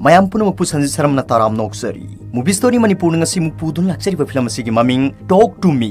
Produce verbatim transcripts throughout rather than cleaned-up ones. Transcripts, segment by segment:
ꯃꯌꯥꯝ ꯄꯨꯝꯅꯃꯛꯄꯨ ꯁꯟꯖꯤꯠ ꯁꯔꯝꯅ ꯇꯔꯥꯝꯅ ꯑꯣꯛꯆꯔꯤ꯫ Movie Story ꯃꯅꯤꯄꯨꯔꯅ ꯉꯁꯤꯃꯨꯛ ꯄꯨꯗꯨꯅ ꯂꯥꯛꯆꯔꯤꯕ ꯐꯤꯂꯝ ꯑꯁꯤꯒꯤ ꯃꯃꯤꯡ Talk to Me꯫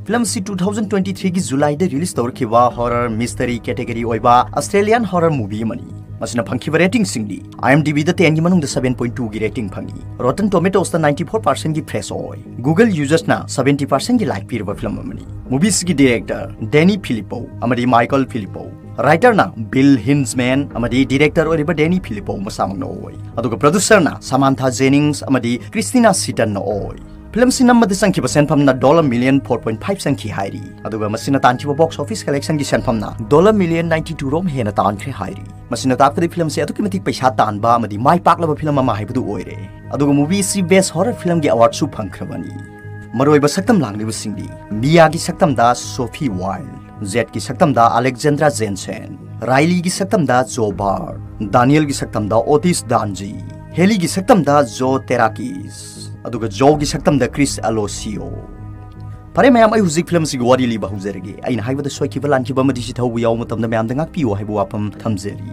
ꯐꯤꯂꯝ ꯑꯁꯤ two thousand twenty three ꯒꯤ July ꯗ release ꯇꯧꯔꯛꯈꯤꯕ horror mystery category ꯑꯣꯏꯕ Australian horror movie ꯑꯃꯅꯤ꯫ ꯃꯁꯤꯅ ꯐꯪꯈꯤꯕ rating ꯁꯤꯡꯗꯤ IMDb ꯗ ten ꯒꯤ ꯃꯅꯨꯡꯗ seven point two ꯒꯤ rating ꯐꯪꯉꯤ꯫ Rotten Tomatoes ꯇ ninety four percent ꯒꯤ fresh ꯑꯣꯏ꯫ Google users ꯅ seventy percent ꯒꯤ like ꯄꯤꯔꯕ ꯐꯤꯂꯝ ꯑꯃꯅꯤ꯫ Movie ꯁꯤꯒꯤ director Danny Filippo ꯑꯃꯗꯤ Michael Filippo, writer ꯅ Bill Hinzman ꯑꯃꯗꯤ director ꯑꯣꯏꯔꯤꯕ Danny Filippo ꯃꯁꯥꯃꯛꯅ ꯑꯣꯏ꯫ ꯑꯗꯨꯒ producer ꯅ Samantha Jennings ꯑꯃꯗꯤ Christina Seaton ꯅ ꯑꯣꯏ꯫ ꯐꯤꯂꯝ ꯑꯁꯤ ꯅꯝꯕꯗ ꯆꯪꯈꯤꯕ ꯁꯦꯟꯐꯝꯅ dollar million four point five ꯆꯪꯈꯤ ꯍꯥꯏꯔꯤ꯫ ꯑꯗꯨꯒ ꯃꯁꯤꯅ ꯇꯥꯟꯈꯤꯕ box office collection ꯒꯤ ꯁꯦꯟꯐꯝꯅ dollar million ninety two ꯔꯣꯝ ꯍꯦꯟꯅ ꯇꯥꯟꯈ꯭ꯔꯦ ꯍꯥꯏꯔꯤ꯫ ꯃꯁꯤꯅ ꯇꯥꯛꯄꯗꯤ ꯐꯤꯂꯝ ꯑꯁꯤ ꯑꯗꯨꯛꯀꯤ ꯃꯇꯤꯛ ꯄꯩꯁꯥ ꯇꯥꯟꯕ ꯑꯃꯗꯤ ꯃꯥꯏ ꯄꯥꯛꯂꯕ ꯐꯤꯂꯝ ꯑꯃ ꯍꯥꯏꯕꯗꯨ ꯑꯣꯏꯔꯦ꯫ ꯑꯗꯨꯒ movie ꯑꯁꯤ best horror film ꯒꯤ award ꯁꯨ ꯐꯪꯈ꯭ꯔꯕꯅꯤ꯫ ꯃꯔꯨꯑꯣꯏꯕ ꯁꯛꯇꯝ ꯂꯥꯡꯂꯤꯕꯁꯤꯡꯗꯤ Mia ꯒꯤ ꯁꯛꯇꯝꯗ Sophie Wilde, Zed ꯀꯤ ꯁꯛꯇꯝꯗ Alexandra Jensen, Riley ꯒꯤ ꯁꯛꯇꯝꯗ Joe Bard, Daniel ꯒꯤ ꯁꯛꯇꯝꯗ Otis Danji, Haley ꯒꯤ ꯁꯛꯇꯝꯗ Joe Terakis, ꯑꯗꯨꯒ Joe ꯒꯤ ꯁꯛꯇꯝꯗ Chris Alosio꯫ ꯐꯔꯦ ꯃꯌꯥꯝ, ꯑꯩ ꯍꯧꯖꯤꯛ ꯐꯤꯂꯝ ꯑꯁꯤꯒꯤ ꯋꯥꯔꯤ ꯂꯤꯕ ꯍꯧꯖꯔꯒꯦ꯫ ꯑꯩꯅ ꯍꯥꯏꯕꯗ ꯁꯣꯏꯈꯤꯕ ꯂꯥꯟꯈꯤꯕ ꯑꯃꯗꯤ ꯁꯤꯊꯧꯕ ꯌꯥꯎꯕ ꯃꯇꯝꯗ ꯃꯌꯥꯝꯗ ꯉꯥꯛꯄꯤꯌꯨ ꯍꯥꯏꯕ ꯋꯥꯐꯝ ꯊꯝꯖꯔꯤ꯫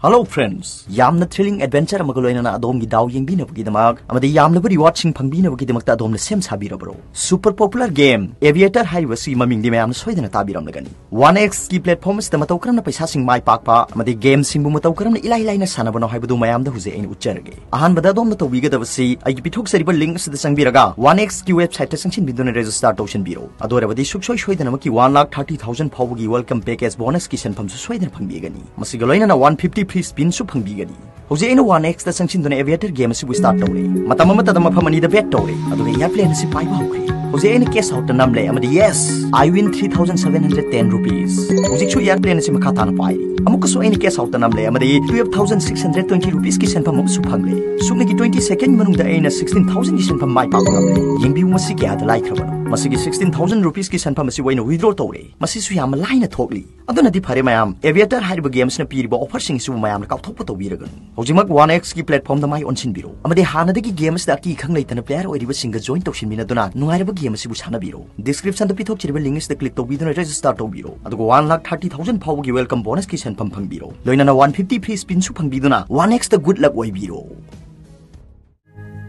Hello friends, ꯌꯥꯝꯅ thrilling adventure ꯑꯃꯒ ꯂꯣꯏꯅꯅ ꯑꯗꯣꯝꯒꯤ ꯗꯥꯎ ꯌꯦꯡꯕꯤꯅꯕꯒꯤꯗꯃꯛ ꯑꯃꯗꯤ ꯌꯥꯝꯂꯕ reward ꯁꯤꯡ ꯐꯪꯕꯤꯅꯕꯒꯤꯗꯃꯛꯇ ꯑꯗꯣꯝꯅ ꯁꯦꯝ ꯁꯥꯕꯤꯔꯕ꯭ꯔꯣ? Super popular game Aviator ꯍꯥꯏꯔꯤꯕ ꯑꯁꯤꯒꯤ ꯃꯃꯤꯡꯗꯤ ꯃꯌꯥꯝꯅ ꯁꯣꯏꯗꯅ ꯇꯥꯕꯤꯔꯝꯂꯒꯅꯤ꯫ One X ꯀꯤ platform ꯑꯁꯤꯗ ꯃꯇꯧ ꯀꯔꯝꯅ ꯄꯩꯁꯥꯁꯤꯡ ꯃꯥꯏ ꯄꯥꯛꯄ ꯑꯃꯗꯤ game ꯁꯤꯡꯕꯨ ꯃꯇꯧ ꯀꯔꯝꯅ ꯏꯂꯥꯏ ꯂꯥꯏꯅ ꯁꯥꯟꯅꯕꯅꯣ ꯍꯥꯏꯕꯗꯨ ꯃꯌꯥꯝꯗ ꯍꯧꯖꯤꯛ ꯑꯩꯅ ꯎꯠꯆꯔꯒꯦ꯫ ꯑꯍꯥꯟꯕꯗ ꯑꯗꯣꯝꯅ ꯇꯧꯕꯤꯒꯗꯕꯁꯤ ꯑꯩꯒꯤ ꯄꯤꯊꯣꯛꯆꯔꯤꯕ link ꯑꯁꯤꯗ ꯆꯪꯕꯤꯔꯒ One X ꯀꯤ website ꯇ ꯆꯪꯁꯤꯟꯕꯤꯗꯨꯅ register ꯇꯧꯁꯤꯟꯕꯤꯔꯣ꯫ ꯑꯗꯨ ꯑꯣꯏꯔꯕꯗꯤ ꯁꯨꯡꯁꯣꯏ ꯁꯣꯏꯗꯅꯃꯛꯀꯤ one lakh thirty thousand ꯐꯥꯎꯕꯒꯤ welcome package bonus ꯀꯤ ꯁꯦꯟꯐꯝꯁꯨ ꯁꯣꯏꯗꯅ ꯐꯪꯕꯤꯒꯅꯤ꯫ ꯃꯁꯤꯒ ꯂꯣꯏꯅꯅ one fifty free spin ꯁꯨ ꯐꯪꯕꯤꯒꯅꯤ꯫ ꯍꯧꯖꯤꯛ ꯑꯩꯅ One X ꯇ ꯆꯪꯁꯤꯟꯗꯨꯅ Aviator game ꯑꯁꯤꯕꯨ start ꯇꯧꯔꯦ꯫ ꯃꯇꯝ ꯑꯃꯠꯇꯗ ꯃꯐꯝ ꯑꯅꯤꯗ bet ꯇꯧꯔꯦ, ꯑꯗꯨꯒ airplane ꯑꯁꯤ ꯄꯥꯏꯕ ꯍꯧꯈ꯭ꯔꯦ꯫ ꯍꯧꯖꯤꯛ ꯑꯩꯅ cash out ꯇ ꯅꯝꯂꯦ ꯑꯃꯗꯤ yes, I win three thousand seven hundred ten rupees꯫ ꯍꯧꯖꯤꯛꯁꯨ airplane ꯑꯁꯤ ꯃꯈꯥ ꯇꯥꯅ ꯄꯥꯏꯔꯤ꯫ ꯑꯃꯨꯛꯀꯁꯨ ꯑꯩꯅ cash out ꯇ ꯅꯝꯂꯦ ꯑꯃꯗꯤ twelve thousand six hundred twenty rupees ꯀꯤ ꯁꯦꯟꯐꯝ ꯑꯃꯁꯨ ꯐꯪꯂꯦ꯫ ꯁꯨꯞꯅꯒꯤ twenty second ꯃꯅꯨꯡꯗ ꯑꯩꯅ sixteen thousand ꯒꯤ ꯁꯦꯟꯐꯝ ꯃꯥꯏ ꯄꯥꯛꯄ ꯉꯝꯂꯦ꯫ ꯌꯦꯡꯕꯤꯌꯨ, ꯃꯁꯤ ꯀꯌꯥꯗ ꯂꯥꯏꯈ꯭ꯔꯕꯅꯣ꯫ ꯃꯁꯤꯒꯤ sixteen thousand rupeesꯀꯤ ꯁꯦꯟꯐꯝ ꯑꯁꯤꯕꯨ ꯑꯩꯅ withdraw ꯇꯧꯔꯦ꯫ ꯃꯁꯤꯁꯨ ꯌꯥꯝꯅ ꯂꯥꯏꯅ ꯊꯣꯛꯂꯤ꯫ ꯑꯗꯨꯅꯗꯤ ꯐꯔꯦ ꯃꯌꯥꯝ, Aviator ꯍꯥꯏꯔꯤꯕ game ꯑꯁꯤꯅ ꯄꯤꯔꯤꯕ offerꯁꯤꯡ ꯑꯁꯤꯕꯨ ꯃꯌꯥꯝꯅ ꯀꯥꯎꯊꯣꯛꯄ ꯇꯧꯕꯤꯔꯒꯅꯨ꯫ ꯍꯧꯖꯤꯛꯃꯛ OneXꯀꯤ platformꯗ ꯃꯥꯏ ꯑꯣꯟꯁꯤꯟꯕꯤꯔꯣ ꯑꯃꯗꯤ ꯍꯥꯟꯅꯗꯒꯤ game ꯑꯁꯤꯗ ꯑꯀꯤ ꯈꯪ ꯂꯩꯇꯅ player ꯑꯣꯏꯔꯤꯕꯁꯤꯡꯒ join ꯇꯧꯁꯤꯟꯃꯤꯟꯅꯗꯨꯅ ꯅꯨꯡꯉꯥꯏꯔꯕ game ꯑꯁꯤꯕꯨ ꯁꯥꯟꯅꯕꯤꯔꯣ꯫ Descriptionꯗ ꯄꯤꯊꯣꯛꯆꯔꯤꯕ link ꯑꯁꯤꯗ click ꯇꯧꯕꯤꯗꯨꯅ register ꯇꯧꯕꯤꯔꯣ, ꯑꯗꯨꯒ one lakh thirty thousand ꯐꯥꯎꯕꯒꯤ welcome bonusꯀꯤ ꯁꯦꯟꯐꯝ ꯐꯪꯕꯤꯔꯣ꯫ ꯂꯣꯏꯅꯅ one fifty free spinꯁꯨ ꯐꯪꯕꯤꯗꯨꯅ OneXꯇ good luck ꯑꯣꯏꯕꯤꯔꯣ꯫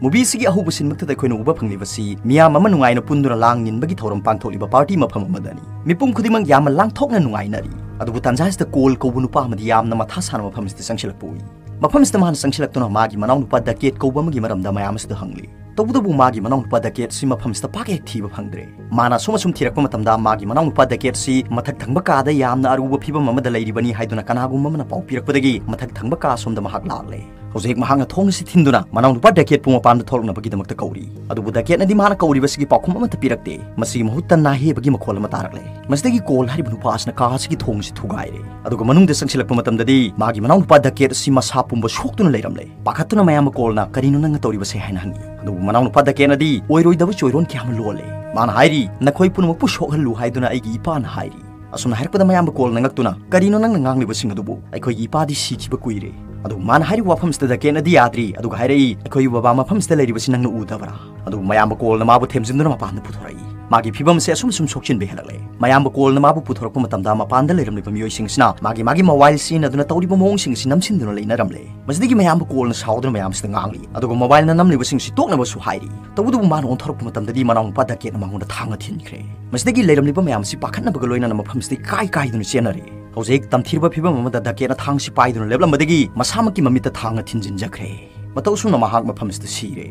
Movieꯁꯤꯒꯤ ꯑꯍꯧꯕ sceneꯃꯛꯇꯗ ꯑꯩꯈꯣꯏꯅ ꯎꯕ ꯐꯪꯂꯤꯕꯁꯤ ꯃꯤꯌꯥꯝ ꯑꯃ ꯅꯨꯡꯉꯥꯏꯅ ꯄꯨꯟꯗꯨꯅ ꯂꯥꯡꯅꯤꯟꯕꯒꯤ ꯊꯧꯔꯝ ꯄꯥꯡꯊꯣꯛꯂꯤꯕ party ꯃꯐꯝ ꯑꯃꯗꯅꯤ꯫ ꯃꯤꯄꯨꯝ ꯈꯨꯗꯤꯡꯃꯛ ꯌꯥꯝꯅ ꯂꯥꯡꯊꯣꯛꯅ ꯅꯨꯡꯉꯥꯏꯅꯔꯤ꯫ ꯑꯗꯨꯕꯨ ꯇꯥꯟꯖꯥꯁꯤꯗ ꯀꯣꯜ ꯀꯧꯕ ꯅꯨꯄꯥ ꯑꯃꯗꯤ ꯌꯥꯝꯅ ꯃꯊꯥ ꯁꯥꯅ ꯃꯐꯝꯁꯤꯗ ꯆꯪꯁꯤꯜꯂꯛꯄ ꯎꯏ꯫ ꯃꯐꯝꯁꯤꯗ ꯃꯥꯅ ꯆꯪꯁꯤꯜꯂꯛꯇꯨꯅ ꯃꯥꯒꯤ ꯃꯅꯥꯎꯅꯨꯄꯥ ꯗꯀꯦꯠ ꯀꯧꯕ ꯑꯃꯒꯤ ꯃꯔꯝꯗ ꯃꯌꯥꯝ ꯑꯁꯤꯗ ꯍꯪꯂꯤ꯫ ꯇꯧꯕꯇꯕꯨ ꯃꯥꯒꯤ ꯃꯅꯥꯎꯅꯨꯄꯥ ꯗꯀꯦꯠꯁꯤ ꯃꯐꯝꯁꯤꯗ ꯄꯥꯛ ꯍꯦꯛ ꯊꯤꯕ ꯐꯪꯗ꯭ꯔꯦ꯫ ꯃꯥꯅ ꯑꯁꯨꯝ ꯑꯁꯨꯝ ꯊꯤꯔꯛꯄ ꯃꯇꯝꯗ ꯃꯥꯒꯤ ꯃꯅꯥꯎꯅꯨꯄꯥ ꯗꯀꯦꯠꯁꯤ ꯃꯊꯛ ꯊꯪꯕ ꯀꯥꯗ ꯌꯥꯝꯅ ꯑꯔꯨꯕ ꯐꯤꯕꯝ ꯑꯃꯗ ꯂꯩꯔꯤꯕꯅꯤ ꯍꯥꯏꯗꯨꯅ ꯀꯅꯥꯒꯨꯝꯕ ꯑꯃꯅ ꯄꯥꯎ ꯄꯤꯔꯛꯄꯗꯒꯤ ꯃꯊꯛ ꯊꯪꯕ ꯀꯥ ꯑꯁꯣꯝꯗ ꯃꯍꯥꯛ ꯂꯥꯛꯂꯦ꯫ ꯍꯧꯖꯤꯛ ꯃꯍꯥꯛꯅ ꯊꯣꯡ ꯑꯁꯤ ꯊꯤꯟꯗꯨꯅ ꯃꯅꯥꯎꯅꯨꯄꯥ ꯗꯀꯦꯠꯄꯨ ꯃꯄꯥꯟꯗ ꯊꯣꯛꯂꯛꯅꯕꯒꯤꯗꯃꯛꯇ ꯀꯧꯔꯤ꯫ ꯑꯗꯨꯕꯨ ꯗꯀꯦꯠꯅꯗꯤ ꯃꯥꯅ ꯀꯧꯔꯤꯕꯁꯤꯒꯤ ꯄꯥꯎꯈꯨꯝ ꯑꯃꯠꯇ ꯄꯤꯔꯛꯇꯦ꯫ ꯃꯁꯤꯒꯤ ꯃꯍꯨꯠꯇ ꯅꯥꯍꯦꯕꯒꯤ ꯃꯈꯣꯜ ꯑꯃ ꯇꯥꯔꯛꯂꯦ꯫ ꯃꯁꯤꯗꯒꯤ ꯀꯣꯜ ꯍꯥꯏꯔꯤꯕ ꯅꯨꯄꯥ ꯑꯁꯤꯅ ꯀꯥ ꯑꯁꯤꯒꯤ ꯊꯣꯡ ꯑꯁꯤ ꯊꯨꯒꯥꯏꯔꯦ꯫ ꯑꯗꯨꯒ ꯃꯅꯨꯡꯗ ꯆꯪꯁꯤꯜꯂꯛꯄ ꯃꯇꯝꯗꯗꯤ ꯃꯥꯒꯤ ꯃꯅꯥꯎꯅꯨꯄꯥ ꯗꯀꯦꯠ ꯑꯁꯤ ꯃꯁꯥ ꯄꯨꯝꯕ ꯁꯣꯛꯇꯨꯅ ꯂꯩꯔꯝꯂꯦ꯫ ꯄꯥꯈꯠꯇꯨꯅ ꯃꯌꯥꯝꯕ ꯀꯣꯜꯅ "ꯀꯔꯤꯅꯣ ꯅꯪꯅ ꯇꯧꯔꯤꯕꯁꯦ?" ꯍꯥꯏꯅ ꯍꯪꯉꯤ꯫ ꯑꯗꯨꯕꯨ ꯃꯅꯥꯎꯅꯨꯄꯥ ꯗꯀꯦꯠꯅꯗꯤ ꯑꯣꯏꯔꯣꯏꯗꯕ ꯆꯣꯏꯔꯣꯟ ꯀꯌꯥ ꯑꯃ ꯂꯣꯜꯂꯦ꯫ ꯃꯥꯅ ꯍꯥꯏꯔꯤ, "ꯅꯈꯣꯏ ꯄꯨꯝꯅꯃꯛꯄꯨ ꯁꯣꯛꯍꯜꯂꯨ ꯍꯥꯏꯗꯨꯅ ꯑꯩꯒꯤ ꯏꯄꯥꯅ ꯍꯥꯏꯔꯤ"꯫ ꯑꯁꯨꯝꯅ ꯍꯥꯏꯔꯛꯄꯗ ꯃꯌꯥꯝꯕ ꯀꯣꯜꯅ ꯉꯛꯇꯨꯅ, "ꯀꯔꯤꯅꯣ ꯅꯪꯅ ꯉꯥꯡꯂꯤꯕꯁꯤꯡ ꯑꯗꯨꯕꯨ? ꯑꯩꯈꯣꯏꯒꯤ ꯏꯄꯥꯗꯤ ꯁꯤꯈꯤꯕ ꯀꯨꯏꯔꯦ"꯫ ꯑꯗꯨꯕꯨ ꯃꯥꯅ ꯍꯥꯏꯔꯤꯕ ꯋꯥꯐꯝꯁꯤꯗ ꯗꯀꯦꯠꯅꯗꯤ ꯌꯥꯗ꯭ꯔꯤ꯫ ꯑꯗꯨꯒ ꯍꯥꯏꯔꯛꯏ, "ꯑꯩꯈꯣꯏꯒꯤ ꯕꯕꯥ ꯃꯐꯝꯁꯤꯗ ꯂꯩꯔꯤꯕꯁꯤ ꯅꯪꯅ ꯎꯗꯕ꯭ꯔꯥ?" ꯑꯗꯨꯕꯨ ꯃꯌꯥꯝꯕ ꯀꯣꯜꯅ ꯃꯥꯕꯨ ꯊꯦꯝꯖꯤꯟꯗꯨꯅ ꯃꯄꯥꯟꯗ ꯄꯨꯊꯣꯔꯛꯏ꯫ ꯃꯥꯒꯤ ꯐꯤꯕꯝ ꯑꯁꯤ ꯑꯁꯨꯝ ꯑꯁꯨꯝ ꯁꯣꯛꯆꯤꯟꯕ ꯍꯦꯜꯂꯛꯂꯦ꯫ ꯃꯌꯥꯝꯕ ꯀꯣꯜꯅ ꯃꯥꯕꯨ ꯄꯨꯊꯣꯔꯛꯄ ꯃꯇꯝꯗ ꯃꯄꯥꯟꯗ ꯂꯩꯔꯝꯂꯤꯕ ꯃꯤꯑꯣꯏꯁꯤꯡ ꯑꯁꯤꯅ ꯃꯥꯒꯤ ꯃꯥꯒꯤ mobile ꯁꯤꯖꯤꯟꯅꯗꯨꯅ ꯇꯧꯔꯤꯕ ꯃꯑꯣꯡꯁꯤꯡ ꯑꯁꯤ ꯅꯝꯁꯤꯟꯗꯨꯅ ꯂꯩꯅꯔꯝꯂꯦ꯫ ꯃꯁꯤꯗꯒꯤ ꯃꯌꯥꯝꯕ ꯀꯣꯜꯅ ꯁꯥꯎꯗꯨꯅ ꯃꯌꯥꯝꯁꯤꯗ ꯉꯥꯡꯂꯤ, ꯑꯗꯨꯒ mobileꯅ ꯅꯝꯂꯤꯕꯁꯤꯡꯁꯤ ꯇꯣꯛꯅꯕꯁꯨ ꯍꯥꯏꯔꯤ꯫ ꯇꯧꯕꯇꯕꯨ ꯃꯥꯅ ꯑꯣꯟꯊꯣꯔꯛꯄ ꯃꯇꯝꯗꯗꯤ ꯃꯅꯥꯎꯅꯨꯄꯥ ꯗꯀꯦꯠꯅ ꯃꯉꯣꯟꯗ ꯊꯥꯡꯅ ꯊꯤꯟꯈ꯭ꯔꯦ꯫ ꯃꯁꯤꯗꯒꯤ ꯂꯩꯔꯝꯂꯤꯕ ꯃꯌꯥꯝ ꯑꯁꯤ ꯄꯥꯈꯠꯅꯕꯒ ꯂꯣꯏꯅꯅ ꯃꯐꯝꯁꯤꯗꯒꯤ ꯀꯥꯏ ꯀꯥꯏꯗꯨꯅ ꯆꯦꯟꯅꯔꯦ꯫ ꯍꯧꯖꯤꯛ ꯇꯝꯊꯤꯔꯕ ꯐꯤꯕꯝ ꯑꯃꯗ ꯗꯀꯦꯠꯅ ꯊꯥꯡꯁꯤ ꯄꯥꯏꯗꯨꯅ ꯂꯦꯞꯂꯝꯕꯗꯒꯤ ꯃꯁꯥꯃꯛꯀꯤ ꯃꯃꯤꯠꯇ ꯊꯥꯡꯅ ꯊꯤꯟꯖꯤꯟꯖꯈ꯭ꯔꯦ꯫ ꯃꯇꯧ ꯑꯁꯨꯝꯅ ꯃꯍꯥꯛ ꯃꯐꯝꯁꯤꯗ ꯁꯤꯔꯦ꯫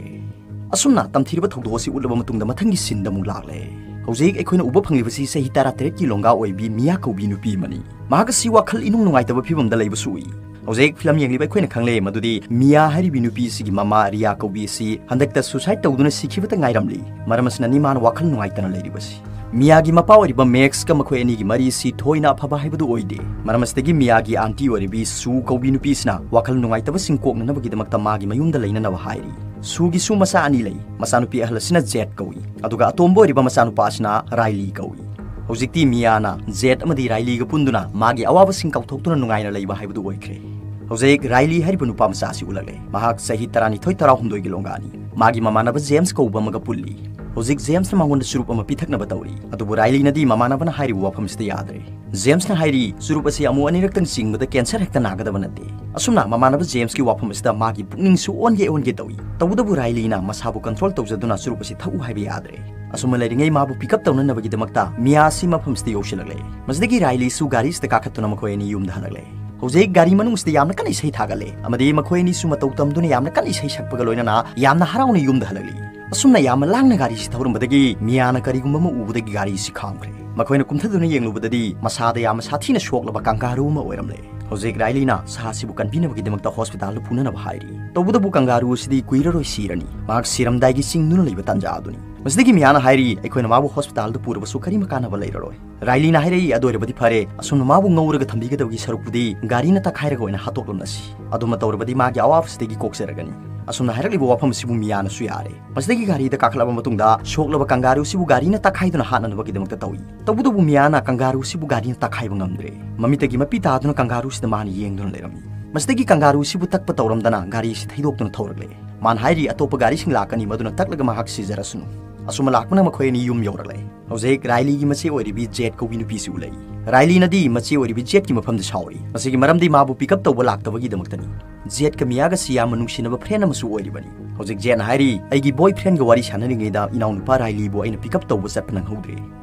ꯑꯁꯨꯝꯅ ꯇꯝꯊꯤꯔꯕ ꯊꯧꯗꯣꯛ ꯑꯁꯤ ꯎꯠꯂꯕ ꯃꯇꯨꯡꯗ ꯃꯊꯪꯒꯤ sceneꯗ ꯑꯃꯨꯛ ꯂꯥꯛꯂꯦ꯫ ꯍꯧꯖꯤꯛ ꯑꯩꯈꯣꯏꯅ ꯎꯕ ꯐꯪꯂꯤꯕꯁꯤ ꯆꯍꯤ ꯇꯔꯥꯇꯔꯦꯠꯀꯤ ꯂꯣꯡꯒꯥ ꯑꯣꯏꯕꯤ ꯃꯤꯌꯥ ꯀꯧꯕꯤ ꯅꯨꯄꯤ ꯑꯃꯅꯤ꯫ ꯃꯍꯥꯛ ꯑꯁꯤ ꯋꯥꯈꯜ ꯏꯅꯨꯡ ꯅꯨꯡꯉꯥꯏꯇꯕ ꯐꯤꯕꯝꯗ ꯂꯩꯕꯁꯨ ꯎꯏ꯫ ꯍꯧꯖꯤꯛ film ꯌꯦꯡꯂꯤꯕ ꯑꯩꯈꯣꯏꯅ ꯈꯪꯂꯦ ꯃꯗꯨꯗꯤ ꯃꯤꯌꯥ ꯍꯥꯏꯔꯤꯕꯤ ꯅꯨꯄꯤꯁꯤꯒꯤ ꯃꯃꯥ ꯔꯤꯌꯥ ꯀꯧꯕꯤ ꯑꯁꯤ ꯍꯟꯗꯛꯇ suicide ꯇꯧꯗꯨꯅ ꯁꯤꯈꯤꯕꯇ ꯉꯥꯏꯔꯝꯂꯤ꯫ ꯃꯔꯝ ꯑꯁꯤꯅꯅꯤ ꯃꯥꯅ ꯋꯥꯈꯜ ꯅꯨꯡꯉꯥꯏꯇꯅ ꯂꯩꯔꯤꯕꯁꯤ꯫ ꯃꯤꯌꯥꯒꯤ ꯃꯄꯥ ꯑꯣꯏꯔꯤꯕ ꯃꯦꯛꯁꯀ ꯃꯈꯣꯏ ꯑꯅꯤꯒꯤ ꯃꯔꯤꯁꯤ ꯊꯣꯏꯅ ꯑꯐꯕ ꯍꯥꯏꯕꯗꯨ ꯑꯣꯏꯗꯦ꯫ ꯃꯔꯝ ꯑꯁꯤꯗꯒꯤ ꯃꯤꯌꯥꯒꯤ aunty ꯑꯣꯏꯔꯤꯕꯤ ꯁꯨ ꯀꯧꯕꯤ ꯅꯨꯄꯤꯁꯤꯅ ꯋꯥꯈꯜ ꯅꯨꯡꯉꯥꯏꯇꯕꯁꯤꯡ ꯀꯣꯛꯅꯅꯕꯒꯤꯗꯃꯛꯇ ꯃꯥꯒꯤ ꯃꯌꯨꯝꯗ ꯂꯩꯅꯅꯕ ꯍꯥꯏꯔꯤ꯫ ꯁꯨꯒꯤꯁꯨ ꯃꯆꯥ ꯑꯅꯤ ꯂꯩ꯫ ꯃꯆꯥꯅꯨꯄꯤ ꯑꯍꯜ ꯑꯁꯤꯅ ꯖꯦꯠ ꯀꯧꯏ, ꯑꯗꯨꯒ ꯑꯇꯣꯝꯕ ꯑꯣꯏꯔꯤꯕ ꯃꯆꯥꯅꯨꯄꯥ ꯑꯁꯤꯅ ꯔꯥꯏꯂꯤ ꯀꯧꯏ꯫ ꯍꯧꯖꯤꯛꯇꯤ ꯃꯤꯌꯥꯅ ꯖꯦꯠ ꯑꯃꯗꯤ ꯔꯥꯏꯂꯤꯒ ꯄꯨꯟꯗꯨꯅ ꯃꯥꯒꯤ ꯑꯋꯥꯕꯁꯤꯡ ꯀꯥꯎꯊꯣꯛꯇꯨꯅ ꯅꯨꯡꯉꯥꯏꯅ ꯂꯩꯕ ꯍꯥꯏꯕꯗꯨ ꯑꯣꯏꯈ꯭ꯔꯦ꯫ ꯍꯧꯖꯤꯛ ꯔꯥꯏꯂꯤ ꯍꯥꯏꯔꯤꯕ ꯅꯨꯄꯥ ꯃꯆꯥ ꯑꯁꯤ ꯎꯠꯂꯛꯂꯦ꯫ ꯃꯍꯥꯛ ꯆꯍꯤ ꯇꯔꯥꯅꯤꯊꯣꯏ ꯇꯔꯥꯍꯨꯝꯗꯣꯏꯒꯤ ꯂꯣꯡꯒꯥꯅꯤ꯫ ꯃꯥꯒꯤ ꯃꯃꯥꯟꯅꯕ ꯖꯦꯝꯁ ꯀꯧꯕ ꯑꯃꯒ ꯄꯨꯜꯂꯤ꯫ ꯍꯧꯖꯤꯛ ꯖꯦꯝꯁꯅ ꯃꯉꯣꯟꯗ ꯆꯨꯔꯨꯞ ꯑꯃ ꯄꯤꯊꯛꯅꯕ ꯇꯧꯔꯤ, ꯑꯗꯨꯕꯨ ꯔꯥꯏꯂꯤꯅꯗꯤ ꯃꯃꯥꯟꯅꯕꯅ ꯍꯥꯏꯔꯤꯕ ꯋꯥꯐꯝꯁꯤꯗ ꯌꯥꯗ꯭ꯔꯦ꯫ ꯖꯦꯝꯁꯅ ꯍꯥꯏꯔꯤ, "ꯆꯨꯔꯨꯞ ꯑꯁꯤ ꯑꯃꯨꯛ ꯑꯅꯤꯔꯛꯇꯪ ꯆꯤꯡꯕꯗ ꯀꯦꯟꯁꯔ ꯍꯦꯛꯇ ꯅꯥꯒꯗꯕ ꯅꯠꯇꯦ"꯫ ꯑꯁꯨꯝꯅ ꯃꯃꯥꯟꯅꯕ ꯖꯦꯝꯁꯀꯤ ꯋꯥꯐꯝ ꯑꯁꯤꯗ ꯃꯥꯒꯤ ꯄꯨꯛꯅꯤꯡꯁꯨ ꯑꯣꯟꯒꯦ ꯑꯣꯟꯒꯦ ꯇꯧꯏ꯫ ꯇꯧꯕꯇꯕꯨ ꯔꯥꯏꯂꯤꯅ ꯃꯁꯥꯕꯨ ꯀꯟꯇ꯭ꯔꯣꯜ ꯇꯧꯖꯗꯨꯅ ꯆꯨꯔꯨꯞ ꯑꯁꯤ ꯊꯛꯎ ꯍꯥꯏꯕ ꯌꯥꯗ꯭ꯔꯦ꯫ ꯑꯁꯨꯝꯅ ꯂꯩꯔꯤꯉꯩ ꯃꯥꯕꯨ ꯄꯤꯛ ꯑꯞ ꯇꯧꯅꯅꯕꯒꯤꯗꯃꯛꯇ ꯃꯤꯌꯥ ꯑꯁꯤ ꯃꯐꯝꯁꯤꯗ ꯌꯧꯁꯤꯜꯂꯛꯂꯦ꯫ ꯃꯁꯤꯗꯒꯤ ꯔꯥꯏꯂꯤꯁꯨ ꯒꯥꯔꯤꯁꯤꯗ ꯀꯥꯈꯠꯇꯨꯅ ꯃꯈꯣꯏ ꯑꯅꯤ ꯌꯨꯝꯗ ꯍꯜꯂꯛꯂꯦ꯫ ꯍꯧꯖꯤꯛ ꯒꯥꯔꯤ ꯃꯅꯨꯡꯁꯤꯗ ꯌꯥꯝꯅ ꯀꯟꯅ ꯏꯁꯩ ꯊꯥꯒꯠꯂꯦ ꯑꯃꯗꯤ ꯃꯈꯣꯏ ꯑꯅꯤꯁꯨ ꯃꯇꯧ ꯇꯝꯗꯨꯅ ꯌꯥꯝꯅ ꯀꯟꯅ ꯏꯁꯩ ꯁꯛꯄꯒ ꯂꯣꯏꯅꯅ ꯌꯥꯝꯅ ꯍꯔꯥꯎꯅ ꯌꯨꯝꯗ ꯍꯜꯂꯛꯂꯤ꯫ ꯑꯁꯨꯝꯅ ꯌꯥꯝꯅ ꯂꯥꯡꯅ ꯒꯥꯔꯤꯁꯤ ꯊꯧꯔꯝꯕꯗꯒꯤ ꯃꯤꯌꯥꯅ ꯀꯔꯤꯒꯨꯝꯕ ꯑꯃ ꯎꯕꯗꯒꯤ ꯒꯥꯔꯤꯁꯤ ꯈꯥꯝꯈ꯭ꯔꯦ꯫ ꯃꯈꯣꯏꯅ ꯀꯨꯝꯊꯗꯨꯅ ꯌꯦꯡꯂꯨꯕꯗꯗꯤ ꯃꯁꯥꯗ ꯌꯥꯝꯅ ꯁꯥꯊꯤꯅ ꯁꯣꯛꯂꯕ ꯀꯪꯒꯥꯔꯨ ꯑꯃ ꯑꯣꯏꯔꯝꯂꯦ꯫ ꯍꯧꯖꯤꯛ ꯔꯥꯏꯂꯤꯅ ꯁꯥ ꯑꯁꯤꯕꯨ ꯀꯟꯕꯤꯅꯕꯒꯤꯗꯃꯛꯇ ꯍꯣꯁꯄꯤꯇꯥꯜꯗ ꯄꯨꯅꯅꯕ ꯍꯥꯏꯔꯤ꯫ ꯇꯧꯕꯇꯕꯨ ꯀꯪꯒꯥꯔꯨ ꯑꯁꯤꯗꯤ ꯀꯨꯏꯔꯔꯣꯏ ꯁꯤꯔꯅꯤ꯫ ꯃꯍꯥꯛ ꯁꯤꯔꯝꯗꯥꯏꯒꯤ ꯆꯤꯡꯗꯨꯅ ꯂꯩꯕ ꯇꯥꯟꯖꯥ ꯑꯗꯨꯅꯤ꯫ ꯃꯁꯤꯗꯒꯤ ꯃꯤꯌꯥꯅ ꯍꯥꯏꯔꯤ, "ꯑꯩꯈꯣꯏꯅ ꯃꯥꯕꯨ ꯍꯣꯁꯄꯤꯇꯥꯜꯗ ꯄꯨꯔꯕꯁꯨ ꯀꯔꯤꯃ ꯀꯥꯟꯅꯕ ꯂꯩꯔꯔꯣꯏ"꯫ ꯔꯥꯏꯂꯤꯅ ꯍꯥꯏꯔꯛꯏ, "ꯑꯗꯨ ꯑꯣꯏꯔꯕꯗꯤ ꯐꯔꯦ, ꯑꯁꯨꯝꯅ ꯃꯥꯕꯨ ꯉꯧꯔꯒ ꯊꯝꯕꯤꯒꯗꯕꯒꯤ ꯁꯔꯨꯛꯄꯨꯗꯤ ꯒꯥꯔꯤꯅ ꯇꯛꯈꯥꯏꯔꯒ ꯑꯣꯏꯅ ꯍꯥꯠꯇꯣꯛꯂꯝꯂꯁꯤ꯫ ꯑꯗꯨꯃ ꯇꯧꯔꯕꯗꯤ ꯃꯥꯒꯤ ꯑꯋꯥꯕꯁꯤꯗꯒꯤ ꯀꯣꯛꯆꯔꯒꯅꯤ"꯫ ꯑꯁꯨꯝꯅ ꯍꯥꯏꯔꯛꯂꯤꯕ ꯋꯥꯐꯝ ꯑꯁꯤꯕꯨ ꯃꯤꯌꯥꯅꯁꯨ ꯌꯥꯔꯦ꯫ ꯃꯁꯤꯗꯒꯤ ꯒꯥꯔꯤꯗ ꯀꯥꯈꯠꯂꯕ ꯃꯇꯨꯡꯗ ꯁꯣꯛꯂꯕ ꯀꯪꯒꯥꯔꯨꯁꯤꯕꯨ ꯒꯥꯔꯤꯅ ꯇꯛꯈꯥꯏꯗꯨꯅ ꯍꯥꯠꯅꯅꯕꯒꯤꯗꯃꯛꯇ ꯇꯧꯏ꯫ ꯇꯧꯕꯇꯕꯨ ꯃꯤꯌꯥꯅ ꯀꯪꯒꯥꯔꯨꯁꯤꯕꯨ ꯒꯥꯔꯤꯅ ꯇꯛꯈꯥꯏꯕ ꯉꯝꯗ꯭ꯔꯦ꯫ ꯃꯃꯤꯠꯇꯒꯤ ꯃꯄꯤ ꯇꯥꯗꯨꯅ ꯀꯪꯒꯥꯔꯨꯁꯤꯗ ꯃꯥꯅ ꯌꯦꯡꯗꯨꯅ ꯂꯩꯔꯝꯃꯤ꯫ ꯃꯁꯤꯗꯒꯤ ꯀꯪꯒꯥꯔꯨꯁꯤꯕꯨ ꯇꯛꯄ ꯇꯧꯔꯝꯗꯅ ꯒꯥꯔꯤꯁꯤ ꯊꯩꯗꯣꯛꯇꯨꯅ ꯊꯧꯔꯛꯂꯦ꯫ ꯃꯥꯅ ꯍꯥꯏꯔꯤ, "ꯑꯇꯣꯞꯄ ꯒꯥꯔꯤꯁꯤꯡ ꯂꯥꯛꯀꯅꯤ, ꯃꯗꯨꯅ ꯇꯛꯂꯒ ꯃꯍꯥꯛ ꯁꯤꯖꯔꯁꯅꯨ"꯫ ꯑꯁꯨꯝꯅ ꯂꯥꯛꯄꯅ ꯃꯈꯣꯏ ꯑꯅꯤ ꯌꯨꯝ ꯌꯧꯔꯛꯂꯦ꯫ ꯍꯧꯖꯤꯛ ꯔꯥꯏꯂꯤꯒꯤ ꯃꯆꯦ ꯑꯣꯏꯔꯤꯕꯤ ꯖꯦꯠ ꯀꯧꯕꯤ ꯅꯨꯄꯤꯁꯤ ꯎꯠꯂꯛꯏ꯫ ꯔꯥꯏꯂꯤꯅꯗꯤ ꯃꯆꯦ ꯑꯣꯏꯔꯤꯕꯤ ꯖꯦꯠꯀꯤ ꯃꯐꯝꯗ ꯁꯥꯎꯔꯤ꯫ ꯃꯁꯤꯒꯤ ꯃꯔꯝꯗꯤ ꯃꯥꯕꯨ ꯄꯤꯛ ꯑꯞ ꯇꯧꯕ ꯂꯥꯛꯇꯕꯒꯤꯗꯃꯛꯇꯅꯤ꯫ ꯖꯦꯠꯀ ꯃꯤꯌꯥꯒꯁꯤ ꯌꯥꯝꯅ ꯅꯨꯡꯁꯤꯅꯕ ꯐ꯭ꯔꯦꯟ ꯑꯃꯁꯨ ꯑꯣꯏꯔꯤꯕꯅꯤ꯫ ꯍꯧꯖꯤꯛ ꯖꯦꯠꯅ ꯍꯥꯏꯔꯤ, "ꯑꯩꯒꯤ ꯕꯣꯏ ꯐ꯭ꯔꯦꯟꯒ ꯋꯥꯔꯤ ꯁꯥꯟꯅꯔꯤꯉꯩꯗ ꯏꯅꯥꯎꯅꯨꯄꯥ ꯔꯥꯏꯂꯤꯕꯨ ꯑꯩꯅ ꯄꯤꯛ ꯑꯞ ꯇꯧꯕ ꯆꯠꯄ ꯅꯪꯍꯧꯗ꯭ꯔꯦ"꯫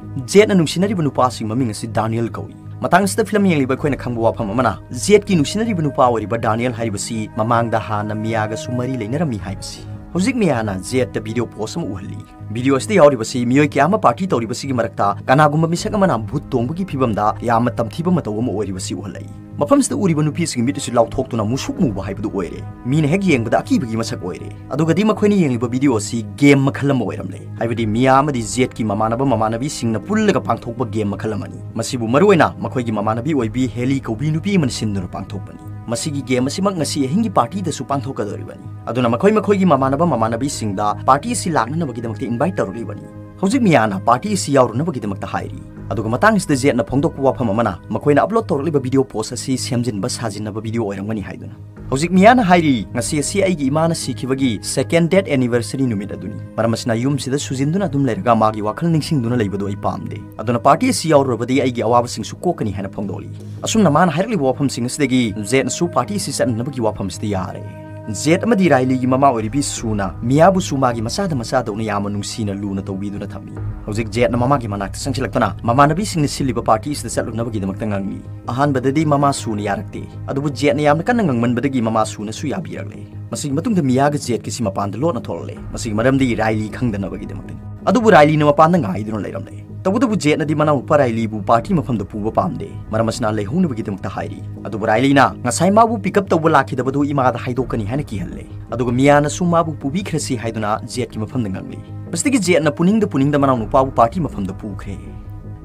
ꯖꯦꯠꯅ ꯅꯨꯡꯁꯤꯅꯔꯤꯕ ꯅꯨꯄꯥꯁꯤ ꯃꯃꯤꯡ ꯑꯁꯤ ꯗꯥꯅꯤꯌꯦꯜ ꯀꯧꯏ꯫ ꯃꯇꯥꯡ ꯑꯁꯤꯗ ꯐꯤꯂꯝ ꯌꯦꯡꯂꯤꯕ ꯑꯩꯈꯣꯏꯅ ꯈꯪꯕ ꯋꯥꯐꯝ ꯑꯃꯅ, ꯖꯦꯠꯀꯤ ꯅꯨꯡꯁꯤꯅꯔꯤꯕ ꯅꯨꯄꯥ ꯑꯣꯏꯔꯤꯕ ꯗꯥꯅꯤꯌꯦꯜ ꯍꯥꯏꯔꯤꯕꯁꯤ ꯃꯃꯥꯡꯗ ꯍꯥꯟꯅ ꯃꯤꯌꯥꯒꯁꯨ ꯃꯔꯤ ꯂꯩꯅꯔꯝꯃꯤ ꯍꯥꯏꯕꯁꯤ꯫ ꯍꯧꯖꯤꯛ ꯃꯤꯌꯥꯅ ꯖꯦꯠꯇ ꯚꯤꯗꯤꯑꯣ ꯄꯣꯁ ꯑꯃ ꯎꯍꯜꯂꯤ꯫ ꯚꯤꯗꯤꯑꯣ ꯑꯁꯤꯗ ꯌꯥꯎꯔꯤꯕꯁꯤ ꯃꯤꯑꯣꯏ ꯀꯌꯥ ꯑꯃ ꯄꯥꯔꯇꯤ ꯇꯧꯔꯤꯕꯁꯤꯒꯤ ꯃꯔꯛꯇ ꯀꯅꯥꯒꯨꯝꯕ ꯃꯤꯁꯛ ꯑꯃꯅ ꯚꯨꯠ ꯇꯣꯡꯕꯒꯤ ꯐꯤꯕꯝꯗ ꯌꯥꯝꯅ ꯇꯝꯊꯤꯕ ꯃꯇꯧ ꯑꯃ ꯑꯣꯏꯔꯤꯕꯁꯤ ꯎꯍꯜꯂꯛꯏ꯫ ꯃꯐꯝꯁꯤꯗ ꯎꯔꯤꯕ ꯅꯨꯄꯤꯁꯤꯡꯒꯤ ꯃꯤꯠ ꯑꯁꯤ ꯂꯥꯎꯊꯣꯛꯇꯨꯅ ꯃꯨꯁꯨꯛ ꯃꯨꯕ ꯍꯥꯏꯕꯗꯨ ꯑꯣꯏꯔꯦ꯫ ꯃꯤꯅ ꯍꯦꯛ ꯌꯦꯡꯕꯗ ꯑꯀꯤꯕꯒꯤ ꯃꯁꯛ ꯑꯣꯏꯔꯦ꯫ ꯑꯗꯨꯒꯗꯤ ꯃꯈꯣꯏꯅ ꯌꯦꯡꯂꯤꯕ ꯚꯤꯗꯤꯑꯣ ꯑꯁꯤ ꯒꯦꯝ ꯃꯈꯜ ꯑꯃ ꯑꯣꯏꯔꯝꯂꯦ꯫ ꯍꯥꯏꯕꯗꯤ ꯃꯤꯌꯥ ꯑꯃꯗꯤ ꯖꯦꯠꯀꯤ ꯃꯃꯥꯟꯅꯕ ꯃꯃꯥꯟꯅꯕꯤꯁꯤꯡꯅ ꯄꯨꯜꯂꯒ ꯄꯥꯡꯊꯣꯛꯄ ꯒꯦꯝ ꯃꯈꯜ ꯑꯃꯅꯤ꯫ ꯃꯁꯤꯕꯨ ꯃꯔꯨꯑꯣꯏꯅ ꯃꯈꯣꯏꯒꯤ ꯃꯃꯥꯟꯅꯕꯤ ꯑꯣꯏꯕꯤ ꯍꯦꯂꯤ ꯀꯧꯕꯤ ꯅꯨꯄꯤ ꯑꯃꯅ ꯁꯤꯟꯗꯨꯅ ꯄꯥꯡꯊꯣꯛꯄꯅꯤ꯫ ꯃꯁꯤꯒꯤ ꯒꯦꯝ ꯑꯁꯤꯃꯛ ꯉꯁꯤ ꯑꯍꯤꯡꯒꯤ ꯄꯥꯔꯇꯤꯗꯁꯨ ꯄꯥꯡꯊꯣꯛꯀꯗꯧꯔꯤꯕꯅꯤ꯫ ꯑꯗꯨꯅ ꯃꯈꯣꯏ ꯃꯈꯣꯏꯒꯤ ꯃꯃꯥꯟꯅꯕ ꯃꯃꯥꯟꯅꯕꯤꯁꯤꯡꯗ ꯄꯥꯔꯇꯤ ꯑꯁꯤ ꯂꯥꯛꯅꯅꯕꯒꯤꯗꯃꯛꯇ ꯏꯟꯚꯥꯏꯠ ꯇꯧꯔꯛꯂꯤꯕꯅꯤ꯫ ꯍꯧꯖꯤꯛ ꯃꯤꯌꯥꯅ ꯄꯥꯔꯇꯤ ꯑꯁꯤ ꯌꯥꯎꯔꯨꯅꯕꯒꯤꯗꯃꯛꯇ ꯍꯥꯏꯔꯤ꯫ ꯑꯗꯨꯒ ꯃꯇꯥꯡ ꯑꯁꯤꯗ ꯖꯦꯠꯅ ꯐꯣꯡꯗꯣꯛꯄ ꯋꯥꯐꯝ ꯑꯃꯅ ꯃꯈꯣꯏꯅ ꯑꯞꯂꯣꯗ ꯇꯧꯔꯛꯂꯤꯕ ꯚꯤꯗꯤꯑꯣ ꯄꯣꯁ ꯑꯁꯤ ꯁꯦꯝꯖꯤꯟꯕ ꯁꯥꯖꯤꯟꯅꯕ ꯚꯤꯗꯤꯑꯣ ꯑꯣꯏꯔꯝꯒꯅꯤ ꯍꯥꯏꯗꯨꯅ꯫ ꯍꯧꯖꯤꯛ ꯃꯤꯌꯥꯅ ꯍꯥꯏꯔꯤ, "ꯉꯁꯤ ꯑꯁꯤ ꯑꯩꯒꯤ ꯏꯃꯥꯅ ꯁꯤꯈꯤꯕꯒꯤ ꯁꯦꯀꯦꯟ ꯗꯦꯠ ꯑꯦꯅꯤꯚꯔꯁꯔꯤ ꯅꯨꯃꯤꯠ ꯑꯗꯨꯅꯤ꯫ ꯃꯔꯝ ꯑꯁꯤꯅ ꯌꯨꯝꯁꯤꯗ ꯁꯨꯖꯤꯟꯗꯨꯅ ꯑꯗꯨꯝ ꯂꯩꯔꯒ ꯃꯥꯒꯤ ꯋꯥꯈꯜ ꯅꯤꯡꯁꯤꯡꯗꯨꯅ ꯂꯩꯕꯗꯨ ꯑꯩ ꯄꯥꯝꯗꯦ꯫ ꯑꯗꯨꯅ ꯄꯥꯔꯇꯤ ꯑꯁꯤ ꯌꯥꯎꯔꯨꯔꯕꯗꯤ ꯑꯩꯒꯤ ꯑꯋꯥꯕꯁꯤꯡꯁꯨ ꯀꯣꯛꯀꯅꯤ" ꯍꯥꯏꯅ ꯐꯣꯡꯗꯣꯛꯂꯤ꯫ ꯑꯁꯨꯝꯅ ꯃꯥꯅ ꯍꯥꯏꯔꯛꯂꯤꯕ ꯋꯥꯐꯝꯁꯤꯡ ꯑꯁꯤꯗꯒꯤ ꯖꯦꯠꯅꯁꯨ ꯄꯥꯔꯇꯤ ꯑꯁꯤ ꯆꯠꯅꯅꯕꯒꯤ ꯋꯥꯐꯝꯁꯤꯗ ꯌꯥꯔꯦ꯫ ꯖꯦꯠ ꯑꯃꯗꯤ ꯔꯥꯏꯂꯤꯒꯤ ꯃꯃꯥ ꯑꯣꯏꯔꯤꯕꯤ ꯁꯨꯅ ꯃꯤꯌꯥꯕꯨꯁꯨ ꯃꯥꯒꯤ ꯃꯆꯥꯗ ꯃꯆꯥꯗꯧꯅ ꯌꯥꯝꯅ ꯅꯨꯡꯁꯤꯅ ꯂꯨꯅ ꯇꯧꯕꯤꯗꯨꯅ ꯊꯝꯃꯤ꯫ ꯍꯧꯖꯤꯛ ꯖꯦꯠꯅ ꯃꯃꯥꯒꯤ ꯃꯅꯥꯛꯇ ꯆꯪꯁꯤꯜꯂꯛꯇꯨꯅ ꯃꯃꯥꯟꯅꯕꯤꯁꯤꯡꯅ ꯁꯤꯜꯂꯤꯕ ꯄꯥꯔꯇꯤ ꯑꯁꯤꯗ ꯆꯠꯂꯨꯅꯕꯒꯤꯗꯃꯛꯇ ꯉꯥꯡꯂꯤ꯫ ꯑꯍꯥꯟꯕꯗꯗꯤ ꯃꯃꯥ ꯁꯨꯅ ꯌꯥꯔꯛꯇꯦ, ꯑꯗꯨꯕꯨ ꯖꯦꯠꯅ ꯌꯥꯝꯅ ꯀꯟꯅ ꯉꯥꯡꯃꯟꯕꯗꯒꯤ ꯃꯃꯥ ꯁꯨꯅꯁꯨ ꯌꯥꯕꯤꯔꯛꯂꯦ꯫ ꯃꯁꯤꯒꯤ ꯃꯇꯨꯡꯗ ꯃꯤꯌꯥꯒ ꯖꯦꯠꯀꯤꯁꯤ ꯃꯄꯥꯟꯗ ꯂꯣꯠꯅ ꯊꯣꯛꯂꯛꯂꯦ꯫ ꯃꯁꯤꯒꯤ ꯃꯔꯝꯗꯤ ꯔꯥꯏꯂꯤ ꯈꯪꯗꯅꯕꯒꯤꯗꯃꯛꯇꯅꯤ꯫ ꯑꯗꯨꯕꯨ ꯔꯥꯏꯂꯤꯅ ꯃꯄꯥꯟꯗ ꯉꯥꯏꯗꯨꯅ ꯂꯩꯔꯝꯂꯦ꯫ ꯇꯧꯕꯇꯕꯨ ꯖꯦꯠꯅꯗꯤ ꯃꯅꯥꯎꯅꯨꯄꯥ ꯔꯥꯏꯂꯤꯕꯨ ꯄꯥꯔꯇꯤ ꯃꯐꯝꯗ ꯄꯨꯕ ꯄꯥꯝꯗꯦ, ꯃꯔꯝ ꯑꯁꯤꯅ ꯂꯩꯍꯧꯅꯕꯒꯤꯗꯃꯛꯇ ꯍꯥꯏꯔꯤ꯫ ꯑꯗꯨꯕꯨ ꯔꯥꯏꯂꯤꯅ ꯉꯁꯥꯏ ꯃꯥꯕꯨ ꯄꯤꯛ ꯑꯞ ꯇꯧꯕ ꯂꯥꯛꯈꯤꯗꯕꯗꯨ ꯏꯃꯥꯗ ꯍꯥꯏꯗꯣꯛꯀꯅꯤ ꯍꯥꯏꯅ ꯀꯤꯍꯜꯂꯦ꯫ ꯑꯗꯨꯒ ꯃꯤꯌꯥꯅꯁꯨ ꯃꯥꯕꯨ ꯄꯨꯕꯤꯈ꯭ꯔꯁꯤ ꯍꯥꯏꯗꯨꯅ ꯖꯦꯠꯀꯤ ꯃꯐꯝꯗ ꯉꯥꯡꯂꯤ꯫ ꯃꯁꯤꯗꯒꯤ ꯖꯦꯠꯅ ꯄꯨꯅꯤꯡꯗ ꯄꯨꯅꯤꯡꯗ ꯃꯅꯥꯎꯅꯨꯄꯥꯕꯨ ꯄꯥꯔꯇꯤ ꯃꯐꯝꯗ ꯄꯨꯈ꯭ꯔꯦ꯫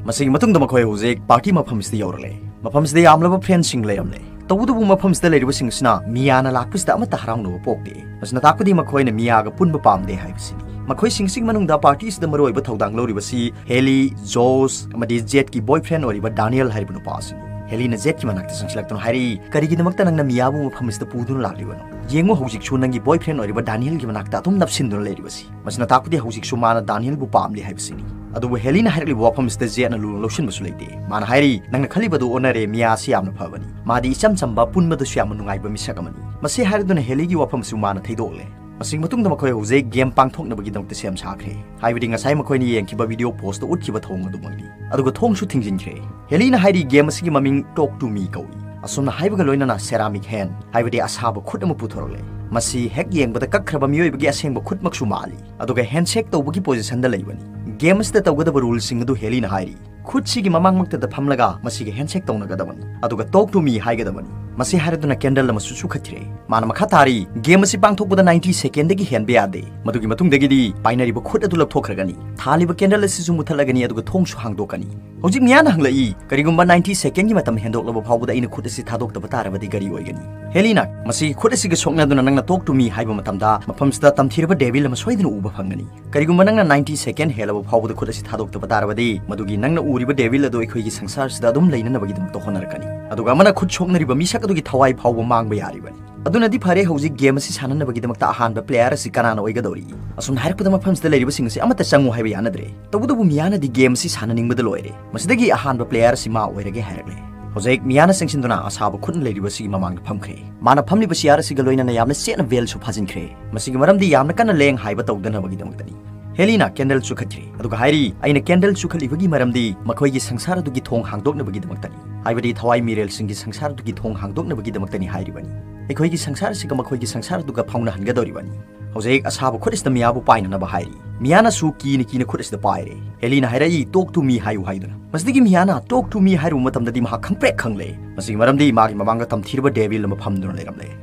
ꯃꯁꯤꯒꯤ ꯃꯇꯨꯡꯗ ꯃꯈꯣꯏ ꯍꯧꯖꯤꯛ ꯄꯥꯔꯇꯤ ꯃꯐꯝꯁꯤꯗ ꯌꯧꯔꯛꯂꯦ꯫ ꯃꯐꯝꯁꯤꯗ ꯌꯥꯝꯂꯕ ꯐ꯭ꯔꯦꯟꯁꯤꯡ ꯂꯩꯔꯝꯂꯦ꯫ ꯇꯧꯕꯇꯕꯨ ꯃꯐꯝꯁꯤꯗ ꯂꯩꯔꯤꯕꯁꯤꯡ ꯑꯁꯤꯅ ꯃꯤꯌꯥꯅ ꯂꯥꯛꯄꯁꯤꯗ ꯑꯃꯠꯇ ꯍꯔꯥꯎꯅꯕ ꯄꯣꯛꯇꯦ꯫ ꯃꯁꯤꯅ ꯇꯥꯛꯄꯗꯤ ꯃꯈꯣꯏꯅ ꯃꯤꯌꯥꯒ ꯄꯨꯟꯕ ꯄꯥꯝꯗꯦ ꯍꯥꯏꯕꯁꯤꯅꯤ꯫ ꯃꯈꯣꯏꯁꯤꯡꯁꯤꯒꯤ ꯃꯅꯨꯡꯗ ꯄꯥꯔꯇꯤ ꯑꯁꯤꯗ ꯃꯔꯨꯑꯣꯏꯕ ꯊꯧꯗꯥꯡ ꯂꯧꯔꯤꯕꯁꯤ ꯍꯦꯂꯤ, ꯖꯣꯁ ꯑꯃꯗꯤ ꯖꯦꯠꯀꯤ ꯕꯣꯏꯐ꯭ꯔꯦꯟ ꯑꯣꯏꯔꯤꯕ ꯗꯥꯅꯤꯌꯦꯜ ꯍꯥꯏꯔꯤꯕ ꯅꯨꯄꯥ ꯑꯁꯤꯅꯤ꯫ ꯍꯦꯂꯤꯅ ꯖꯦꯠꯀꯤ ꯃꯅꯥꯛꯇ ꯆꯪꯁꯤꯜꯂꯛꯇꯨꯅ ꯍꯥꯏꯔꯛꯏ, "ꯀꯔꯤꯒꯤꯗꯃꯛꯇ ꯅꯪꯅ ꯃꯤꯌꯥꯕꯨ ꯃꯐꯝ ꯑꯁꯤꯗ ꯄꯨꯗꯨꯅ ꯂꯥꯛꯂꯤꯕꯅꯣ? ꯌꯦꯡꯉꯨ, ꯍꯧꯖꯤꯛꯁꯨ ꯅꯪꯒꯤ ꯕꯣꯏꯐ꯭ꯔꯦꯟ ꯑꯣꯏꯔꯤꯕ ꯗꯥꯅꯤꯌꯦꯜꯒꯤ ꯃꯅꯥꯛꯇ ꯑꯗꯨꯝ ꯅꯞꯁꯤꯟꯗꯨꯅ ꯂꯩꯔꯤꯕꯁꯤ꯫" ꯃꯁꯤꯅ ꯇꯥꯛꯄꯗꯤ ꯍꯧꯖꯤꯛꯁꯨ ꯃꯥꯅ ꯗꯥꯅꯤꯌꯦꯜꯕꯨ ꯄꯥꯝꯂꯤ ꯍꯥꯏꯕꯁꯤꯅꯤ꯫ ꯑꯗꯨꯕꯨ ꯍꯦꯂꯤꯅ ꯍꯥꯏꯔꯛꯂꯤꯕ ꯋꯥꯐꯝ ꯑꯁꯤꯗ ꯖꯦꯠꯅ ꯂꯨꯅ ꯂꯧꯁꯤꯟꯕꯁꯨ ꯂꯩꯇꯦ꯫ ꯃꯥꯅ ꯍꯥꯏꯔꯤ, "ꯅꯪꯅ ꯈꯜꯂꯤꯕꯗꯨ ꯑꯣꯟꯅꯔꯦ, ꯃꯤꯌꯥ ꯑꯁꯤ ꯌꯥꯝꯅ ꯐꯕꯅꯤ꯫ ꯃꯥꯗꯤ ꯏꯆꯝ ꯆꯝꯕ, ꯄꯨꯟꯕꯗꯁꯨ ꯌꯥꯝꯅ ꯅꯨꯡꯉꯥꯏꯕ ꯃꯤꯁꯛ ꯑꯃꯅꯤ꯫" ꯃꯁꯤ ꯍꯥꯏꯔꯗꯨꯅ ꯍꯦꯂꯤꯒꯤ ꯋꯥꯐꯝꯁꯨ ꯃꯥꯅ ꯊꯩꯗꯣꯛꯂꯦ꯫ ꯃꯁꯤꯒꯤ ꯃꯇꯨꯡꯗ ꯃꯈꯣꯏ ꯍꯧꯖꯤꯛ ꯒꯦꯝ ꯄꯥꯡꯊꯣꯛꯅꯕꯒꯤꯗꯃꯛꯇ ꯁꯦꯝ ꯁꯥꯈ꯭ꯔꯦ꯫ ꯍꯥꯏꯕꯗꯤ ꯉꯁꯥꯏ ꯃꯈꯣꯏꯅ ꯌꯦꯡꯈꯤꯕ ꯚꯤꯗꯤꯑꯣ ꯄꯣꯁꯇ ꯎꯠꯈꯤꯕ ꯊꯧꯑꯣꯡ ꯑꯗꯨꯃꯛꯅꯤ꯫ ꯑꯗꯨꯒ ꯊꯣꯡꯁꯨ ꯊꯤꯡꯖꯤꯟꯈ꯭ꯔꯦ꯫ ꯍꯦꯂꯤꯅ ꯍꯥꯏꯔꯤ, "ꯒꯦꯝ ꯑꯁꯤꯒꯤ ꯃꯃꯤꯡ Talk to Me ꯀꯧꯏ꯫ ꯑꯁꯨꯝꯅ ꯍꯥꯏꯕꯒ ꯂꯣꯏꯅꯅ ꯁꯦꯔꯥꯃꯤꯛ ꯍꯦꯟ, ꯍꯥꯏꯕꯗꯤ ꯑꯁꯥꯕ ꯈꯨꯠ ꯑꯃ ꯄꯨꯊꯣꯔꯛꯂꯦ꯫ ꯃꯁꯤ ꯍꯦꯛ ꯌꯦꯡꯕꯗ ꯀꯛꯈ꯭ꯔꯕ ꯃꯤꯑꯣꯏꯕꯒꯤ ꯑꯁꯦꯡꯕ ꯈꯨꯠꯃꯛꯁꯨ ꯃꯥꯜꯂꯤ꯫ ꯑꯗꯨꯒ ꯍꯦꯟꯁꯦꯛ ꯇꯧꯕꯒꯤ ꯄꯣꯖꯤꯁꯟꯗ ꯂꯩꯕꯅꯤ꯫ ꯒꯦꯝ ꯑꯁꯤꯗ ꯇꯧꯒꯗꯕ ꯔꯨꯜꯁꯤꯡ ꯑꯗꯨ ꯍꯦꯂꯤꯅ ꯍꯥꯏꯔꯤ꯫ ꯈꯨꯠꯁꯤꯒꯤ ꯃꯃꯥꯡꯃꯛꯇꯗ ꯐꯝꯂꯒ ꯃꯁꯤꯒ handshake ꯇꯧꯅꯒꯗꯕꯅꯤ, ꯑꯗꯨꯒ "Talk to me" ꯍꯥꯏꯒꯗꯕꯅꯤ꯫ ꯃꯁꯤ ꯍꯥꯏꯔꯗꯨꯅ candle ꯑꯃꯁꯨ ꯆꯨꯈꯠꯈ꯭ꯔꯦ꯫ ꯃꯥꯅ ꯃꯈꯥ ꯇꯥꯔꯤ, "Game ꯑꯁꯤ ꯄꯥꯡꯊꯣꯛꯄꯗ ninety second ꯗꯒꯤ ꯍꯦꯟꯕ ꯌꯥꯗꯦ꯫ ꯃꯗꯨꯒꯤ ꯃꯇꯨꯡꯗꯒꯤꯗꯤ ꯄꯥꯏꯅꯔꯤꯕ ꯈꯨꯠ ꯑꯗꯨ ꯂꯧꯊꯣꯛꯈ꯭ꯔꯒꯅꯤ꯫ ꯊꯥꯜꯂꯤꯕ candle ꯑꯁꯤꯁꯨ ꯃꯨꯊꯠꯂꯒꯅꯤ, ꯑꯗꯨꯒ ꯊꯣꯡꯁꯨ ꯍꯥꯡꯗꯣꯛꯀꯅꯤ"꯫ ꯍꯧꯖꯤꯛ ꯃꯤꯌꯥꯅ ꯍꯪꯂꯛꯏ, "ꯀꯔꯤꯒꯨꯝꯕ ninety second ꯒꯤ ꯃꯇꯝ ꯍꯦꯟꯗꯣꯛꯂꯕ ꯐꯥꯎꯕꯗ ꯑꯩꯅ ꯈꯨꯠ ꯑꯁꯤ ꯊꯥꯗꯣꯛꯇꯕ ꯇꯥꯔꯕꯗꯤ ꯀꯔꯤ ꯑꯣꯏꯒꯅꯤ?" ꯍꯦꯂꯤꯅ, "ꯃꯁꯤꯒꯤ ꯈꯨꯠ ꯑꯁꯤꯒ ꯁꯣꯛꯅꯗꯨꯅ ꯅꯪꯅ "Talk to me" ꯍꯥꯏꯕ ꯃꯇꯝꯗ ꯃꯐꯝꯁꯤꯗ ꯇꯝꯊꯤꯔꯕ devil ꯑꯃ ꯁꯣꯏꯗꯅ ꯎꯕ ꯐꯪꯒꯅꯤ꯫ ꯀꯔꯤꯒꯨꯝꯕ ꯅꯪꯅ ninety second ꯍꯦꯜꯂꯕ ꯐꯥꯎꯕꯗ ꯈꯨꯠ ꯑꯁꯤ ꯊꯥꯗꯣꯛꯇꯕ ꯇꯥꯔꯕꯗꯤ, ꯃꯗꯨꯒꯤ ꯅꯪꯅ ꯎꯔꯤꯕ devil ꯑꯗꯨ ꯑꯩꯈꯣꯏꯒꯤ ꯁꯪꯁꯥꯔꯁꯤꯗ ꯑꯗꯨꯝ ꯂꯩꯅꯅꯕꯒꯤꯗꯃꯛꯇ ꯍꯣꯠꯅꯔꯛꯀꯅꯤ꯫ ꯑꯗꯨꯒ ꯑꯃꯅ ꯈꯨꯠ ꯁꯣꯛꯅꯔꯤꯕ ꯃꯤꯁꯛ ꯑꯗꯨꯒꯤ ꯊꯋꯥꯏ ꯐꯥꯎꯕ ꯃꯥꯡꯕ ꯌꯥꯔꯤꯕꯅꯤ꯫ ꯑꯗꯨꯅꯗꯤ ꯐꯔꯦ, ꯍꯧꯖꯤꯛ game ꯑꯁꯤ ꯁꯥꯟꯅꯅꯕꯒꯤꯗꯃꯛꯇ ꯑꯍꯥꯟꯕ player ꯑꯁꯤ ꯀꯅꯥꯅ ꯑꯣꯏꯒꯗꯧꯔꯤ? ꯑꯁꯨꯝꯅ ꯍꯥꯏꯔꯛꯄꯗ ꯃꯐꯝꯁꯤꯗ ꯂꯩꯔꯤꯕꯁꯤꯡ ꯑꯁꯤ ꯑꯃꯠꯇ ꯆꯪꯉꯨ ꯍꯥꯏꯕ ꯌꯥꯅꯗ꯭ꯔꯦ꯫ ꯇꯧꯕꯇꯕꯨ ꯃꯤꯌꯥꯅꯗꯤ game ꯑꯁꯤ ꯁꯥꯟꯅꯅꯤꯡꯕꯗ ꯂꯣꯏꯔꯦ꯫ ꯃꯁꯤꯗꯒꯤ ꯑꯍꯥꯟꯕ player ꯑꯁꯤ ꯃꯥ ꯑꯣꯏꯔꯒꯦ ꯍꯥꯏꯔꯛꯂꯦ꯫ ꯍꯧꯖꯤꯛ ꯃꯤꯌꯥꯅ ꯆꯪꯁꯤꯟꯗꯨꯅ ꯑꯁꯥꯕ ꯈꯨꯠꯅ ꯂꯩꯔꯤꯕꯁꯤꯒꯤ ꯃꯃꯥꯡꯗ ꯐꯝꯈ꯭ꯔꯦ꯫ ꯃꯥꯅ ꯐꯝꯂꯤꯕ chair ꯑꯁꯤꯒ ꯂꯣꯏꯅꯅ ꯌꯥꯝꯅ ꯆꯦꯠꯅ veil ꯁꯨ ꯐꯥꯖꯤꯟꯈ꯭ꯔꯦ꯫ ꯃꯁꯤꯒꯤ ꯃꯔꯝꯗꯤ ꯌꯥꯝꯅ ꯀꯟꯅ ꯂꯦꯡ ꯍꯥꯏꯕ ꯇꯧꯗꯅꯕꯒꯤꯗꯃꯛꯇꯅꯤ꯫ ꯍꯦꯂꯤꯅ candle ꯆꯨꯈꯠꯈ꯭ꯔꯦ, ꯑꯗꯨꯒ ꯍꯥꯏꯔꯤ, "ꯑꯩꯅ candle ꯆꯨꯈꯠꯂꯤꯕꯒꯤ ꯃꯔꯝꯗꯤ ꯃꯈꯣꯏꯒꯤ ꯁꯪꯁꯥꯔ ꯑꯗꯨꯒꯤ ꯊꯣꯡ ꯍꯥꯡꯗꯣꯛꯅꯕꯒꯤꯗꯃꯛꯇꯅꯤ, ꯍꯥꯏꯕꯗꯤ ꯊꯋꯥꯏ ꯃꯤꯔꯦꯜꯁꯤꯡꯒꯤ ꯁꯪꯁꯥꯔ ꯑꯗꯨꯒꯤ ꯊꯣꯡ ꯍꯥꯡꯗꯣꯛꯅꯕꯒꯤꯗꯃꯛꯇꯅꯤ" ꯍꯥꯏꯔꯤꯕꯅꯤ꯫ ꯑꯩꯈꯣꯏꯒꯤ ꯁꯪꯁꯥꯔ ꯑꯁꯤꯒ ꯃꯈꯣꯏꯒꯤ ꯁꯪꯁꯥꯔ ꯑꯗꯨꯒ ꯐꯥꯎꯅꯍꯟꯒꯗꯧꯔꯤꯕꯅꯤ꯫ ꯍꯧꯖꯤꯛ ꯑꯁꯥꯕ ꯈꯨꯠ ꯑꯁꯤꯗ ꯃꯤꯌꯥꯕꯨ ꯄꯥꯏꯅꯅꯕ ꯍꯥꯏꯔꯤ꯫ ꯃꯤꯌꯥꯅꯁꯨ ꯀꯤꯅ ꯀꯤꯅ ꯈꯨꯠ ꯑꯁꯤꯗ ꯄꯥꯏꯔꯦ꯫ ꯍꯦꯂꯤꯅ ꯍꯥꯏꯔꯛꯏ, "Talk to me" ꯍꯥꯏꯌꯨ ꯍꯥꯏꯗꯨꯅ꯫ ꯃꯁꯤꯗꯒꯤ ꯃꯤꯌꯥꯅ "Talk to me" ꯍꯥꯏꯔꯨꯕ ꯃꯇꯝꯗꯗꯤ ꯃꯍꯥꯛ ꯈꯪꯄ꯭ꯔꯦꯛ ꯈꯪꯂꯦ꯫ ꯃꯁꯤꯒꯤ ꯃꯔꯝꯗꯤ ꯃꯥꯒꯤ ꯃꯃꯥꯡꯗ ꯇꯝꯊꯤꯔꯕ devil ꯑꯃ ꯐꯝꯗꯨꯅ ꯂꯩꯔꯝꯂꯦ꯫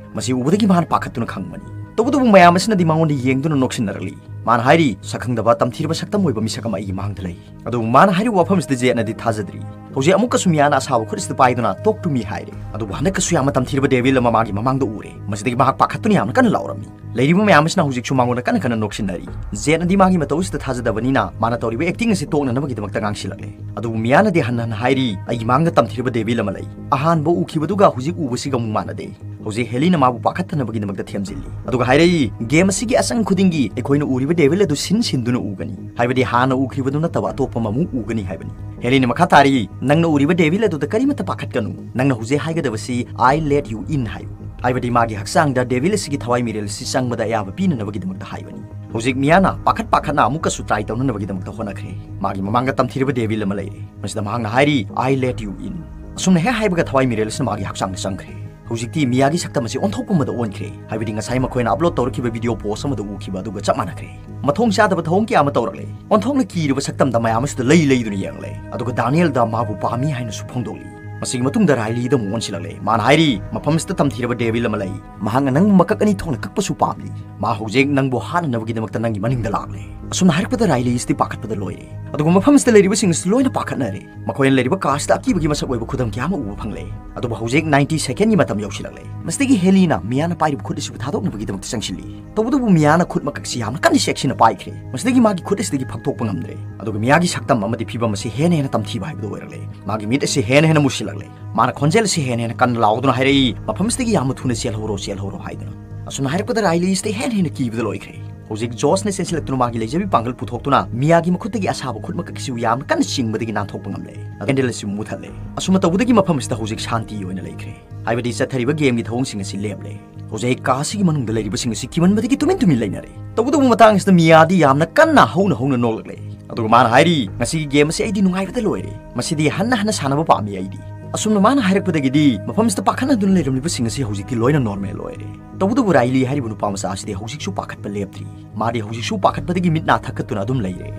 ꯃꯁꯤ ꯎꯕꯗꯒꯤ ꯃꯥꯅ ꯄꯥꯈꯠꯇꯨꯅ ꯈꯪꯕꯅꯤ꯫ ꯇꯧꯕꯇꯕꯨ ꯃꯌꯥꯝ ꯑꯁꯤꯅꯗꯤ ꯃꯉꯣꯟꯗ ꯌꯦꯡꯗꯨꯅ ꯅꯣꯛꯁꯤꯟꯅꯔꯛꯂꯤ꯫ ꯃꯥꯅ ꯍꯥꯏꯔꯤ, "ꯁꯛꯈꯪꯗꯕ ꯇꯝꯊꯤꯔꯕ ꯁꯛꯇꯝ ꯑꯣꯏꯕ ꯃꯤꯁꯛ ꯑꯃ ꯑꯩꯒꯤ ꯃꯥꯡꯗ ꯂꯩ"꯫ ꯑꯗꯨꯕꯨ ꯃꯥꯅ ꯍꯥꯏꯔꯤꯕ ꯋꯥꯐꯝꯁꯤꯗ ꯖꯦꯠꯅꯗꯤ ꯊꯥꯖꯗ꯭ꯔꯤ꯫ ꯍꯧꯖꯤꯛ ꯑꯃꯨꯛꯀꯁꯨ ꯃꯤꯌꯥꯅ ꯑꯁꯥꯕ ꯈꯨꯠ ꯑꯁꯤꯗ ꯄꯥꯏꯗꯨꯅ "Talk to me" ꯍꯥꯏꯔꯦ꯫ ꯑꯗꯨꯕꯨ ꯍꯟꯗꯛꯀꯁꯨ ꯌꯥꯝꯅ ꯇꯝꯊꯤꯔꯕ devil ꯑꯃ ꯃꯥꯒꯤ ꯃꯃꯥꯡꯗ ꯎꯔꯦ꯫ ꯃꯁꯤꯗꯒꯤ ꯃꯍꯥꯛ ꯄꯥꯈꯠꯇꯨꯅ ꯌꯥꯝꯅ ꯀꯟꯅ ꯂꯥꯎꯔꯝꯃꯤ꯫ ꯂꯩꯔꯤꯕ ꯃꯌꯥꯝ ꯑꯁꯤꯅ ꯍꯧꯖꯤꯛꯁꯨ ꯃꯉꯣꯟꯗ ꯀꯟꯅ ꯀꯟꯅ ꯅꯣꯛꯁꯤꯟꯅꯔꯤ꯫ ꯖꯦꯠꯅꯗꯤ ꯃꯥꯒꯤ ꯃꯇꯧ ꯑꯁꯤꯗ ꯊꯥꯖꯗꯕꯅꯤꯅ ꯃꯥꯅ ꯇꯧꯔꯤꯕ acting ꯑꯁꯤ ꯇꯣꯛꯅꯅꯕꯒꯤꯗꯃꯛꯇ ꯉꯥꯡꯁꯤꯜꯂꯛꯂꯦ꯫ ꯑꯗꯨꯕꯨ ꯃꯤꯌꯥꯅꯗꯤ ꯍꯟꯅ ꯍꯟꯅ ꯍꯥꯏꯔꯤ, "ꯑꯩꯒꯤ ꯃꯥꯡꯗ ꯇꯝꯊꯤꯔꯕ devil ꯑꯃ ꯂꯩ꯫ ꯑꯍꯥꯟꯕ ꯎꯈꯤꯕꯗꯨꯒ ꯍꯧꯖꯤꯛ ꯎꯕꯁꯤꯒ ꯑꯃꯨꯛ ꯃꯥꯟꯅꯗꯦ"꯫ ꯍꯧꯖꯤꯛ ꯍꯦꯂꯤꯅ ꯃꯥꯕꯨ ꯄꯥꯈꯠꯇꯅꯕꯒꯤꯗꯃꯛꯇ ꯊꯦꯝꯖꯤꯜꯂꯤ꯫ ꯑꯗꯨꯒ ꯍꯥꯏꯔꯛꯏ, "Game ꯑꯁꯤꯒꯤ ꯑꯁꯪ ꯈꯨꯗꯤꯡꯒꯤ ꯑꯩꯈꯣꯏꯅ ꯎꯔꯤꯕ devil ꯑꯗꯨ ꯁꯤꯟ ꯁꯤꯟꯗꯨꯅ ꯎꯒꯅꯤ, ꯍꯥꯏꯕꯗꯤ ꯍꯥꯟꯅ ꯎꯈꯤꯕꯗꯨ ꯅꯠꯇꯕ ꯑꯇꯣꯞꯄ ꯑꯃꯃꯨꯛ ꯎꯒꯅꯤ" ꯍꯥꯏꯕꯅꯤ꯫ ꯍꯦꯂꯤꯅ ꯃꯈꯥ ꯇꯥꯔꯤ, "ꯅꯪꯅ ꯎꯔꯤꯕ devil ꯑꯗꯨꯗ ꯀꯔꯤꯃꯠꯇ ꯄꯥꯈꯠꯀꯅꯨ꯫ ꯅꯪꯅ ꯍꯧꯖꯤꯛ ꯍꯥꯏꯒꯗꯕꯁꯤ 'I let you in' ꯍꯥꯏꯌꯨ", ꯍꯥꯏꯕꯗꯤ ꯃꯥꯒꯤ ꯍꯛꯆꯥꯡꯗ devil ꯑꯁꯤꯒꯤ ꯊꯋꯥꯏ ꯃꯤꯔꯦꯜ ꯑꯁꯤ ꯆꯪꯕꯗ ꯑꯌꯥꯕ ꯄꯤꯅꯅꯕꯒꯤꯗꯃꯛꯇ ꯍꯥꯏꯕꯅꯤ꯫ ꯍꯧꯖꯤꯛ ꯃꯤꯌꯥꯅ ꯄꯥꯈꯠ ꯄꯥꯈꯠꯅ ꯑꯃꯨꯛꯀꯁꯨ try ꯇꯧꯅꯅꯕꯒꯤꯗꯃꯛꯇ ꯍꯣꯠꯅꯈ꯭ꯔꯦ꯫ ꯃꯥꯒꯤ ꯃꯃꯥꯡꯗ ꯇꯝꯊꯤꯔꯕ devil ꯑꯃ ꯂꯩꯔꯦ꯫ ꯃꯁꯤꯗ ꯃꯍꯥꯛꯅ ꯍꯥꯏꯔꯤ, "I let you in"꯫ ꯑꯁꯨꯝꯅ ꯍꯦꯛ ꯍꯥꯏꯕꯒ ꯊꯋꯥꯏ ꯃꯤꯔꯦꯜ ꯑꯁꯤꯅ ꯃꯥꯒꯤ ꯍꯛꯆꯥꯡꯗ ꯆꯪꯈ꯭ꯔꯦ꯫ ꯍꯧꯖꯤꯛꯇꯤ ꯃꯤꯌꯥꯒꯤ ꯁꯛꯇꯝ ꯑꯁꯤ ꯑꯣꯟꯊꯣꯛꯄ ꯑꯃꯗ ꯑꯣꯟꯈ꯭ꯔꯦ꯫ ꯍꯥꯏꯕꯗꯤ ꯉꯁꯥꯏ ꯃꯈꯣꯏꯅ ꯑꯞꯂꯣꯗ ꯇꯧꯔꯛꯈꯤꯕ ꯚꯤꯗꯤꯑꯣ ꯄꯣꯁ ꯑꯃꯗ ꯎꯈꯤꯕ ꯑꯗꯨꯒ ꯆꯞ ꯃꯥꯟꯅꯈ꯭ꯔꯦ꯫ ꯃꯊꯣꯡ ꯆꯥꯗꯕ ꯊꯧꯑꯣꯡ ꯀꯌꯥ ꯑꯃ ꯇꯧꯔꯛꯂꯦ꯫ ꯑꯣꯟꯊꯣꯛꯅ ꯀꯤꯔꯕ ꯁꯛꯇꯝꯗ ꯃꯌꯥꯝ ꯑꯁꯤꯗ ꯂꯩ ꯂꯩꯗꯨꯅ ꯌꯦꯡꯂꯦ꯫ ꯑꯗꯨꯒ ꯗꯥꯅꯤꯌꯦꯜꯗ ꯃꯥꯕꯨ ꯄꯥꯝꯃꯤ ꯍꯥꯏꯅꯁꯨ ꯐꯣꯡꯗꯣꯛꯂꯤ꯫ ꯃꯁꯤꯒꯤ ꯃꯇꯨꯡꯗ ꯔꯥꯏꯂꯤꯗ ꯑꯃꯨꯛ ꯑꯣꯟꯁꯤꯜꯂꯛꯂꯦ꯫ ꯃꯥꯅ ꯍꯥꯏꯔꯤ, ꯃꯐꯝ ꯑꯁꯤꯗ ꯇꯝꯊꯤꯔꯕ ꯗꯦꯚꯤꯜ ꯑꯃ ꯂꯩ꯫ ꯃꯍꯥꯛꯅ ꯅꯪꯕꯨ ꯃꯀꯛ ꯑꯅꯤ ꯊꯣꯛꯅ ꯀꯛꯄꯁꯨ ꯄꯥꯝꯂꯤ꯫ ꯃꯥ ꯍꯧꯖꯤꯛ ꯅꯪꯕꯨ ꯍꯥꯠꯅꯅꯕꯒꯤꯗꯃꯛꯇ ꯅꯪꯒꯤ ꯃꯅꯤꯡꯗ ꯂꯥꯛꯂꯦ꯫ ꯑꯁꯨꯝꯅ ꯍꯥꯏꯔꯛꯄꯗ ꯔꯥꯏꯂꯤ ꯑꯁꯤꯗꯤ ꯄꯥꯈꯠꯄꯗ ꯂꯣꯏꯔꯦ꯫ ꯑꯗꯨꯒ ꯃꯐꯝ ꯑꯁꯤꯗ ꯂꯩꯔꯤꯕꯁꯤꯡ ꯑꯁꯤ ꯂꯣꯏꯅ ꯄꯥꯈꯠꯅꯔꯦ꯫ ꯃꯈꯣꯏꯅ ꯂꯩꯔꯤꯕ ꯀꯥ ꯑꯁꯤꯗ ꯑꯀꯤꯕꯒꯤ ꯃꯁꯛ ꯑꯣꯏꯕ ꯈꯨꯗꯝ ꯀꯌꯥ ꯑꯃ ꯎꯕ ꯐꯪꯂꯦ꯫ ꯑꯗꯨꯕꯨ ꯍꯧꯖꯤꯛ ꯅꯥꯏꯟꯇꯤ ꯁꯦꯀꯦꯟꯒꯤ ꯃꯇꯝ ꯌꯧꯁꯤꯜꯂꯛꯂꯦ꯫ ꯃꯁꯤꯗꯒꯤ ꯍꯦꯂꯤꯅ ꯃꯤꯌꯥꯅ ꯄꯥꯏꯔꯤꯕ ꯈꯨꯠ ꯑꯁꯤꯕꯨ ꯊꯥꯗꯣꯛꯅꯕꯒꯤꯗꯃꯛꯇ ꯆꯪꯁꯤꯜꯂꯤ꯫ ꯇꯧꯕꯇꯕꯨ ꯃꯤꯌꯥꯅ ꯈꯨꯠ ꯃꯀꯛꯁꯤ ꯌꯥꯝꯅ ꯀꯟꯅ ꯆꯦꯛꯁꯤꯟꯅ ꯄꯥꯏꯈ꯭ꯔꯦ꯫ ꯃꯁꯤꯗꯒꯤ ꯃꯥꯒꯤ ꯈꯨꯠ ꯑꯁꯤꯗꯒꯤ ꯐꯛꯊꯣꯛꯄ ꯉꯝꯗ꯭ꯔꯦ꯫ ꯑꯗꯨꯒ ꯃꯤꯌꯥꯒꯤ ꯁꯛꯇꯝ ꯑꯃꯗꯤ ꯐꯤꯕꯝ ꯑꯁꯤ ꯍꯦꯟꯅ ꯍꯦꯟꯅ ꯇꯝꯊꯤꯕ ꯍꯥꯏꯕꯗꯨ ꯑꯣꯏꯔꯛꯂꯦ꯫ ꯃꯥꯒꯤ ꯃꯤꯠ ꯑꯁꯤ ꯍꯦꯟꯅ ꯍꯦꯟꯅ ꯃꯨꯁꯤꯜꯂꯛꯂꯦ꯫ ꯃꯥꯅ ꯈꯣꯟꯖꯦꯜ ꯑꯁꯤ ꯍꯦꯟꯅ ꯍꯦꯟꯅ ꯀꯟꯅ ꯂꯥꯎꯗꯨꯅ ꯍꯥꯏꯔꯛꯏ, "ꯃꯐꯝꯁꯤꯗꯒꯤ ꯌꯥꯝꯅ ꯊꯨꯅ ꯆꯦꯜꯍꯧꯔꯣ, ꯆꯦꯜꯍꯧꯔꯣ" ꯍꯥꯏꯗꯨꯅ꯫ ꯑꯁꯨꯝꯅ ꯍꯥꯏꯔꯛꯄꯗ ꯔꯥꯏꯂꯤ ꯑꯁꯤꯗꯤ ꯍꯦꯟꯅ ꯍꯦꯟꯅ ꯀꯤꯕꯗ ꯂꯣꯏꯈ꯭ꯔꯦ꯫ ꯍꯧꯖꯤꯛ ꯖꯣꯁꯅ ꯆꯦꯟꯁꯤꯜꯂꯛꯇꯨꯅ ꯃꯥꯒꯤ ꯂꯩꯖꯕꯤ ꯄꯥꯡꯒꯜ ꯄꯨꯊꯣꯛꯇꯨꯅ ꯃꯤꯌꯥꯒꯤ ꯃꯈꯨꯠꯇꯒꯤ ꯑꯁꯥꯕ ꯈꯨꯠ ꯃꯀꯛ ꯑꯁꯤꯕꯨ ꯌꯥꯝꯅ ꯀꯟꯅ ꯆꯤꯡꯕꯗꯒꯤ ꯅꯥꯟꯊꯣꯛꯄ ꯉꯝꯂꯦ꯫ ꯀꯦꯟꯗꯜ ꯑꯁꯤ ꯃꯨꯊꯠꯂꯦ꯫ ꯑꯁꯨꯝꯅ ꯇꯧꯕꯗꯒꯤ ꯃꯐꯝ ꯑꯁꯤꯗ ꯍꯧꯖꯤꯛ ꯁꯥꯟꯇꯤ ꯑꯣꯏꯅ ꯂꯩꯈ꯭ꯔꯦ꯫ ꯍꯥꯏꯕꯗꯤ ꯆꯠꯊꯔꯤꯕ ꯒꯦꯝꯒꯤ ꯊꯧꯑꯣꯡꯁꯤꯡ ꯑꯁꯤ ꯂꯦꯞꯂꯦ꯫ ꯍꯧꯖꯤꯛ ꯀꯥ ꯑꯁꯤꯒꯤ ꯃꯅꯨꯡꯗ ꯂꯩꯔꯤꯕꯁꯤꯡ ꯑꯁꯤ ꯀꯤꯃꯟꯕꯗꯒꯤ ꯇꯨꯃꯤꯟ ꯇꯨꯃꯤꯟ ꯂꯩꯅꯔꯦ꯫ ꯇꯧꯕꯇꯕꯨ ꯃꯇꯥꯡ ꯑꯁꯤꯗ ꯃꯤꯌꯥꯗꯤ ꯌꯥꯝꯅ ꯀꯟꯅ ꯍꯧꯅ ꯍꯧꯅ ꯅꯣꯛꯂꯛꯂꯦ꯫ ꯑꯗꯨꯒ ꯃꯥꯅ ꯍꯥꯏꯔꯤ, "ꯉꯁꯤꯒꯤ ꯒꯦꯝ ꯑꯁꯤ ꯑꯩꯗꯤ ꯅꯨꯡꯉꯥꯏꯕꯗ ꯂꯣꯏꯔꯦ꯫ ꯃꯁꯤꯗꯤ ꯍꯟꯅ ꯍꯟꯅ ꯁꯥꯟꯅꯕ ꯄꯥꯝꯃꯤ ꯑꯩꯗꯤ"꯫ ꯑꯁꯨꯝꯅ ꯃꯥꯅ ꯍꯥꯏꯔꯛꯄꯗꯒꯤꯗꯤ ꯃꯐꯝꯁꯤꯗ ꯄꯥꯈꯠꯅꯗꯨꯅ ꯂꯩꯔꯝꯂꯤꯕꯁꯤꯡ ꯑꯁꯤ ꯍꯧꯖꯤꯛꯇꯤ ꯂꯣꯏꯅ ꯅꯣꯔꯃꯦꯜ ꯑꯣꯏꯔꯦ꯫ ꯇꯧꯕꯇꯕꯨ ꯔꯥꯏꯂꯤ ꯍꯥꯏꯔꯤꯕ ꯅꯨꯄꯥ ꯃꯆꯥ ꯑꯁꯤꯗꯤ ꯍꯧꯖꯤꯛꯁꯨ ꯄꯥꯈꯠꯄ ꯂꯦꯞꯇ꯭ꯔꯤ꯫ ꯃꯥꯗꯤ ꯍꯧꯖꯤꯛꯁꯨ ꯄꯥꯈꯠꯄꯗꯒꯤ ꯃꯤꯠ ꯅꯥ ꯊꯛꯀꯠꯇꯨꯅ ꯑꯗꯨꯝ ꯂꯩꯔꯦ꯫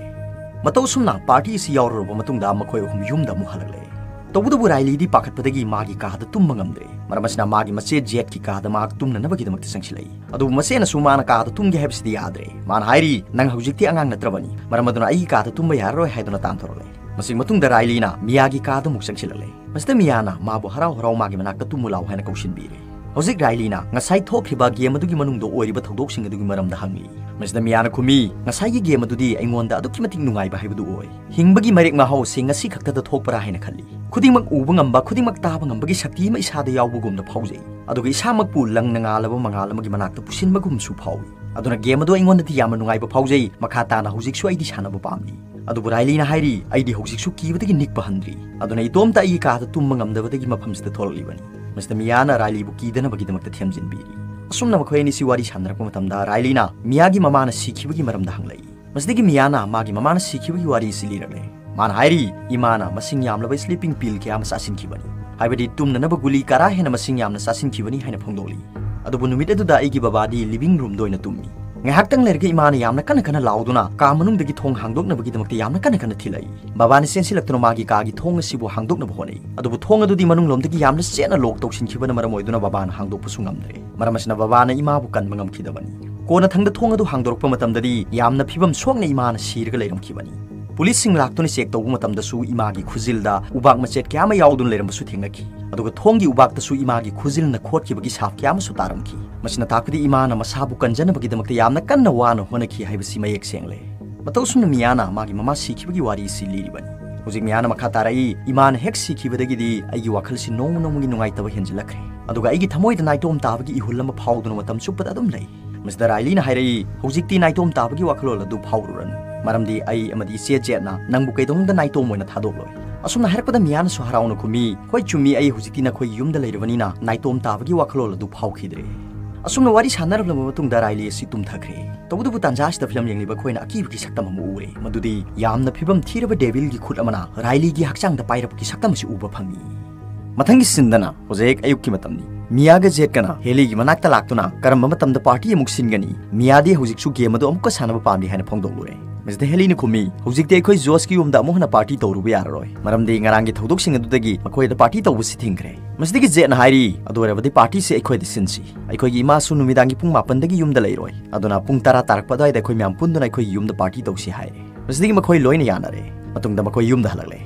ꯃꯇꯧ ꯑꯁꯨꯝꯅ ꯄꯥꯔꯇꯤ ꯑꯁꯤ ꯌꯥꯎꯔꯨꯔꯕ ꯃꯇꯨꯡꯗ ꯃꯈꯣꯏ ꯑꯍꯨꯝ ꯌꯨꯝꯗ ꯑꯃꯨꯛ ꯍꯜꯂꯛꯂꯦ꯫ ꯇꯧꯕꯇꯕꯨ ꯔꯥꯏꯂꯤꯗꯤ ꯄꯥꯈꯠꯄꯗꯒꯤ ꯃꯥꯒꯤ ꯀꯥꯗ ꯇꯨꯝꯕ ꯉꯝꯗ꯭ꯔꯦ꯫ ꯃꯔꯝ ꯑꯁꯤꯅ ꯃꯥꯒꯤ ꯃꯆꯦ ꯖꯦꯠꯀꯤ ꯀꯥꯗ ꯃꯍꯥꯛ ꯇꯨꯝꯅꯅꯕꯒꯤꯗꯃꯛꯇ ꯆꯪꯁꯤꯜꯂꯛꯏ꯫ ꯑꯗꯨꯕꯨ ꯃꯆꯦꯅꯁꯨ ꯃꯥꯅ ꯀꯥꯗ ꯇꯨꯝꯒꯦ ꯍꯥꯏꯕꯁꯤꯗꯤ ꯌꯥꯗ꯭ꯔꯦ꯫ ꯃꯥꯅ ꯍꯥꯏꯔꯤ, "ꯅꯪ ꯍꯧꯖꯤꯛꯇꯤ ꯑꯉꯥꯡ ꯅꯠꯇ꯭ꯔꯕꯅꯤ, ꯃꯔꯝ ꯑꯗꯨꯅ ꯑꯩꯒꯤ ꯀꯥꯗ ꯇꯨꯝꯕ ꯌꯥꯔꯔꯣꯏ" ꯍꯥꯏꯗꯨꯅ ꯇꯥꯟꯊꯣꯔꯛꯂꯦ꯫ ꯃꯁꯤꯒꯤ ꯃꯇꯨꯡꯗ ꯔꯥꯏꯂꯤꯅ ꯃꯤꯌꯥꯒꯤ ꯀꯥꯗ ꯑꯃꯨꯛ ꯆꯪꯁꯤꯜꯂꯛꯂꯦ꯫ ꯃꯁꯤꯗ ꯃꯤꯌꯥꯅ ꯃꯥꯕꯨ ꯍꯔꯥꯎ ꯍꯔꯥꯎ ꯃꯥꯒꯤ ꯃꯅꯥꯛꯇ ꯇꯨꯝꯃꯨ ꯂꯥꯎ ꯍꯥꯏꯅ ꯀꯧꯁꯤꯟꯕꯤꯔꯦ꯫ ꯍꯧꯖꯤꯛ ꯔꯥꯏꯂꯤꯅ ꯉꯁꯥꯏ ꯊꯣꯛꯈ꯭ꯔꯤꯕ ꯒꯦꯝ ꯑꯗꯨꯒꯤ ꯃꯅꯨꯡꯗ ꯑꯣꯏꯔꯤꯕ ꯊꯧꯗꯣꯛꯁꯤꯡ ꯑꯗꯨꯒꯤ ꯃꯔꯝꯗ ꯍꯪꯂꯤ꯫ ꯃꯁꯤꯗ ꯃꯤꯌꯥꯅ ꯈꯨꯝꯃꯤ, "ꯉꯁꯥꯏꯒꯤ ꯒꯦꯝ ꯑꯗꯨꯗꯤ ꯑꯩꯉꯣꯟꯗ ꯑꯗꯨꯛꯀꯤ ꯃꯇꯤꯛ ꯅꯨꯡꯉꯥꯏꯕ ꯍꯥꯏꯕꯗꯨ ꯑꯣꯏ꯫ ꯍꯤꯡꯕꯒꯤ ꯃꯔꯦꯛ ꯃꯍꯥꯎ ꯑꯁꯤ ꯉꯁꯤ ꯈꯛꯇꯗ ꯊꯣꯛꯄ꯭ꯔꯥ ꯍꯥꯏꯅ ꯈꯜꯂꯤ꯫ ꯈꯨꯗꯤꯡꯃꯛ ꯎꯕ ꯉꯝꯕ, ꯈꯨꯗꯤꯡꯃꯛ ꯇꯥꯕ ꯉꯝꯕꯒꯤ ꯁꯛꯇꯤ ꯑꯃ ꯏꯁꯥꯗ ꯌꯥꯎꯕꯒꯨꯝꯅ ꯐꯥꯎꯖꯩ꯫ ꯑꯗꯨꯒ ꯏꯁꯥꯃꯛꯄꯨ ꯂꯪꯅ ꯉꯥꯜꯂꯕ ꯃꯉꯥꯜ ꯑꯃꯒꯤ ꯃꯅꯥꯛꯇ ꯄꯨꯁꯤꯟꯕꯒꯨꯝꯁꯨ ꯐꯥꯎꯏ꯫ ꯑꯗꯨꯅ ꯒꯦꯝ ꯑꯗꯨ ꯑꯩꯉꯣꯟꯗꯗꯤ ꯌꯥꯝꯅ ꯅꯨꯡꯉꯥꯏꯕ ꯐꯥꯎꯖꯩ꯫ ꯃꯈꯥ ꯇꯥꯅ ꯍꯧꯖꯤꯛꯁꯨ ꯑꯩꯗꯤ ꯁꯥꯟꯅꯕ ꯄꯥꯝꯂꯤ"꯫ ꯑꯗꯨꯕꯨ ꯔꯥꯏꯂꯤꯅ ꯍꯥꯏꯔꯤ, "ꯑꯩꯗꯤ ꯍꯧꯖꯤꯛꯁꯨ ꯀꯤꯕꯗꯒꯤ ꯅꯤꯛꯄ ꯍꯟꯗ꯭ꯔꯤ꯫ ꯑꯗꯨꯅ ꯏꯇꯣꯝꯇ ꯑꯩꯒꯤ ꯀꯥꯗ ꯇꯨꯝꯕ ꯉꯝꯗꯕꯗꯒꯤ ꯃꯐꯝꯁꯤꯗ ꯊꯣꯛꯂꯛꯂꯤꯕꯅꯤ"꯫ ꯃꯁꯤꯗ ꯃꯤꯌꯥꯅ ꯔꯥꯏꯂꯤꯕꯨ ꯀꯤꯗꯅꯕꯒꯤꯗꯃꯛꯇ ꯊꯦꯝꯖꯤꯟꯕꯤꯔꯤ꯫ ꯑꯁꯨꯝꯅ ꯃꯈꯣꯏ ꯑꯅꯤꯁꯤ ꯋꯥꯔꯤ ꯁꯥꯟꯅꯔꯛꯄ ꯃꯇꯝꯗ ꯔꯥꯏꯂꯤꯅ ꯃꯤꯌꯥꯒꯤ ꯃꯃꯥꯅ ꯁꯤꯈꯤꯕꯒꯤ ꯃꯔꯝꯗ ꯍꯪꯂꯛꯏ꯫ ꯃꯁꯤꯗꯒꯤ ꯃꯤꯌꯥꯅ ꯃꯥꯒꯤ ꯃꯃꯥꯅ ꯁꯤꯈꯤꯕꯒꯤ ꯋꯥꯔꯤ ꯑꯁꯤ ꯂꯤꯔꯛꯂꯦ꯫ ꯃꯥꯅ ꯍꯥꯏꯔꯤ, "ꯏꯃꯥꯅ ꯃꯁꯤꯡ ꯌꯥꯝꯂꯕ ꯁ꯭ꯂꯤꯄꯤꯡ ꯄꯤꯜ ꯀꯌꯥ ꯑꯃ ꯆꯥꯁꯤꯟꯈꯤꯕꯅꯤ꯫ ꯍꯥꯏꯕꯗꯤ ꯇꯨꯝꯅꯅꯕ ꯒꯨꯂꯤ ꯀꯔꯥ ꯍꯦꯟꯅ ꯃꯁꯤꯡ ꯌꯥꯝꯅ ꯆꯥꯁꯤꯟꯈꯤꯕꯅꯤ ꯍꯥꯏꯅ ꯐꯣꯡꯗꯣꯛꯂꯤ꯫ ꯑꯗꯨꯕꯨ ꯅꯨꯃꯤꯠ ꯑꯗꯨꯗ ꯑꯩꯒꯤ ꯕꯕꯥꯗꯤ ꯂꯤꯚꯤꯡ ꯔꯨꯝꯗ ꯑꯣꯏꯅ ꯇꯨꯝꯃꯤ꯫ ꯉꯥꯏꯍꯥꯛꯇꯪ ꯂꯩꯔꯒ ꯏꯃꯥꯅ ꯌꯥꯝꯅ ꯀꯟꯅ ꯀꯟꯅ ꯂꯥꯎꯗꯨꯅ ꯀꯥ ꯃꯅꯨꯡꯗꯒꯤ ꯊꯣꯡ ꯍꯥꯡꯗꯣꯛꯅꯕꯒꯤꯗꯃꯛꯇ ꯌꯥꯝꯅ ꯀꯟꯅ ꯀꯟꯅ ꯊꯤꯜꯂꯛꯏ꯫ ꯕꯕꯥꯅ ꯆꯦꯟꯁꯤꯜꯂꯛꯇꯨꯅ ꯃꯥꯒꯤ ꯀꯥꯒꯤ ꯊꯣꯡ ꯑꯁꯤꯕꯨ ꯍꯥꯡꯗꯣꯛꯅꯕ ꯍꯣꯠꯅꯩ꯫ ꯑꯗꯨꯕꯨ ꯊꯣꯡ ꯑꯗꯨꯗꯤ ꯃꯅꯨꯡꯂꯣꯝꯗꯒꯤ ꯌꯥꯝꯅ ꯆꯦꯠꯅ ꯂꯣꯛ ꯇꯧꯁꯤꯟꯈꯤꯕꯅ ꯃꯔꯝ ꯑꯣꯏꯗꯨꯅ ꯕꯕꯥꯅ ꯍꯥꯡꯗꯣꯛꯄꯁꯨ ꯉꯝꯗ꯭ꯔꯦ꯫ ꯃꯔꯝ ꯑꯁꯤꯅ ꯕꯕꯥꯅ ꯏꯃꯥꯕꯨ ꯀꯟꯕ ꯉꯝꯈꯤꯗꯕꯅꯤ꯫ ꯀꯣꯟꯅꯊꯪꯗ ꯊꯣꯡ ꯑꯗꯨ ꯍꯥꯡꯗꯣꯔꯛꯄ ꯃꯇꯝꯗꯗꯤ ꯌꯥꯝꯅ ꯐꯤꯕꯝ ꯁꯣꯛꯅ ꯏꯃꯥꯅ ꯁꯤꯔꯒ ꯂꯩꯔꯝꯈꯤꯕꯅꯤ꯫ ꯄꯨꯂꯤꯁꯁꯤꯡ ꯂꯥꯛꯇꯨꯅ ꯆꯦꯛ ꯇꯧꯕ ꯃꯇꯝꯗꯁꯨ ꯏꯃꯥꯒꯤ ꯈꯨꯖꯤꯜꯗ ꯎꯕꯥꯛ ꯃꯆꯦꯠ ꯀꯌꯥ ꯑꯃ ꯌꯥꯎꯗꯨꯅ ꯂꯩꯔꯝꯕꯁꯨ ꯊꯦꯡꯅꯈꯤ꯫ ꯑꯗꯨꯒ ꯊꯣꯡꯒꯤ ꯎꯕꯥꯛꯇꯁꯨ ꯏꯃꯥꯒꯤ ꯈꯨꯖꯤꯜꯅ ꯈꯣꯠꯈꯤꯕꯒꯤ ꯁꯥꯞ ꯀꯌꯥ ꯑꯃꯁꯨ ꯇꯥꯔꯝꯈꯤ꯫ ꯃꯁꯤꯅ ꯇꯥꯛꯄꯗꯤ ꯏꯃꯥꯅ ꯃꯁꯥꯕꯨ ꯀꯟꯖꯅꯕꯒꯤꯗꯃꯛꯇ ꯌꯥꯝꯅ ꯀꯟꯅ ꯋꯥꯅ ꯍꯣꯠꯅꯈꯤ ꯍꯥꯏꯕꯁꯤ ꯃꯌꯦꯛ ꯁꯦꯡꯂꯦ꯫ ꯃꯇꯧ ꯑꯁꯨꯝꯅ ꯃꯤꯌꯥꯅ ꯃꯥꯒꯤ ꯃꯃꯥ ꯁꯤꯈꯤꯕꯒꯤ ꯋꯥꯔꯤ ꯑꯁꯤ ꯂꯤꯔꯤꯕꯅꯤ꯫ ꯍꯧꯖꯤꯛ ꯃꯤꯌꯥꯅ ꯃꯈꯥ ꯇꯥꯔꯛꯏ, "ꯏꯃꯥꯅ ꯍꯦꯛ ꯁꯤꯈꯤꯕꯗꯒꯤꯗꯤ ꯑꯩꯒꯤ ꯋꯥꯈꯜꯁꯤ ꯅꯣꯡꯃ ꯅꯣꯡꯃꯒꯤ ꯅꯨꯡꯉꯥꯏꯇꯕ ꯍꯦꯟꯖꯤꯜꯂꯛꯈ꯭ꯔꯦ꯫ ꯑꯗꯨꯒ ꯑꯩꯒꯤ ꯊꯃꯣꯏꯗ ꯅꯥꯏꯇꯣꯝ ꯇꯥꯕꯒꯤ ꯏꯍꯨꯜ ꯑꯃ ꯐꯥꯎꯗꯨꯅ ꯃꯇꯝ ꯆꯨꯞꯄꯗ ꯑꯗꯨꯝ ꯂꯩ꯫" ꯃꯤꯁꯇꯔ ꯔꯥꯏꯂꯤꯅ ꯍꯥꯏꯔꯛꯏ, "ꯍꯧꯖꯤꯛꯇꯤ ꯅꯥꯏꯇꯣꯝ ꯇꯥꯕꯒꯤ ꯋꯥꯈꯜꯂꯣꯟ ꯑꯗꯨ ꯐꯥꯎꯔꯨꯔꯅꯨ, ꯃꯔꯝꯗꯤ ꯑꯩ ꯑꯃꯗꯤ ꯏꯆꯦ ꯖꯦꯠꯅ ꯅꯪꯕꯨ ꯀꯩꯗꯧꯅꯨꯡꯗ ꯅꯥꯏꯇꯣꯝ ꯑꯣꯏꯅ ꯊꯥꯗꯣꯛꯂꯣꯏ꯫" ꯑꯁꯨꯝꯅ ꯍꯥꯏꯔꯛꯄꯗ ꯃꯤꯌꯥꯅꯁꯨ ꯍꯔꯥꯎꯅ ꯈꯨꯝꯃꯤ, "ꯍꯣꯏ ꯆꯨꯝꯃꯤ, ꯑꯩ ꯍꯧꯖꯤꯛꯇꯤ ꯅꯈꯣꯏꯒꯤ ꯌꯨꯝꯗ ꯂꯩꯔꯕꯅꯤꯅ ꯅꯥꯏꯇꯣꯝ ꯇꯥꯕꯒꯤ ꯋꯥꯈꯜꯂꯣꯟ ꯑꯗꯨ ꯐꯥꯎꯈꯤꯗ꯭ꯔꯦ꯫" ꯑꯁꯨꯝꯅ ꯋꯥꯔꯤ ꯁꯥꯟꯅꯔꯛꯂꯕ ꯃꯇꯨꯡꯗ ꯔꯥꯏꯂꯤ ꯑꯁꯤ ꯇꯨꯝꯊꯈ꯭ꯔꯦ꯫ ꯇꯧꯕꯇꯕꯨ ꯇꯥꯟꯖꯥ ꯑꯁꯤꯗ ꯐꯤꯂꯝ ꯌꯦꯡꯂꯤꯕ ꯑꯩꯈꯣꯏꯅ ꯑꯀꯤꯕꯒꯤ ꯁꯛꯇꯝ ꯑꯃ ꯎꯔꯦ, ꯃꯗꯨꯗꯤ ꯌꯥꯝꯅ ꯐꯤꯕꯝ ꯊꯤꯔꯕ ꯗꯦꯚꯤꯜꯒꯤ ꯈꯨꯠ ꯑꯃꯅ ꯔꯥꯏꯂꯤꯒꯤ ꯍꯛꯆꯥꯡꯗ ꯄꯥꯏꯔꯛꯄꯒꯤ ꯁꯛꯇꯝ ꯑꯁꯤ ꯎꯕ ꯐꯪꯏ꯫ ꯃꯊꯪꯒꯤ ꯁꯤꯟꯗꯅ ꯍꯧꯖꯤꯛ ꯑꯌꯨꯛꯀꯤ ꯃꯇꯝꯅꯤ꯫ ꯃꯤꯌꯥꯒ ꯖꯦꯠꯀꯅ ꯍꯦꯂꯤꯒꯤ ꯃꯅꯥꯛꯇ ꯂꯥꯛꯇꯨꯅ ꯀꯔꯝꯕ ꯃꯇꯝꯗ ꯄꯥꯔꯇꯤ ꯑꯃꯨꯛ ꯁꯤꯟꯒꯅꯤ? ꯃꯤꯌꯥꯗꯤ ꯍꯧꯖꯤꯛꯁꯨ ꯒꯦꯝ ꯑꯗꯨ ꯑꯃꯨꯛꯀ ꯁꯥꯟꯅꯕ ꯄꯥꯝꯂꯤ ꯍꯥꯏꯅ ꯐꯣꯡꯗꯣꯛꯂꯨꯔꯦ꯫ ꯃꯤꯁꯇꯔ ꯍꯦꯂꯤꯅ ꯈꯨꯝꯃꯤ, "ꯍꯧꯖꯤꯛꯇꯤ ꯑꯩꯈꯣꯏ ꯖꯣꯁꯀꯤ ꯌꯨꯝꯗ ꯑꯃꯨꯛ ꯍꯟꯅ ꯄꯥꯔꯇꯤ ꯇꯧꯔꯨꯕ ꯌꯥꯔꯔꯣꯏ, ꯃꯔꯝꯗꯤ ꯉꯔꯥꯡꯒꯤ ꯊꯧꯗꯣꯛꯁꯤꯡ ꯑꯗꯨꯗꯒꯤ ꯃꯈꯣꯏꯗ ꯄꯥꯔꯇꯤ ꯇꯧꯕꯁꯤ ꯊꯤꯡꯈ꯭ꯔꯦ꯫" ꯃꯁꯤꯗꯒꯤ ꯖꯦꯠꯅ ꯍꯥꯏꯔꯤ, "ꯑꯗꯨ ꯑꯣꯏꯔꯕꯗꯤ ꯄꯥꯔꯇꯤꯁꯤ ꯑꯩꯈꯣꯏꯗ ꯁꯤꯟꯁꯤ꯫ ꯑꯩꯈꯣꯏꯒꯤ ꯏꯃꯥꯁꯨ ꯅꯨꯃꯤꯗꯥꯡꯒꯤ ꯄꯨꯡ ꯃꯥꯄꯟꯗꯒꯤ ꯌꯨꯝꯗ ꯂꯩꯔꯣꯏ, ꯑꯗꯨꯅ ꯄꯨꯡ ꯇꯔꯥ ꯇꯥꯔꯛꯄ ꯑꯗꯨꯋꯥꯏꯗ ꯑꯩꯈꯣꯏ ꯃꯌꯥꯝ ꯄꯨꯟꯗꯨꯅ ꯑꯩꯈꯣꯏꯒꯤ ꯌꯨꯝꯗ ꯄꯥꯔꯇꯤ ꯇꯧꯁꯤ" ꯍꯥꯏꯔꯦ꯫ ꯃꯁꯤꯗꯒꯤ ꯃꯈꯣꯏ ꯂꯣꯏꯅ ꯌꯥꯅꯔꯦ꯫ ꯃꯇꯨꯡꯗ ꯃꯈꯣꯏ ꯌꯨꯝꯗ ꯍꯜꯂꯛꯂꯦ꯫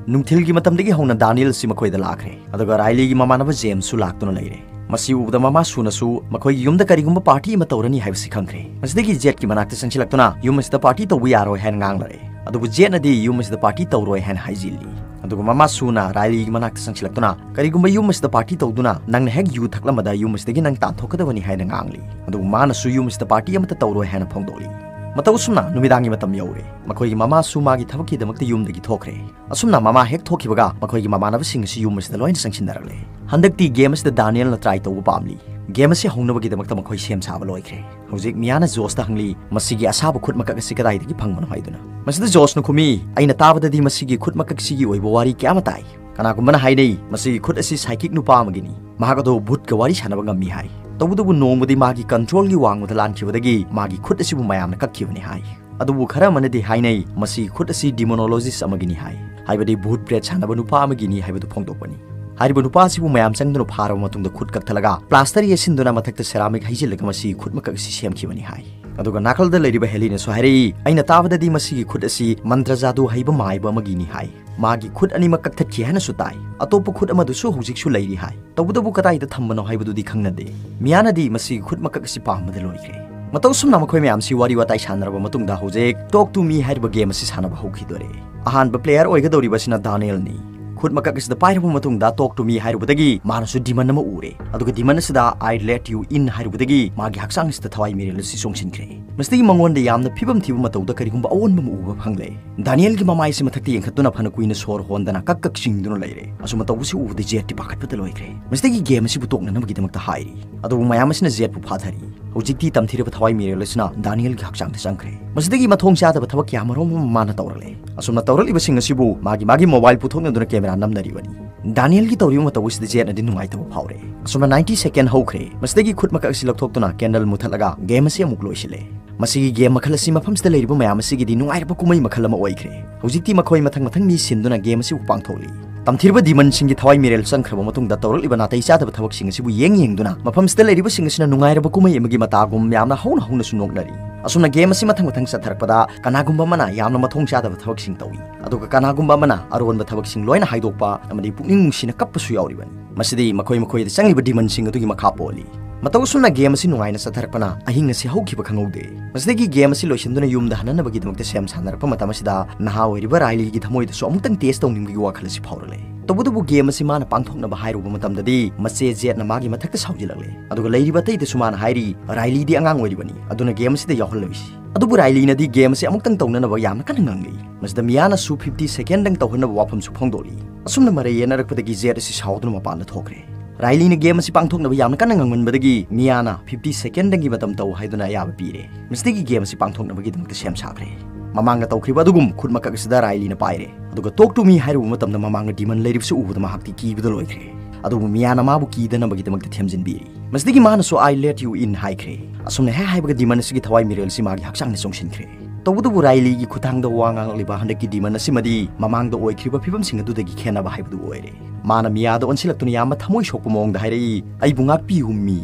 ꯅꯨꯡꯊꯤꯜꯒꯤ ꯃꯇꯝꯗꯒꯤ ꯍꯧꯅ ꯗꯥꯅꯤꯌꯦꯜꯁꯤ ꯃꯈꯣꯏꯗ ꯂꯥꯛꯈ꯭ꯔꯦ, ꯑꯗꯨꯒ ꯔꯥꯏꯂꯤꯒꯤ ꯃꯃꯥꯟꯅꯕ ꯖꯦꯝꯁꯁꯨ ꯂꯥꯛꯇꯨꯅ ꯂꯩꯔꯦ꯫ ꯃꯁꯤ ꯎꯕꯗ ꯃꯃꯥ ꯁꯨꯅꯁꯨ ꯃꯈꯣꯏꯒꯤ ꯌꯨꯝꯗ ꯀꯔꯤꯒꯨꯝꯕ ꯄꯥꯔꯇꯤ ꯑꯃ ꯇꯧꯔꯅꯤ ꯍꯥꯏꯕꯁꯤ ꯈꯪꯈ꯭ꯔꯦ꯫ ꯃꯁꯤꯗꯒꯤ ꯖꯦꯠꯀꯤ ꯃꯅꯥꯛꯇ ꯆꯪꯁꯤꯜꯂꯛꯇꯨꯅ ꯌꯨꯝ ꯑꯁꯤꯗ ꯄꯥꯔꯇꯤ ꯇꯧꯕ ꯌꯥꯔꯣꯏ ꯍꯥꯏꯅ ꯉꯥꯡꯂꯔꯦ꯫ ꯑꯗꯨꯕꯨ ꯖꯦꯠꯅꯗꯤ ꯌꯨꯝ ꯑꯁꯤꯗ ꯄꯥꯔꯇꯤ ꯇꯧꯔꯣꯏ ꯍꯥꯏꯅ ꯍꯥꯏꯖꯤꯜꯂꯤ꯫ ꯑꯗꯨꯒ ꯃꯃꯥ ꯁꯨꯅ ꯔꯥꯏꯂꯤꯒꯤ ꯃꯅꯥꯛꯇ ꯆꯪꯁꯤꯜꯂꯛꯇꯨꯅ, "ꯀꯔꯤꯒꯨꯝꯕ ꯌꯨꯝ ꯑꯁꯤꯗ ꯄꯥꯔꯇꯤ ꯇꯧꯗꯨꯅ ꯅꯪꯅ ꯍꯦꯛ ꯌꯨ ꯊꯛꯂꯝꯕꯗ ꯌꯨꯝ ꯑꯁꯤꯗꯒꯤ ꯅꯪ ꯇꯥꯟꯊꯣꯛꯀꯗꯕꯅꯤ" ꯍꯥꯏꯅ ꯉꯥꯡꯂꯤ꯫ ꯑꯗꯨꯕꯨ ꯃꯥꯅꯁꯨ ꯌꯨꯝ ꯑꯁꯤꯗ ꯄꯥꯔꯇꯤ ꯑꯃꯠꯇ ꯇꯧꯔꯣꯏ ꯍꯥꯏꯅ ꯐꯣꯡꯗꯣꯛꯂꯤ꯫ ꯃꯇꯧ ꯑꯁꯨꯝꯅ ꯅꯨꯃꯤꯗꯥꯡꯒꯤ ꯃꯇꯝ ꯌꯧꯔꯦ꯫ ꯃꯈꯣꯏꯒꯤ ꯃꯃꯥꯁꯨ ꯃꯥꯒꯤ ꯊꯕꯛꯀꯤꯗꯃꯛꯇ ꯌꯨꯝꯗꯒꯤ ꯊꯣꯛꯈ꯭ꯔꯦ꯫ ꯑꯁꯨꯝꯅ ꯃꯃꯥ ꯍꯦꯛ ꯊꯣꯛꯈꯤꯕꯒ ꯃꯈꯣꯏꯒꯤ ꯃꯃꯥꯟꯅꯕꯁꯤꯡ ꯑꯁꯤ ꯌꯨꯝ ꯑꯁꯤꯗ ꯂꯣꯏꯅ ꯆꯪꯁꯤꯟꯅꯔꯛꯂꯦ꯫ ꯍꯟꯗꯛꯇꯤ ꯒꯦꯝ ꯑꯁꯤꯗ ꯗꯥꯅꯤꯌꯦꯜꯅ ꯇ꯭ꯔꯥꯏ ꯇꯧꯕ ꯄꯥꯝꯂꯤ꯫ ꯒꯦꯝ ꯑꯁꯤ ꯍꯧꯅꯕꯒꯤꯗꯃꯛꯇ ꯃꯈꯣꯏ ꯁꯦꯝ ꯁꯥꯕ ꯂꯣꯏꯈ꯭ꯔꯦ꯫ ꯍꯧꯖꯤꯛ ꯃꯤꯌꯥꯅ ꯖꯣꯁꯇ ꯍꯪꯂꯤ, "ꯃꯁꯤꯒꯤ ꯑꯁꯥꯕ ꯈꯨꯠ ꯃꯀꯛ ꯑꯁꯤ ꯀꯗꯥꯏꯗꯒꯤ ꯐꯪꯕꯅꯣ?" ꯍꯥꯏꯗꯨꯅ꯫ ꯃꯁꯤꯗ ꯖꯣꯁꯅ ꯈꯨꯝꯃꯤ, "ꯑꯩꯅ ꯇꯥꯕꯗꯗꯤ ꯃꯁꯤꯒꯤ ꯈꯨꯠ ꯃꯀꯛꯁꯤꯒꯤ ꯑꯣꯏꯕ ꯋꯥꯔꯤ ꯀꯌꯥ ꯑꯃ ꯇꯥꯏ꯫ ꯀꯅꯥꯒꯨꯝꯕꯅ ꯍꯥꯏꯅꯩ, ꯃꯁꯤꯒꯤ ꯈꯨꯠ ꯑꯁꯤ psychic ꯅꯨꯄꯥ ꯑꯃꯒꯤꯅꯤ, ꯃꯍꯥꯛ ꯑꯗꯨ ꯚꯨꯠꯀ ꯋꯥꯔꯤ ꯁꯥꯟꯅꯕ ꯉꯝꯃꯤ ꯍꯥꯏ꯫ ꯇꯧꯕꯇꯕꯨ ꯅꯣꯡꯃꯗꯤ ꯃꯥꯒꯤ controlꯒꯤ ꯋꯥꯡꯃꯗ ꯂꯥꯟꯈꯤꯕꯗꯒꯤ ꯃꯥꯒꯤ ꯈꯨꯠ ꯑꯁꯤꯕꯨ ꯃꯌꯥꯝꯅ ꯀꯛꯈꯤꯕꯅꯤ ꯍꯥꯏ꯫ ꯑꯗꯨꯕꯨ ꯈꯔ ꯑꯃꯅꯗꯤ ꯍꯥꯏꯅꯩ, ꯃꯁꯤꯒꯤ ꯈꯨꯠ ꯑꯁꯤ demonologist ꯑꯃꯒꯤꯅꯤ ꯍꯥꯏ, ꯍꯥꯏꯕꯗꯤ ꯚꯨꯠ ꯄ꯭ꯔꯦꯠ ꯁꯥꯟꯅꯕ ꯅꯨꯄꯥ ꯑꯃꯒꯤꯅꯤ ꯍꯥꯏꯕꯗꯨ ꯐꯣꯡꯗꯣꯛꯄꯅꯤ꯫ ꯍꯥꯏꯔꯤꯕ ꯅꯨꯄꯥ ꯑꯁꯤꯕꯨ ꯃꯌꯥꯝ ꯆꯪꯗꯨꯅ ꯐꯥꯔꯕ ꯃꯇꯨꯡꯗ ꯈꯨꯠ ꯀꯛꯊꯠꯂꯒ plaster ꯌꯦꯠꯁꯤꯟꯗꯨꯅ ꯃꯊꯛꯇ ceramic ꯍꯩꯖꯤꯜꯂꯒ ꯃꯁꯤꯒꯤ ꯈꯨꯠ ꯃꯀꯛ ꯑꯁꯤ ꯁꯦꯝꯈꯤꯕꯅꯤ ꯍꯥꯏ꯫ ꯑꯗꯨꯒ ꯅꯥꯀꯜꯗ ꯂꯩꯔꯤꯕ ꯍꯦꯂꯤꯅꯁꯨ ꯍꯥꯏꯔꯛꯏ, ꯑꯩꯅ ꯇꯥꯕꯗꯗꯤ ꯃꯁꯤꯒꯤ ꯈꯨꯠ ꯑꯁꯤ ꯃꯟꯇ꯭ꯔ ꯖꯥꯗꯨ ꯍꯩꯕ ꯃꯥꯏꯕ ꯑꯃꯒꯤꯅꯤ ꯍꯥꯏ꯫ ꯃꯥꯒꯤ ꯈꯨꯠ ꯑꯅꯤꯃꯛ ꯀꯛꯊꯠꯈꯤ ꯍꯥꯏꯅꯁꯨ ꯇꯥꯏ꯫ ꯑꯇꯣꯞꯄ ꯈꯨꯠ ꯑꯃꯗꯨꯁꯨ ꯍꯧꯖꯤꯛꯁꯨ ꯂꯩꯔꯤ ꯍꯥꯏ꯫ ꯇꯧꯕꯇꯕꯨ ꯀꯗꯥꯏꯗ ꯊꯝꯕꯅꯣ ꯍꯥꯏꯕꯗꯨꯗꯤ ꯈꯪꯅꯗꯦ꯫ ꯃꯤꯌꯥꯅꯗꯤ ꯃꯁꯤꯒꯤ ꯈꯨꯠ ꯃꯀꯛ ꯑꯁꯤ ꯄꯥꯝꯕꯗ ꯂꯣꯏꯈ꯭ꯔꯦ꯫ ꯃꯇꯧ ꯑꯁꯨꯝꯅ ꯃꯈꯣꯏ ꯃꯌꯥꯝꯁꯤ ꯋꯥꯔꯤ ꯋꯥꯇꯥꯏ ꯁꯥꯟꯅꯔꯕ ꯃꯇꯨꯡꯗ ꯍꯧꯖꯤꯛ Talk to Me ꯍꯥꯏꯔꯤꯕ game ꯑꯁꯤ ꯁꯥꯟꯅꯕ ꯍꯧꯈꯤꯗꯣꯔꯦ꯫ ꯑꯍꯥꯟꯕ player ꯑꯣꯏꯒꯗꯧꯔꯤꯕꯁꯤꯅ ꯗꯥꯅꯤꯌꯦꯜꯅꯤ꯫ ꯈꯨꯠ ꯃꯀꯛ ꯑꯁꯤꯗ ꯄꯥꯏꯔꯕ ꯃꯇꯨꯡꯗ Talk to Me ꯍꯥꯏꯔꯨꯕꯗꯒꯤ ꯃꯥꯅꯁꯨ demon ꯑꯃ ꯎꯔꯦ꯫ ꯑꯗꯨꯒ demon ꯑꯁꯤꯗ I let you in ꯍꯥꯏꯔꯨꯕꯗꯒꯤ ꯃꯥꯒꯤ ꯍꯛꯆꯥꯡ ꯑꯁꯤꯗ ꯊꯋꯥꯏ ꯃꯤꯔꯦꯜ ꯑꯁꯤ ꯆꯣꯡꯁꯤꯟꯈ꯭ꯔꯦ꯫ ꯃꯁꯤꯗꯒꯤ ꯃꯉꯣꯟꯗ ꯌꯥꯝꯅ ꯐꯤꯕꯝ ꯊꯤꯕ ꯃꯇꯧꯗ ꯀꯔꯤꯒꯨꯝꯕ ꯑꯑꯣꯟꯕ ꯑꯃ ꯎꯕ ꯐꯪꯂꯦ꯫ ꯗꯥꯅꯤꯌꯦꯜꯒꯤ ꯃꯃꯥꯏꯁꯤ ꯃꯊꯛꯇ ꯌꯦꯡꯈꯠꯇꯨꯅ ꯐꯅ ꯀꯨꯏꯅ ꯁꯣꯔ ꯍꯣꯟꯗꯅ ꯀꯛ ꯀꯛ ꯆꯤꯡꯗꯨꯅ ꯂꯩꯔꯦ꯫ ꯑꯁꯨꯝꯅ ꯇꯧꯕꯁꯤ ꯎꯕꯗ ꯖꯦꯠꯇꯤ ꯄꯥꯈꯠꯄꯗ ꯂꯣꯏꯈ꯭ꯔꯦ꯫ ꯃꯁꯤꯗꯒꯤ game ꯑꯁꯤꯕꯨ ꯇꯣꯛꯅꯅꯕꯒꯤꯗꯃꯛꯇ ꯍꯥꯏꯔꯤ꯫ ꯑꯗꯨꯕꯨ ꯃꯌꯥꯝ ꯑꯁꯤꯅ ꯖꯦꯠꯄꯨ ꯐꯥꯊꯔꯤ꯫ ꯍꯧꯖꯤꯛꯇꯤ ꯇꯝꯊꯤꯔꯕ ꯊꯋꯥꯏ ꯃꯤꯔꯦꯜ ꯑꯁꯤꯅ ꯗꯥꯅꯤꯌꯦꯜꯒꯤ ꯍꯛꯆꯥꯡꯗ ꯆꯪꯈ꯭ꯔꯦ꯫ ꯃꯁꯤꯗꯒꯤ ꯃꯊꯣꯡ ꯆꯥꯗꯕ ꯊꯕꯛ ꯀꯌꯥ ꯃꯔꯨꯝ ꯑꯃ ꯃꯥꯅ ꯇꯧꯔꯛꯂꯦ꯫ ꯑꯁꯨꯝꯅ ꯇꯧꯔꯛꯂꯤꯕꯁꯤꯡ ꯑꯁꯤꯕꯨ ꯃꯥꯒꯤ ꯃꯥꯒꯤ mobile ꯄꯨꯊꯣꯛꯅꯗꯨꯅ camera ꯅꯝꯅꯔꯤꯕꯅꯤ꯫ ꯗꯥꯅꯤꯌꯦꯜꯒꯤ ꯇꯧꯔꯤꯕ ꯃꯇꯧ ꯑꯁꯤꯗ ꯖꯦꯠꯅꯗꯤ ꯅꯨꯡꯉꯥꯏꯇꯕ ꯐꯥꯎꯔꯦ꯫ ꯑꯁꯨꯝꯅ ninety second ꯍꯧꯈ꯭ꯔꯦ꯫ ꯃꯁꯤꯗꯒꯤ ꯈꯨꯠ ꯃꯀꯛ ꯑꯁꯤ ꯂꯧꯊꯣꯛꯇꯨꯅ candle ꯃꯨꯊꯠꯂꯒ game ꯑꯁꯤ ꯑꯃꯨꯛ ꯂꯣꯏꯁꯤꯜꯂꯦ꯫ ꯃꯁꯤꯒꯤ game ꯃꯈꯜ ꯑꯁꯤ ꯃꯐꯝꯁꯤꯗ ꯂꯩꯔꯤꯕ ꯃꯌꯥꯝ ꯑꯁꯤꯒꯤꯗꯤ ꯅꯨꯡꯉꯥꯏꯔꯕ ꯀꯨꯝꯍꯩ ꯃꯈꯜ ꯑꯃ ꯑꯣꯏꯈ꯭ꯔꯦ꯫ ꯍꯧꯖꯤꯛꯇꯤ ꯃꯈꯣꯏ ꯃꯊꯪ ꯃꯊꯪ ꯃꯤ ꯁꯤꯟꯗꯨꯅ game ꯑꯁꯤꯕꯨ ꯄꯥꯡꯊꯣꯛꯂꯤ꯫ ꯇꯝꯊꯤꯔꯕ demonꯁꯤꯡꯒꯤ ꯊꯋꯥꯏ ꯃꯤꯔꯦꯜ ꯆꯪꯈ꯭ꯔꯕ ꯃꯇꯨꯡꯗ ꯇꯧꯔꯛꯂꯤꯕ ꯅꯥꯇꯩ ꯆꯥꯗꯕ ꯊꯕꯛꯁꯤꯡ ꯑꯁꯤꯕꯨ ꯌꯦꯡ ꯌꯦꯡꯗꯨꯅ ꯃꯐꯝꯁꯤꯗ ꯂꯩꯔꯤꯕꯁꯤꯡ ꯑꯁꯤꯅ ꯅꯨꯡꯉꯥꯏꯔꯕ ꯀꯨꯝꯍꯩ ꯑꯃꯒꯤ ꯃꯇꯥꯒꯨꯝ ꯌꯥꯝꯅ ꯍꯧꯅ ꯍꯧꯅꯁꯨ ꯅꯣꯛꯅꯔꯤ꯫ ꯑꯁꯨꯝꯅ game ꯑꯁꯤ ꯃꯊꯪ ꯃꯊꯪ ꯆꯠꯊꯔꯛꯄꯗ ꯀꯅꯥꯒꯨꯝꯕ ꯑꯃꯅ ꯌꯥꯝꯅ ꯃꯊꯣꯡ ꯆꯥꯗꯕ ꯊꯕꯛꯁꯤꯡ ꯇꯧꯏ, ꯑꯗꯨꯒ ꯀꯅꯥꯒꯨꯝꯕ ꯑꯃꯅ ꯑꯔꯣꯟꯕ ꯊꯕꯛꯁꯤꯡ ꯂꯣꯏꯅ ꯍꯥꯏꯗꯣꯛꯄ ꯑꯃꯗꯤ ꯄꯨꯛꯅꯤꯡ ꯅꯨꯡꯁꯤꯅ ꯀꯞꯄꯁꯨ ꯌꯥꯎꯔꯤꯕꯅꯤ꯫ ꯃꯁꯤꯗꯤ ꯃꯈꯣꯏ ꯃꯈꯣꯏꯗ ꯆꯪꯂꯤꯕ demonꯁꯤꯡ ꯑꯗꯨꯒꯤ ꯃꯈꯥ ꯄꯣꯜꯂꯤ꯫ ꯃꯇꯧ ꯑꯁꯨꯝꯅ game ꯑꯁꯤ ꯅꯨꯡꯉꯥꯏꯅ ꯆꯠꯊꯔꯛꯄꯅ ꯑꯍꯤꯡ ꯑꯁꯤ ꯍꯧꯈꯤꯕ ꯈꯪꯍꯧꯗꯦ꯫ ꯃꯁꯤꯗꯒꯤ game ꯑꯁꯤ ꯂꯣꯏꯁꯤꯟꯗꯨꯅ ꯌꯨꯝꯗ ꯍꯟꯅꯅꯕꯒꯤꯗꯃꯛꯇ ꯁꯦꯝ ꯁꯥꯟꯅꯔꯛꯄ ꯃꯇꯝ ꯑꯁꯤꯗ ꯅꯍꯥ ꯑꯣꯏꯔꯤꯕ ꯔꯥꯏꯂꯤꯒꯤ ꯊꯃꯣꯏꯗꯁꯨ ꯑꯃꯨꯛꯇꯪ test ꯇꯧꯅꯤꯡꯕꯒꯤ ꯋꯥꯈꯜ ꯑꯁꯤ ꯐꯥꯎꯔꯛꯂꯦ꯫ ꯇꯧꯕꯇꯕꯨ game ꯑꯁꯤ ꯃꯥꯅ ꯄꯥꯡꯊꯣꯛꯅꯕ ꯍꯥꯏꯔꯨꯕ ꯃꯇꯝꯗꯗꯤ ꯃꯆꯦ ꯖꯦꯠꯅ ꯃꯥꯒꯤ ꯃꯊꯛꯇ ꯁꯥꯎꯖꯤꯜꯂꯛꯂꯦ꯫ ꯑꯗꯨꯒ ꯂꯩꯔꯤꯕ ꯑꯇꯩꯗꯁꯨ ꯃꯥꯅ ꯍꯥꯏꯔꯤ, ꯔꯥꯏꯂꯤꯗꯤ ꯑꯉꯥꯡ ꯑꯣꯏꯔꯤꯕꯅꯤ, ꯑꯗꯨꯅ game ꯑꯁꯤꯗ ꯌꯥꯎꯍꯜꯂꯣꯏꯁꯤ꯫ ꯑꯗꯨꯕꯨ ꯔꯥꯏꯂꯤꯅꯗꯤ game ꯑꯁꯤ ꯑꯃꯨꯛꯇꯪ ꯇꯧꯅꯅꯕ ꯌꯥꯝꯅ ꯀꯟꯅ ꯉꯥꯡꯂꯤ꯫ ꯃꯁꯤꯗ ꯃꯤꯌꯥꯅꯁꯨ fifty secondꯗꯪ ꯇꯧꯍꯟꯅꯕ ꯋꯥꯐꯝꯁꯨ ꯐꯣꯡꯗꯣꯛꯂꯤ꯫ ꯑꯁꯨꯝꯅ ꯃꯔꯩ ꯌꯦꯠꯅꯔꯛꯄꯗꯒꯤ ꯖꯦꯠ ꯑꯁꯤ ꯁꯥꯎꯗꯨꯅ ꯃꯄꯥꯟꯗ ꯊꯣꯛꯈ꯭ꯔꯦ꯫ ꯔꯥꯏꯂꯤꯅ game ꯑꯁꯤ ꯄꯥꯡꯊꯣꯛꯅꯕ ꯌꯥꯝꯅ ꯀꯟꯅ ꯉꯥꯡꯃꯟꯕꯗꯒꯤ ꯃꯤꯌꯥꯅ fifty secondꯗꯪꯒꯤ ꯃꯇꯝ ꯇꯧ ꯍꯥꯏꯗꯨꯅ ꯑꯌꯥꯕ ꯄꯤꯔꯦ꯫ ꯃꯁꯤꯗꯒꯤ game ꯑꯁꯤ ꯄꯥꯡꯊꯣꯛꯅꯕꯒꯤꯗꯃꯛꯇ ꯁꯦꯝ ꯁꯥꯈ꯭ꯔꯦ꯫ ꯃꯃꯥꯡꯗ ꯇꯧꯈ꯭ꯔꯤꯕ ꯑꯗꯨꯒꯨꯝ ꯈꯨꯠ ꯃꯀꯛ ꯑꯁꯤꯗ ꯔꯥꯏꯂꯤꯅ ꯄꯥꯏꯔꯦ꯫ ꯑꯗꯨꯒ "Talk to me" ꯍꯥꯏꯔꯨꯕ ꯃꯇꯝꯗ ꯃꯃꯥꯡꯗ ꯗꯤꯃꯟ ꯂꯩꯔꯤꯕꯁꯤ ꯎꯕꯗ ꯃꯍꯥꯛꯇꯤ ꯀꯤꯕꯗ ꯂꯣꯏꯈ꯭ꯔꯦ꯫ ꯑꯗꯨꯕꯨ ꯃꯤꯌꯥꯅ ꯃꯥꯕꯨ ꯀꯤꯗꯅꯕꯒꯤꯗꯃꯛꯇ ꯊꯦꯝꯖꯤꯟꯕꯤꯔꯤ꯫ ꯃꯁꯤꯗꯒꯤ ꯃꯥꯅꯁꯨ "I let you in" ꯍꯥꯏꯈ꯭ꯔꯦ꯫ ꯑꯁꯨꯝꯅ ꯍꯦꯛ ꯍꯥꯏꯕꯒ ꯗꯤꯃꯟ ꯑꯁꯤꯒꯤ ꯊꯋꯥꯏ ꯃꯤꯔꯦꯜ ꯑꯁꯤ ꯃꯥꯒꯤ ꯍꯛꯆꯥꯡꯗ ꯆꯪꯁꯤꯟꯈ꯭ꯔꯦ꯫ ꯇꯧꯕꯇꯕꯨ ꯔꯥꯏꯂꯤꯒꯤ ꯈꯨꯠꯊꯥꯡꯗ ꯋꯥ ꯉꯥꯡꯂꯛꯂꯤꯕ ꯍꯟꯗꯛꯀꯤ ꯗꯤꯃꯟ ꯑꯁꯤꯃꯗꯤ ꯃꯃꯥꯡꯗ ꯑꯣꯏꯈ꯭ꯔꯤꯕ ꯐꯤꯕꯝꯁꯤꯡ ꯑꯗꯨꯗꯒꯤ ꯈꯦꯠꯅꯕ ꯍꯥꯏꯕꯗꯨ ꯑꯣꯏꯔꯦ꯫ ꯃꯥꯅ ꯃꯤꯌꯥꯗ ꯑꯣꯟꯁꯤꯜꯂꯛꯇꯨꯅ ꯌꯥꯝꯅ ꯊꯃꯣꯏ ꯁꯣꯛꯄ ꯃꯑꯣꯡꯗ ꯍꯥꯏꯔꯛꯏ, "ꯑꯩꯕꯨ ꯉꯥꯛꯄꯤꯌꯨ ꯃꯤ꯫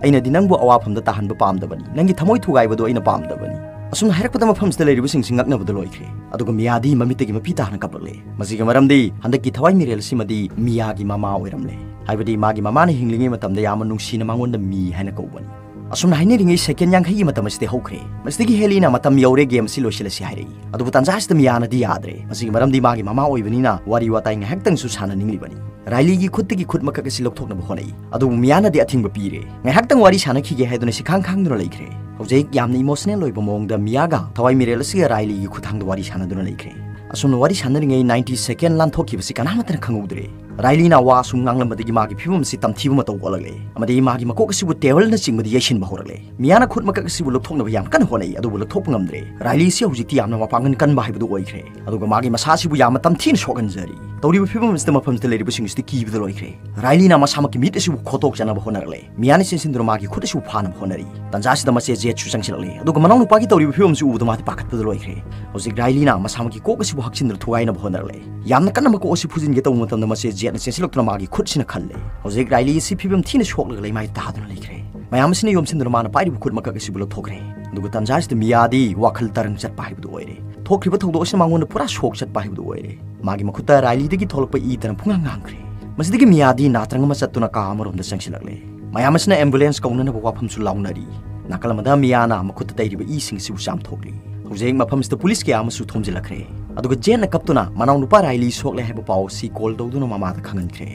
ꯑꯩꯅꯗꯤ ꯅꯪꯕꯨ ꯑꯋꯥꯐꯝꯗ ꯇꯥꯍꯟꯕ ꯄꯥꯝꯗꯕꯅꯤ꯫ ꯅꯪꯒꯤ ꯊꯃꯣꯏ ꯊꯨꯒꯥꯏꯕꯗꯨ ꯑꯩꯅ ꯄꯥꯝꯗꯕꯅꯤ"꯫ ꯑꯁꯨꯝꯅ ꯍꯥꯏꯔꯛꯄꯗ ꯃꯐꯝꯁꯤꯗ ꯂꯩꯔꯤꯕꯁꯤꯡꯁꯤ ꯉꯛꯅꯕꯗ ꯂꯣꯏꯈ꯭ꯔꯦ꯫ ꯑꯗꯨꯒ ꯃꯤꯌꯥꯗꯤ ꯃꯃꯤꯠꯇꯒꯤ ꯃꯄꯤ ꯇꯥꯅ ꯀꯞꯂꯛꯂꯦ꯫ ꯃꯁꯤꯒꯤ ꯃꯔꯝꯗꯤ ꯍꯟꯗꯛꯀꯤ ꯊꯋꯥꯏ ꯃꯤꯔꯦꯜ ꯑꯁꯤꯃꯗꯤ ꯃꯤꯌꯥꯒꯤ ꯃꯃꯥ ꯑꯣꯏꯔꯝꯂꯦ꯫ ꯍꯥꯏꯕꯗꯤ ꯃꯥꯒꯤ ꯃꯃꯥꯅ ꯍꯤꯡꯂꯤꯉꯩ ꯃꯇꯝꯗ ꯌꯥꯝꯅ ꯅꯨꯡꯁꯤꯅ ꯃꯉꯣꯟꯗ "ꯃꯤ" ꯍꯥꯏꯅ ꯀꯧꯕꯅꯤ꯫ ꯑꯁꯨꯝꯅ ꯍꯥꯏꯅꯔꯤꯉꯩ ꯁꯦꯀꯦꯟ ꯌꯥꯡꯈꯩꯒꯤ ꯃꯇꯝ ꯑꯁꯤꯗꯤ ꯍꯧꯈ꯭ꯔꯦ꯫ ꯃꯁꯤꯗꯒꯤ ꯍꯦꯂꯤꯅ "ꯃꯇꯝ ꯌꯧꯔꯦ, ꯒꯦꯝ ꯑꯁꯤ ꯂꯣꯏꯁꯤꯜꯂꯁꯤ" ꯍꯥꯏꯔꯛꯏ꯫ ꯑꯗꯨꯕꯨ ꯇꯥꯟꯖꯥ ꯑꯁꯤꯗ ꯃꯤꯌꯥꯅꯗꯤ ꯌꯥꯗ꯭ꯔꯦ꯫ ꯃꯁꯤꯒꯤ ꯃꯔꯝꯗꯤ ꯃꯥꯒꯤ ꯃꯃꯥ ꯑꯣꯏꯕꯅꯤꯅ ꯋꯥꯔꯤ ꯋꯥꯇꯥꯏ ꯉꯥꯏꯍꯥꯛꯇꯪꯁꯨ ꯁꯥꯟꯅꯅꯤꯡꯂꯤꯕꯅꯤ꯫ ꯔꯥꯏꯂꯤꯒꯤ ꯈꯨꯠꯇꯒꯤ ꯈꯨꯠ ꯃꯀꯛ ꯑꯁꯤ ꯂꯧꯊꯣꯛꯅꯕ ꯍꯣꯠꯅꯩ꯫ ꯑꯗꯨꯕꯨ ꯃꯤꯌꯥꯅꯗꯤ ꯑꯊꯤꯡꯕ ꯄꯤꯔꯦ꯫ ꯉꯥꯏꯍꯥꯛꯇꯪ ꯋꯥꯔꯤ ꯁꯥꯟꯅꯈꯤꯒꯦ ꯍꯥꯏꯗꯨꯅ ꯁꯤꯈꯥꯡ ꯈꯥꯡꯗꯨꯅ ꯂꯩꯈ꯭ꯔꯦ꯫ ꯍꯧꯖꯤꯛ ꯌꯥꯝꯅ ꯏꯃꯣꯁꯅꯦꯜ ꯑꯣꯏꯕ ꯃꯑꯣꯡꯗ ꯃꯤꯌꯥꯒ ꯊꯋꯥꯏ ꯃꯤꯔꯦꯜ ꯑꯁꯤꯒ ꯔꯥꯏꯂꯤꯒꯤ ꯈꯨꯠꯊꯥꯡꯗ ꯋꯥꯔꯤ ꯁꯥꯟꯅꯗꯨꯅ ꯂꯩꯈ꯭ꯔꯦ꯫ ꯑꯁꯨꯝꯅ ꯋꯥꯔꯤ ꯁꯥꯟꯅꯔꯤꯉꯩ ꯅꯥꯏꯟꯇꯤ ꯁꯦꯀꯦꯟ ꯂꯥꯟꯊꯣꯛꯈꯤꯕꯁꯤ ꯀꯅꯥꯃꯠꯇꯅ ꯈꯪꯍꯧꯗ꯭ꯔꯦ꯫ ꯔꯥꯏꯂꯤꯅ ꯋꯥ ꯑꯁꯨꯝ ꯉꯥꯡꯂꯝꯕꯗꯒꯤ ꯃꯥꯒꯤ ꯐꯤꯕꯝ ꯑꯁꯤ ꯇꯝꯊꯤꯕ ꯃꯇꯧ ꯑꯣꯜꯂꯛꯂꯦ ꯑꯃꯗꯤ ꯃꯥꯒꯤ ꯃꯀꯣꯛ ꯑꯁꯤꯕꯨ ꯇꯦꯕꯜꯅꯆꯤꯡꯕꯗ ꯌꯩꯁꯤꯟꯕ ꯍꯧꯔꯛꯂꯦ꯫ ꯃꯤꯌꯥꯅ ꯈꯨꯠ ꯃꯀꯛ ꯑꯁꯤꯕꯨ ꯂꯧꯊꯣꯛꯅꯕ ꯌꯥꯝ ꯀꯟꯅ ꯍꯣꯠꯅꯩ, ꯑꯗꯨꯕꯨ ꯂꯧꯊꯣꯛꯄ ꯉꯝꯗ꯭ꯔꯦ꯫ ꯔꯥꯏꯂꯤ ꯑꯁꯤ ꯍꯧꯖꯤꯛꯇꯤ ꯌꯥꯝꯅ ꯃꯄꯥꯡꯒꯜ ꯀꯟꯕ ꯍꯥꯏꯕꯗꯨ ꯑꯣꯏꯈ꯭ꯔꯦ, ꯑꯗꯨꯒ ꯃꯥꯒꯤ ꯃꯁꯥ ꯑꯁꯤꯕꯨ ꯌꯥꯝꯅ ꯇꯝꯊꯤꯅ ꯁꯣꯛꯍꯟꯖꯔꯤ꯫ ꯇꯧꯔꯤꯕ ꯐꯤꯕꯝ ꯑꯁꯤꯗ ꯃꯐꯝꯁꯤꯗ ꯂꯩꯔꯤꯕꯁꯤꯡ ꯑꯁꯤꯗꯤ ꯀꯤꯕꯗ ꯂꯣꯏꯈ꯭ꯔꯦ꯫ ꯔꯥꯏꯂꯤꯅ ꯃꯁꯥꯃꯛꯀꯤ ꯃꯤꯠ ꯑꯁꯤꯕꯨ ꯈꯣꯠꯇꯣꯛꯆꯅꯕ ꯍꯣꯠꯅꯔꯛꯂꯦ꯫ ꯃꯤꯌꯥꯅ ꯆꯦꯟꯁꯤꯟꯗꯨꯅ ꯃꯥꯒꯤ ꯈꯨꯠ ꯑꯁꯤꯕꯨ ꯐꯥꯅꯕ ꯍꯣꯠꯅꯔꯤ꯫ ꯇꯥꯟꯖꯥ ꯑꯁꯤꯗ ꯃꯆꯦ ꯖꯦꯠꯁꯨ ꯆꯪꯁꯤꯜꯂꯛꯂꯦ, ꯑꯗꯨꯒ ꯃꯅꯥꯎ ꯅꯨꯄꯥꯒꯤ ꯇꯧꯔꯤꯕ ꯐꯤꯕꯝ ꯑꯁꯤ ꯎꯕꯗ ꯃꯥꯗꯤ ꯄꯥꯈꯠꯄꯗ ꯂꯣꯏꯈ꯭ꯔꯦ꯫ ꯍꯧꯖꯤꯛ ꯔꯥꯏꯂꯤꯅ ꯃꯁꯥꯃꯛꯀꯤ ꯀꯣꯛ ꯑꯁꯤꯕꯨ ꯍꯛꯆꯤꯟꯗꯨꯅ ꯊꯨꯒꯥꯏꯅꯕ ꯍꯣꯠꯅꯔꯛꯂꯦ꯫ ꯌꯥꯝꯅ ꯀꯟꯅ ꯃꯀꯣꯛ ꯑꯁꯤ ꯐꯨꯖꯤꯟꯒꯦ ꯇꯧꯕ ꯃꯇꯝꯗ ꯃꯆꯦ ꯖꯦꯠꯅ ꯆꯦꯟꯁꯤꯜꯂꯛꯇꯨꯅ ꯃꯥꯒꯤ ꯈꯨꯠꯁꯤꯅ ꯈꯜꯂꯦ꯫ ꯍꯧꯖꯤꯛ ꯔꯥꯏꯂꯤ ꯑꯁꯤ ꯐꯤꯕꯝ ꯊꯤꯅ ꯁꯣꯛꯂꯒ ꯂꯩꯃꯥꯏ ꯇꯥꯗꯨꯅ ꯂꯩꯈ꯭ꯔꯦ꯫ ꯃꯌꯥꯝ ꯑꯁꯤꯅ ꯌꯣꯝꯁꯤꯟꯗꯨꯅ ꯃꯥꯅ ꯄꯥꯏꯔꯤꯕ ꯈꯨꯠ ꯃꯀꯛ ꯑꯁꯤꯕꯨ ꯂꯧꯊꯣꯛꯈ꯭ꯔꯦ꯫ ꯑꯗꯨꯒ ꯇꯥꯟꯖꯥ ꯑꯁꯤꯗ ꯃꯤꯌꯥꯗꯤ ꯋꯥꯈꯜ ꯇꯔꯪ ꯆꯠꯄ ꯍꯥꯏꯕꯗꯨ ꯑꯣꯏꯔꯦ꯫ ꯊꯣꯛꯈ꯭ꯔꯤꯕ ꯊꯧꯗꯣꯛ ꯑꯁꯤꯅ ꯃꯉꯣꯟꯗ ꯄꯨꯔꯥ ꯁꯣꯛ ꯆꯠꯄ ꯍꯥꯏꯕꯗꯨ ꯑꯣꯏꯔꯦ꯫ ꯃꯥꯒꯤ ꯃꯈꯨꯠꯇ ꯔꯥꯏꯂꯤꯗꯒꯤ ꯊꯣꯛꯂꯛꯄ ꯏꯗꯅ ꯄꯨꯡꯉꯥꯡ ꯉꯥꯡꯈ꯭ꯔꯦ꯫ ꯃꯁꯤꯗꯒꯤ ꯃꯤꯌꯥꯗꯤ ꯅꯥꯇ꯭ꯔꯪ ꯑꯃ ꯆꯠꯇꯨꯅ ꯀꯥ ꯑꯃꯔꯣꯝꯗ ꯆꯪꯁꯤꯜꯂꯛꯂꯦ꯫ ꯃꯌꯥꯝ ꯑꯁꯤꯅ ꯑꯦꯝꯕꯨꯂꯦꯟꯁ ꯀꯧꯅꯅꯕ ꯋꯥꯐꯝꯁꯨ ꯂꯥꯎꯅꯔꯤ꯫ ꯅꯥꯀꯜ ꯑꯃꯗ ꯃꯤꯌꯥꯅ ꯃꯈꯨꯠꯇ ꯇꯩꯔꯤꯕ ꯏꯁꯤꯡ ꯑꯁꯤꯕꯨ ꯆꯥꯝꯊꯣꯛꯂꯤ꯫ ꯍꯧꯖꯤꯛ ꯃꯐꯝꯁꯤꯗ ꯄꯨꯂꯤꯁ ꯀꯌꯥ ꯑꯃꯁꯨ ꯊꯣꯝꯖꯤꯜꯂꯛꯈ꯭ꯔꯦ꯫ ꯑꯗꯨꯒ ꯖꯦꯟꯅ ꯀꯞꯇꯨꯅ ꯃꯅꯥꯎ ꯅꯨꯄꯥ ꯔꯥꯏꯂꯤ ꯁꯣꯛꯂꯦ ꯍꯥꯏꯕ ꯄꯥꯎ ꯑꯁꯤ ꯀꯣꯜ ꯇꯧꯗꯨꯅ ꯃꯃꯥꯗ ꯈꯪꯍꯟꯈ꯭ꯔꯦ꯫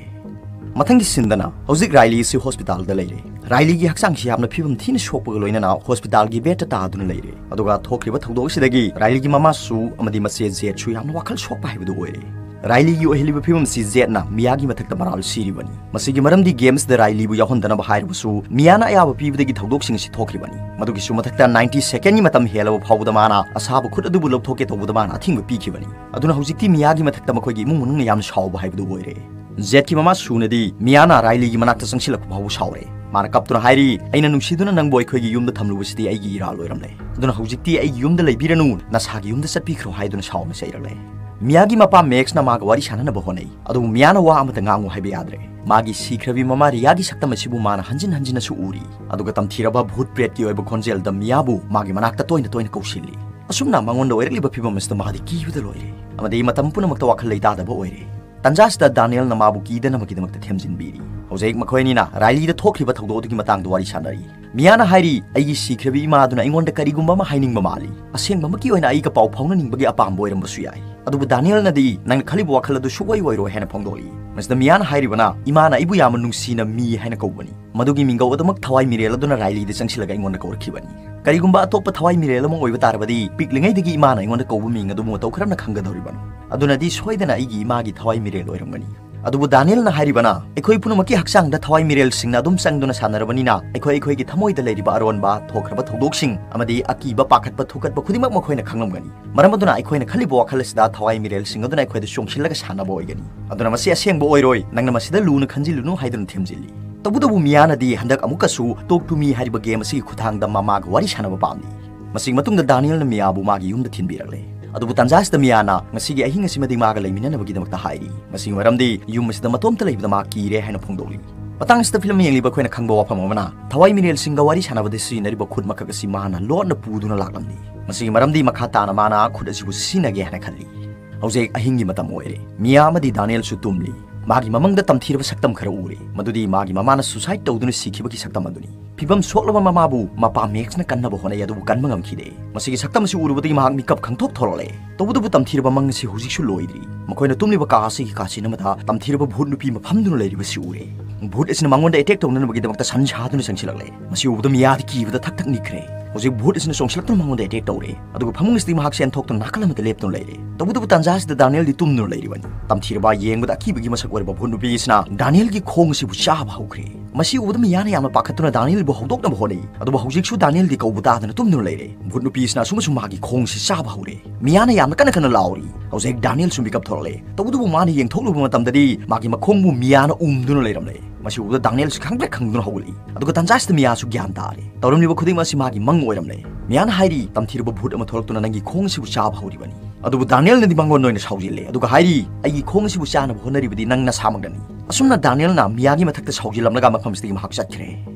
ꯃꯊꯪꯒꯤ ꯁꯤꯟꯗꯅ ꯍꯧꯖꯤꯛ ꯔꯥꯏꯂꯤ ꯑꯁꯤ ꯍꯣꯁꯄꯤꯇꯥꯜꯗ ꯂꯩꯔꯦ꯫ ꯔꯥꯏꯂꯤꯒꯤ ꯍꯛꯆꯥꯡꯁꯤ ꯌꯥꯝꯅ ꯐꯤꯕꯝ ꯊꯤꯅ ꯁꯣꯛꯄꯒ ꯂꯣꯏꯅꯅ ꯍꯣꯁꯄꯤꯇꯥꯜꯒꯤ ꯕꯦꯗꯇ ꯇꯥꯗꯨꯅ ꯂꯩꯔꯦ꯫ ꯑꯗꯨꯒ ꯊꯣꯛꯈ꯭ꯔꯤꯕ ꯊꯧꯗꯣꯛ ꯑꯁꯤꯗꯒꯤ ꯔꯥꯏꯂꯤꯒꯤ ꯃꯃꯥꯁꯨ ꯑꯃꯗꯤ ꯃꯆꯦ ꯖꯦꯠꯁꯨ ꯌꯥꯝꯅ ꯋꯥꯈꯜ ꯁꯣꯛꯄ ꯍꯥꯏꯕꯗꯨ ꯑꯣꯏꯔꯦ꯫ ꯔꯥꯏꯂꯤꯒꯤ ꯑꯣꯏꯍꯜꯂꯤꯕ ꯐꯤꯕꯝ ꯑꯁꯤ ꯖꯦꯠꯅ ꯃꯤꯌꯥꯒꯤ ꯃꯊꯛꯇ ꯃꯔꯥꯜ ꯁꯤꯔꯤꯕꯅꯤ꯫ ꯃꯁꯤꯒꯤ ꯃꯔꯝꯗꯤ ꯒꯦꯝꯁꯇ ꯔꯥꯏꯂꯤꯕꯨ ꯌꯥꯎꯍꯟꯗꯅꯕ ꯍꯥꯏꯔꯕꯁꯨ ꯃꯤꯌꯥꯅ ꯑꯌꯥꯕ ꯄꯤꯕꯗꯒꯤ ꯊꯧꯗꯣꯛꯁꯤꯡ ꯑꯁꯤ ꯊꯣꯛꯈ꯭ꯔꯤꯕꯅꯤ꯫ ꯃꯗꯨꯒꯤꯁꯨ ꯃꯊꯛꯇ ꯅꯥꯏꯟꯇꯤ ꯁꯦꯀꯦꯟꯒꯤ ꯃꯇꯝ ꯍꯦꯜꯂꯕ ꯐꯥꯎꯕꯗ ꯃꯥꯅ ꯑꯁꯥꯕ ꯈꯨꯠ ꯑꯗꯨꯕꯨ ꯂꯧꯊꯣꯛꯀꯦ ꯇꯧꯕꯗ ꯃꯥꯅ ꯑꯊꯤꯡꯕ ꯄꯤꯈꯤꯕꯅꯤ꯫ ꯑꯗꯨꯅ ꯍꯧꯖꯤꯛꯇꯤ ꯃꯤꯌꯥꯒꯤ ꯃꯊꯛꯇ ꯃꯈꯣꯏꯒꯤ ꯏꯃꯨꯡ ꯃꯅꯨꯡꯅ ꯌꯥꯝꯅ ꯁꯥꯎꯕ ꯍꯥꯏꯕꯗꯨ ꯑꯣꯏꯔꯦ꯫ ꯖꯦꯠꯀꯤ ꯃꯃꯥ ꯁꯨꯅꯗꯤ ꯃꯤꯌꯥꯅ ꯔꯥꯏꯂꯤꯒꯤ ꯃꯅꯥꯛꯇ ꯆꯪꯁꯤꯜꯂꯛꯄ ꯐꯥꯎꯕ ꯁꯥꯎꯔꯦ꯫ ꯃꯥꯅ ꯀꯞꯇꯨꯅ ꯍꯥꯏꯔꯤ, "ꯑꯩꯅ ꯅꯨꯡꯁꯤꯗꯨꯅ ꯅꯪꯕꯨ ꯑꯩꯈꯣꯏꯒꯤ ꯌꯨꯝꯗ ꯊꯝꯂꯨꯕꯁꯤꯗꯤ ꯑꯩꯒꯤ ꯏꯔꯥꯜ ꯑꯣꯏꯔꯝꯂꯦ꯫ ꯑꯗꯨꯅ ꯍꯧꯖꯤꯛꯇꯤ ꯑꯩꯒꯤ ꯌꯨꯝꯗ ꯂꯩꯕꯤꯔꯅꯨ, ꯅꯁꯥꯒꯤ ꯌꯨꯝꯗ ꯆꯠꯄꯤꯈ꯭ꯔꯣ" ꯍꯥꯏꯗꯨꯅ ꯁꯥꯎꯅ ꯆꯩꯔꯛꯂꯦ꯫ ꯃꯤꯌꯥꯒꯤ ꯃꯄꯥ ꯃꯦꯛꯁꯅ ꯃꯥꯒ ꯋꯥꯔꯤ ꯁꯥꯟꯅꯅꯕ ꯍꯣꯠꯅꯩ, ꯑꯗꯨꯕꯨ ꯃꯤꯌꯥꯅ ꯋꯥ ꯑꯃꯇ ꯉꯥꯡꯉꯨ ꯍꯥꯏꯕ ꯌꯥꯗ꯭ꯔꯦ꯫ ꯃꯥꯒꯤ ꯁꯤꯈ꯭ꯔꯕꯤ ꯃꯃꯥ ꯔꯤꯌꯥꯒꯤ ꯁꯛꯇꯝ ꯑꯁꯤꯕꯨ ꯃꯥꯅ ꯍꯟꯖꯤꯟ ꯍꯟꯖꯤꯟꯅꯁꯨ ꯎꯔꯤ, ꯑꯗꯨꯒ ꯇꯝꯊꯤꯔꯕ ꯚꯨꯠ ꯄ꯭ꯔꯦꯠꯀꯤ ꯑꯣꯏꯕ ꯈꯣꯟꯖꯦꯜꯗ ꯃꯤꯌꯥꯕꯨ ꯃꯥꯒꯤ ꯃꯅꯥꯛꯇ ꯇꯣꯏꯅ ꯇꯣꯏꯅ ꯀꯧꯁꯤꯜꯂꯤ꯫ ꯑꯁꯨꯝꯅ ꯃꯉꯣꯟꯗ ꯑꯣꯏꯔꯛꯂꯤꯕ ꯐꯤꯕꯝ ꯑꯁꯤꯗ ꯃꯥꯗꯤ ꯀꯤꯕꯗ ꯂꯣꯏꯔꯦ, ꯑꯃꯗꯤ ꯃꯇꯝ ꯄꯨꯝꯅꯃꯛꯇ ꯋꯥꯈꯜ ꯂꯩꯇꯥꯗꯕ ꯑꯣꯏꯔꯦ꯫ ꯇꯟꯖꯥꯁꯤꯗ ꯗꯥꯅꯤꯌꯦꯜꯅ ꯃꯥꯕꯨ ꯀꯤꯗꯅꯕꯒꯤꯗꯃꯛꯇ ꯊꯦꯝꯖꯤꯟꯕꯤꯔꯤ꯫ ꯍꯧꯖꯤꯛ ꯃꯈꯣꯏ ꯑꯅꯤꯅ ꯔꯥꯏꯂꯤꯗ ꯊꯣꯛꯈ꯭ꯔꯤꯕ ꯊꯧꯗꯣꯛ ꯑꯗꯨꯒꯤ ꯃꯇꯥꯡꯗ ꯋꯥꯔꯤ ꯁꯥꯟꯅꯔꯤ꯫ ꯃꯤꯌꯥꯅ ꯍꯥꯏꯔꯤ, "ꯑꯩꯒꯤ ꯁꯤꯈ꯭ꯔꯕꯤ ꯏꯃꯥ ꯑꯗꯨꯅ ꯑꯩꯉꯣꯟꯗ ꯀꯔꯤꯒꯨꯝꯕ ꯑꯃ ꯍꯥꯏꯅꯤꯡꯕ ꯃꯥꯜꯂꯤ꯫ ꯑꯁꯦꯡꯕꯃꯛꯀꯤ ꯑꯣꯏꯅ ꯑꯩꯒ ꯄꯥꯎ ꯐꯥꯎꯅꯅꯤꯡꯕꯒꯤ ꯑꯄꯥꯝꯕ ꯑꯣꯏꯔꯝꯕꯁꯨ ꯌꯥꯏ꯫" ꯑꯗꯨꯕꯨ ꯗꯥꯅꯤꯌꯦꯜꯅꯗꯤ, "ꯅꯪꯅ ꯈꯜꯂꯤꯕ ꯋꯥꯈꯜ ꯑꯗꯨ ꯁꯨꯛꯑꯣꯏ ꯑꯣꯏꯔꯣꯏ" ꯍꯥꯏꯅ ꯐꯣꯡꯗꯣꯛꯂꯤ꯫ ꯃꯁꯤꯗ ꯃꯤꯌꯥꯅ ꯍꯥꯏꯔꯤꯕꯅ, "ꯏꯃꯥꯅ ꯑꯩꯕꯨ ꯌꯥꯝꯅ ꯅꯨꯡꯁꯤꯅ ꯃꯤ ꯍꯥꯏꯅ ꯀꯧꯕꯅꯤ꯫ ꯃꯗꯨꯒꯤ ꯃꯤꯡꯒꯧ ꯑꯗꯨꯃꯛ ꯊꯋꯥꯏ ꯃꯤꯔꯦꯜ ꯑꯗꯨꯅ ꯔꯥꯏꯂꯤꯗ ꯆꯪꯁꯤꯜꯂꯒ ꯑꯩꯉꯣꯟꯗ ꯀꯧꯔꯛꯈꯤꯕꯅꯤ꯫ ꯀꯔꯤꯒꯨꯝꯕ ꯑꯇꯣꯞꯄ ꯊꯋꯥꯏ ꯃꯤꯔꯦꯜ ꯑꯃ ꯑꯣꯏꯕ ꯇꯥꯔꯕꯗꯤ, ꯄꯤꯛꯂꯤꯉꯩꯗꯒꯤ ꯏꯃꯥꯅ ꯑꯩꯉꯣꯟꯗ ꯀꯧꯕ ꯃꯤꯡ ꯑꯗꯨꯕꯨ ꯃꯇꯧ ꯀꯔꯝꯅ ꯈꯪꯒꯗꯧꯔꯤꯕꯅꯣ? ꯑꯗꯨꯅꯗꯤ ꯁꯣꯏꯗꯅ ꯑꯩꯒꯤ ꯏꯃꯥꯒꯤ ꯊꯋꯥꯏ ꯃꯤꯔꯦꯜ ꯑꯣꯏꯔꯝꯒꯅꯤ꯫" ꯑꯗꯨꯕꯨ ꯗꯥꯅꯤꯌꯦꯜꯅ ꯍꯥꯏꯔꯤꯕꯅ, "ꯑꯩꯈꯣꯏ ꯄꯨꯝꯅꯃꯛꯀꯤ ꯍꯛꯆꯥꯡꯗ ꯊꯋꯥꯏ ꯃꯤꯔꯦꯜꯁꯤꯡꯅ ꯑꯗꯨꯝ ꯆꯪꯗꯨꯅ ꯁꯥꯟꯅꯔꯕꯅꯤꯅ, ꯑꯩꯈꯣꯏ ꯑꯩꯈꯣꯏꯒꯤ ꯊꯃꯣꯏꯗ ꯂꯩꯔꯤꯕ ꯑꯔꯣꯟꯕ, ꯊꯣꯛꯈ꯭ꯔꯕ ꯊꯧꯗꯣꯛꯁꯤꯡ ꯑꯃꯗꯤ ꯑꯀꯤꯕ, ꯄꯥꯈꯠꯄ, ꯊꯨꯀꯠꯄ ꯈꯨꯗꯤꯡꯃꯛ ꯃꯈꯣꯏꯅ ꯈꯪꯂꯝꯒꯅꯤ꯫ ꯃꯔꯝ ꯑꯗꯨꯅ ꯑꯩꯈꯣꯏꯅ ꯈꯜꯂꯤꯕ ꯋꯥꯈꯜ ꯑꯁꯤꯗ ꯊꯋꯥꯏ ꯃꯤꯔꯦꯜꯁꯤꯡ ꯑꯗꯨꯅ ꯑꯩꯈꯣꯏꯗ ꯆꯣꯡꯁꯤꯜꯂꯒ ꯁꯥꯟꯅꯕ ꯑꯣꯏꯒꯅꯤ꯫ ꯑꯗꯨꯅ ꯃꯁꯤ ꯑꯁꯦꯡꯕ ꯑꯣꯏꯔꯣꯏ, ꯅꯪꯅ ꯃꯁꯤꯗ ꯂꯨꯅ ꯈꯟꯖꯤꯜꯂꯨꯅꯨ" ꯍꯥꯏꯗꯨꯅ ꯊꯦꯝꯖꯤꯜꯂꯤ꯫ ꯇꯧꯕꯇꯕꯨ ꯃꯤꯌꯥꯅꯗꯤ ꯍꯟꯗꯛ ꯑꯃꯨꯛꯀꯁꯨ Talk to Me ꯍꯥꯏꯔꯤꯕ ꯒꯦꯝ ꯑꯁꯤꯒꯤ ꯈꯨꯠꯊꯥꯡꯗ ꯃꯃꯥꯒ ꯋꯥꯔꯤ ꯁꯥꯟꯅꯕ ꯄꯥꯝꯂꯤ꯫ ꯃꯁꯤꯒꯤ ꯃꯇꯨꯡꯗ ꯗꯥꯅꯤꯌꯦꯜꯅ ꯃꯤꯌꯥꯕꯨ ꯃꯥꯒꯤ ꯌꯨꯝꯗ ꯊꯤꯟꯕꯤꯔꯛꯂꯦ꯫ ꯑꯗꯨꯕꯨ ꯇꯟꯖꯥ ꯑꯁꯤꯗ ꯃꯤꯌꯥꯅ ꯉꯁꯤꯒꯤ ꯑꯍꯤꯡ ꯑꯁꯤꯃꯗꯤ ꯃꯥꯒ ꯂꯩꯃꯤꯟꯅꯅꯕꯒꯤꯗꯃꯛꯇ ꯍꯥꯏꯔꯤ꯫ ꯃꯁꯤꯒꯤ ꯃꯔꯝꯗꯤ ꯌꯨꯝ ꯑꯁꯤꯗ ꯃꯇꯣꯝꯇ ꯂꯩꯕꯗ ꯃꯥ ꯀꯤꯔꯦ ꯍꯥꯏꯅ ꯐꯣꯡꯗꯣꯛꯂꯤ꯫ ꯃꯇꯥꯡ ꯑꯁꯤꯗ ꯐꯤꯂꯝ ꯌꯦꯡꯂꯤꯕ ꯑꯩꯈꯣꯏꯅ ꯈꯪꯕ ꯋꯥꯐꯝ ꯑꯃꯅ, ꯊꯋꯥꯏ ꯃꯤꯔꯦꯜꯁꯤꯡꯒ ꯋꯥꯔꯤ ꯁꯥꯟꯅꯕꯗ ꯁꯤꯖꯤꯟꯅꯔꯤꯕ ꯈꯨꯠ ꯃꯈꯛ ꯑꯁꯤ ꯃꯥꯅ ꯂꯣꯠꯅ ꯄꯨꯗꯨꯅ ꯂꯥꯛꯂꯝꯂꯤ꯫ ꯃꯁꯤꯒꯤ ꯃꯔꯝꯗꯤ ꯃꯈꯥ ꯇꯥꯅ ꯃꯥꯅ ꯈꯨꯠ ꯑꯁꯤꯕꯨ ꯁꯤꯖꯤꯟꯅꯒꯦ ꯍꯥꯏꯅ ꯈꯜꯂꯤ꯫ ꯍꯧꯖꯤꯛ ꯑꯍꯤꯡꯒꯤ ꯃꯇꯝ ꯑꯣꯏꯔꯦ꯫ ꯃꯤꯌꯥ ꯑꯃꯗꯤ ꯗꯥꯅꯤꯌꯦꯜꯁꯨ ꯇꯨꯝꯂꯤ꯫ ꯃꯥꯒꯤ ꯃꯃꯪꯗ ꯇꯝꯊꯤꯔꯕ ꯁꯛꯇꯝ ꯈꯔ ꯎꯔꯦ, ꯃꯗꯨꯗꯤ ꯃꯥꯒꯤ ꯃꯃꯥꯅ suicide ꯇꯧꯗꯨꯅ ꯁꯤꯈꯤꯕꯒꯤ ꯁꯛꯇꯝ ꯑꯗꯨꯅꯤ꯫ ꯐꯤꯕꯝ ꯁꯣꯛꯂꯕ ꯃꯃꯥꯕꯨ ꯃꯄꯥ ꯃꯦꯛꯁꯅ ꯀꯟꯅꯕ ꯍꯣꯠꯅꯩ, ꯑꯗꯨꯕꯨ ꯀꯟꯕ ꯉꯝꯈꯤꯗꯦ꯫ ꯃꯁꯤꯒꯤ ꯁꯛꯇꯝ ꯑꯁꯤ ꯎꯔꯨꯕꯗꯒꯤ ꯃꯍꯥꯛ ꯃꯤꯀꯞ ꯈꯪꯊꯣꯛ ꯊꯣꯛꯂꯛꯂꯦ꯫ ꯇꯧꯕꯇꯕꯨ ꯇꯝꯊꯤꯔꯕ ꯃꯪ ꯑꯁꯤ ꯍꯧꯖꯤꯛꯁꯨ ꯂꯣꯏꯗ꯭ꯔꯤ꯫ ꯃꯈꯣꯏꯅ ꯇꯨꯝꯂꯤꯕ ꯀꯥ ꯑꯁꯤꯒꯤ ꯀꯥꯆꯤꯟ ꯑꯃꯗ ꯇꯝꯊꯤꯔꯕ ꯚꯨꯠ ꯅꯨꯄꯤ ꯑꯃ ꯐꯝꯗꯨꯅ ꯂꯩꯔꯤꯕꯁꯤ ꯎꯔꯦ꯫ ꯚꯨꯠ ꯑꯁꯤꯅ ꯃꯉꯣꯟꯗ attack ꯇꯧꯅꯅꯕꯒꯤꯗꯃꯛꯇ ꯁꯟ ꯁꯥꯗꯨꯅ ꯆꯪꯁꯤꯜꯂꯛꯂꯦ꯫ ꯃꯁꯤ ꯎꯕꯗ ꯃꯤꯌꯥꯗꯤ ꯀꯤꯕꯗ ꯊꯛ ꯊꯛ ꯅꯤꯛꯈ꯭ꯔꯦ꯫ ꯍꯧꯖꯤꯛ ꯚꯨꯠ ꯑꯁꯤꯅ ꯆꯣꯡꯁꯤꯜꯂꯛꯇꯨꯅ ꯃꯉꯣꯟꯗ ꯑꯦꯇꯦꯛ ꯇꯧꯔꯦ꯫ ꯑꯗꯨꯒ ꯐꯃꯨꯡ ꯑꯁꯤꯗꯒꯤ ꯃꯍꯥꯛ ꯆꯦꯟꯊꯣꯛꯇꯨꯅ ꯅꯥꯀꯜ ꯑꯃꯗ ꯂꯦꯞꯇꯨꯅ ꯂꯩꯔꯦ꯫ ꯇꯧꯕꯇꯕꯨ ꯇꯥꯟꯖꯥ ꯑꯁꯤꯗ ꯗꯥꯅꯤꯌꯦꯜꯗꯤ ꯇꯨꯝꯗꯨꯅ ꯂꯩꯔꯤꯕꯅꯤ꯫ ꯇꯝꯊꯤꯔꯕ ꯌꯦꯡꯕꯗ ꯑꯀꯤꯕꯒꯤ ꯃꯁꯛ ꯑꯣꯏꯔꯕ ꯚꯨꯠ ꯅꯨꯄꯤ ꯑꯁꯤꯅ ꯗꯥꯅꯤꯌꯦꯜꯒꯤ ꯈꯣꯡ ꯑꯁꯤꯕꯨ ꯆꯥꯕ ꯍꯧꯈ꯭ꯔꯦ꯫ ꯃꯁꯤ ꯎꯕꯗ ꯃꯤꯌꯥꯅ ꯌꯥꯝꯅ ꯄꯥꯈꯠꯇꯨꯅ ꯗꯥꯅꯤꯌꯦꯜꯕꯨ ꯍꯧꯗꯣꯛꯅꯕ ꯍꯣꯠꯅꯩ꯫ ꯑꯗꯨꯕꯨ ꯍꯧꯖꯤꯛꯁꯨ ꯗꯥꯅꯤꯌꯦꯜꯗꯤ ꯀꯧꯕ ꯇꯥꯗꯅ ꯇꯨꯝꯗꯨꯅ ꯂꯩꯔꯦ꯫ ꯚꯨꯠ ꯅꯨꯄꯤ ꯑꯁꯤꯅ ꯑꯁꯨꯝ ꯑꯁꯨꯝ ꯃꯥꯒꯤ ꯈꯣꯡ ꯑꯁꯤ ꯆꯥꯕ ꯍꯧꯔꯦ꯫ ꯃꯤꯌꯥꯅ ꯌꯥꯝꯅ ꯀꯟꯅ ꯀꯟꯅ ꯂꯥꯎꯔꯤ꯫ ꯍꯧꯖꯤꯛ ꯗꯥꯅꯤꯌꯦꯜꯁꯨ ꯃꯤꯀꯞ ꯊꯣꯔꯛꯂꯦ꯫ ꯇꯧꯕꯇꯕꯨ ꯃꯥꯅ ꯌꯦꯡꯊꯣꯛꯂꯨꯕ ꯃꯇꯝꯗꯗꯤ ꯃꯥꯒꯤ ꯃꯈꯣꯡꯕꯨ ꯃꯤꯌꯥꯅ ꯎꯝꯗꯨꯅ ꯂꯩꯔꯝꯂꯦ꯫ ꯃꯁꯤ ꯎꯕꯗ ꯗꯥꯅꯤꯌꯦꯜꯁꯨ ꯈꯪꯄ꯭ꯔꯦꯛ ꯈꯪꯗꯨꯅ ꯍꯧꯒꯠꯂꯤ꯫ ꯑꯗꯨꯒ ꯇꯥꯟꯖꯥꯁꯤꯗ ꯃꯤꯌꯥꯁꯨ ꯒ꯭ꯌꯥꯟ ꯇꯥꯔꯦ꯫ ꯇꯧꯔꯝꯂꯤꯕ ꯈꯨꯗꯤꯡꯃꯛ ꯑꯁꯤ ꯃꯥꯒꯤ ꯃꯪ ꯑꯣꯏꯔꯝꯂꯦ꯫ ꯃꯤꯌꯥꯅ ꯍꯥꯏꯔꯤ, "ꯇꯝꯊꯤꯔꯕ ꯚꯨꯠ ꯑꯃ ꯊꯣꯛꯂꯛꯇꯨꯅ ꯅꯪꯒꯤ ꯈꯣꯡ ꯑꯁꯤꯕꯨ ꯆꯥꯕ ꯍꯧꯔꯤꯕꯅꯤ"꯫ ꯑꯗꯨꯕꯨ ꯗꯥꯅꯤꯌꯦꯜꯅꯗꯤ ꯃꯉꯣꯟꯗ ꯑꯣꯏꯅ ꯁꯥꯎꯖꯤꯜꯂꯦ꯫ ꯑꯗꯨꯒ ꯍꯥꯏꯔꯤ, "ꯑꯩꯒꯤ ꯈꯣꯡ ꯑꯁꯤꯕꯨ ꯆꯥꯅꯕ ꯍꯣꯠꯅꯔꯤꯕꯗꯤ ꯅꯪ ꯅꯁꯥꯃꯛꯅꯅꯤ"꯫ ꯑꯁꯨꯝꯅ ꯗꯥꯅꯤꯌꯦꯜꯅ ꯃꯤꯌꯥꯒꯤ ꯃꯊꯛꯇ ꯁꯥꯎꯖꯤꯜꯂꯝꯂꯒ ꯃꯐꯝꯁꯤꯗꯒꯤ ꯃꯍꯥꯛ ꯆꯠꯈ꯭ꯔꯦ꯫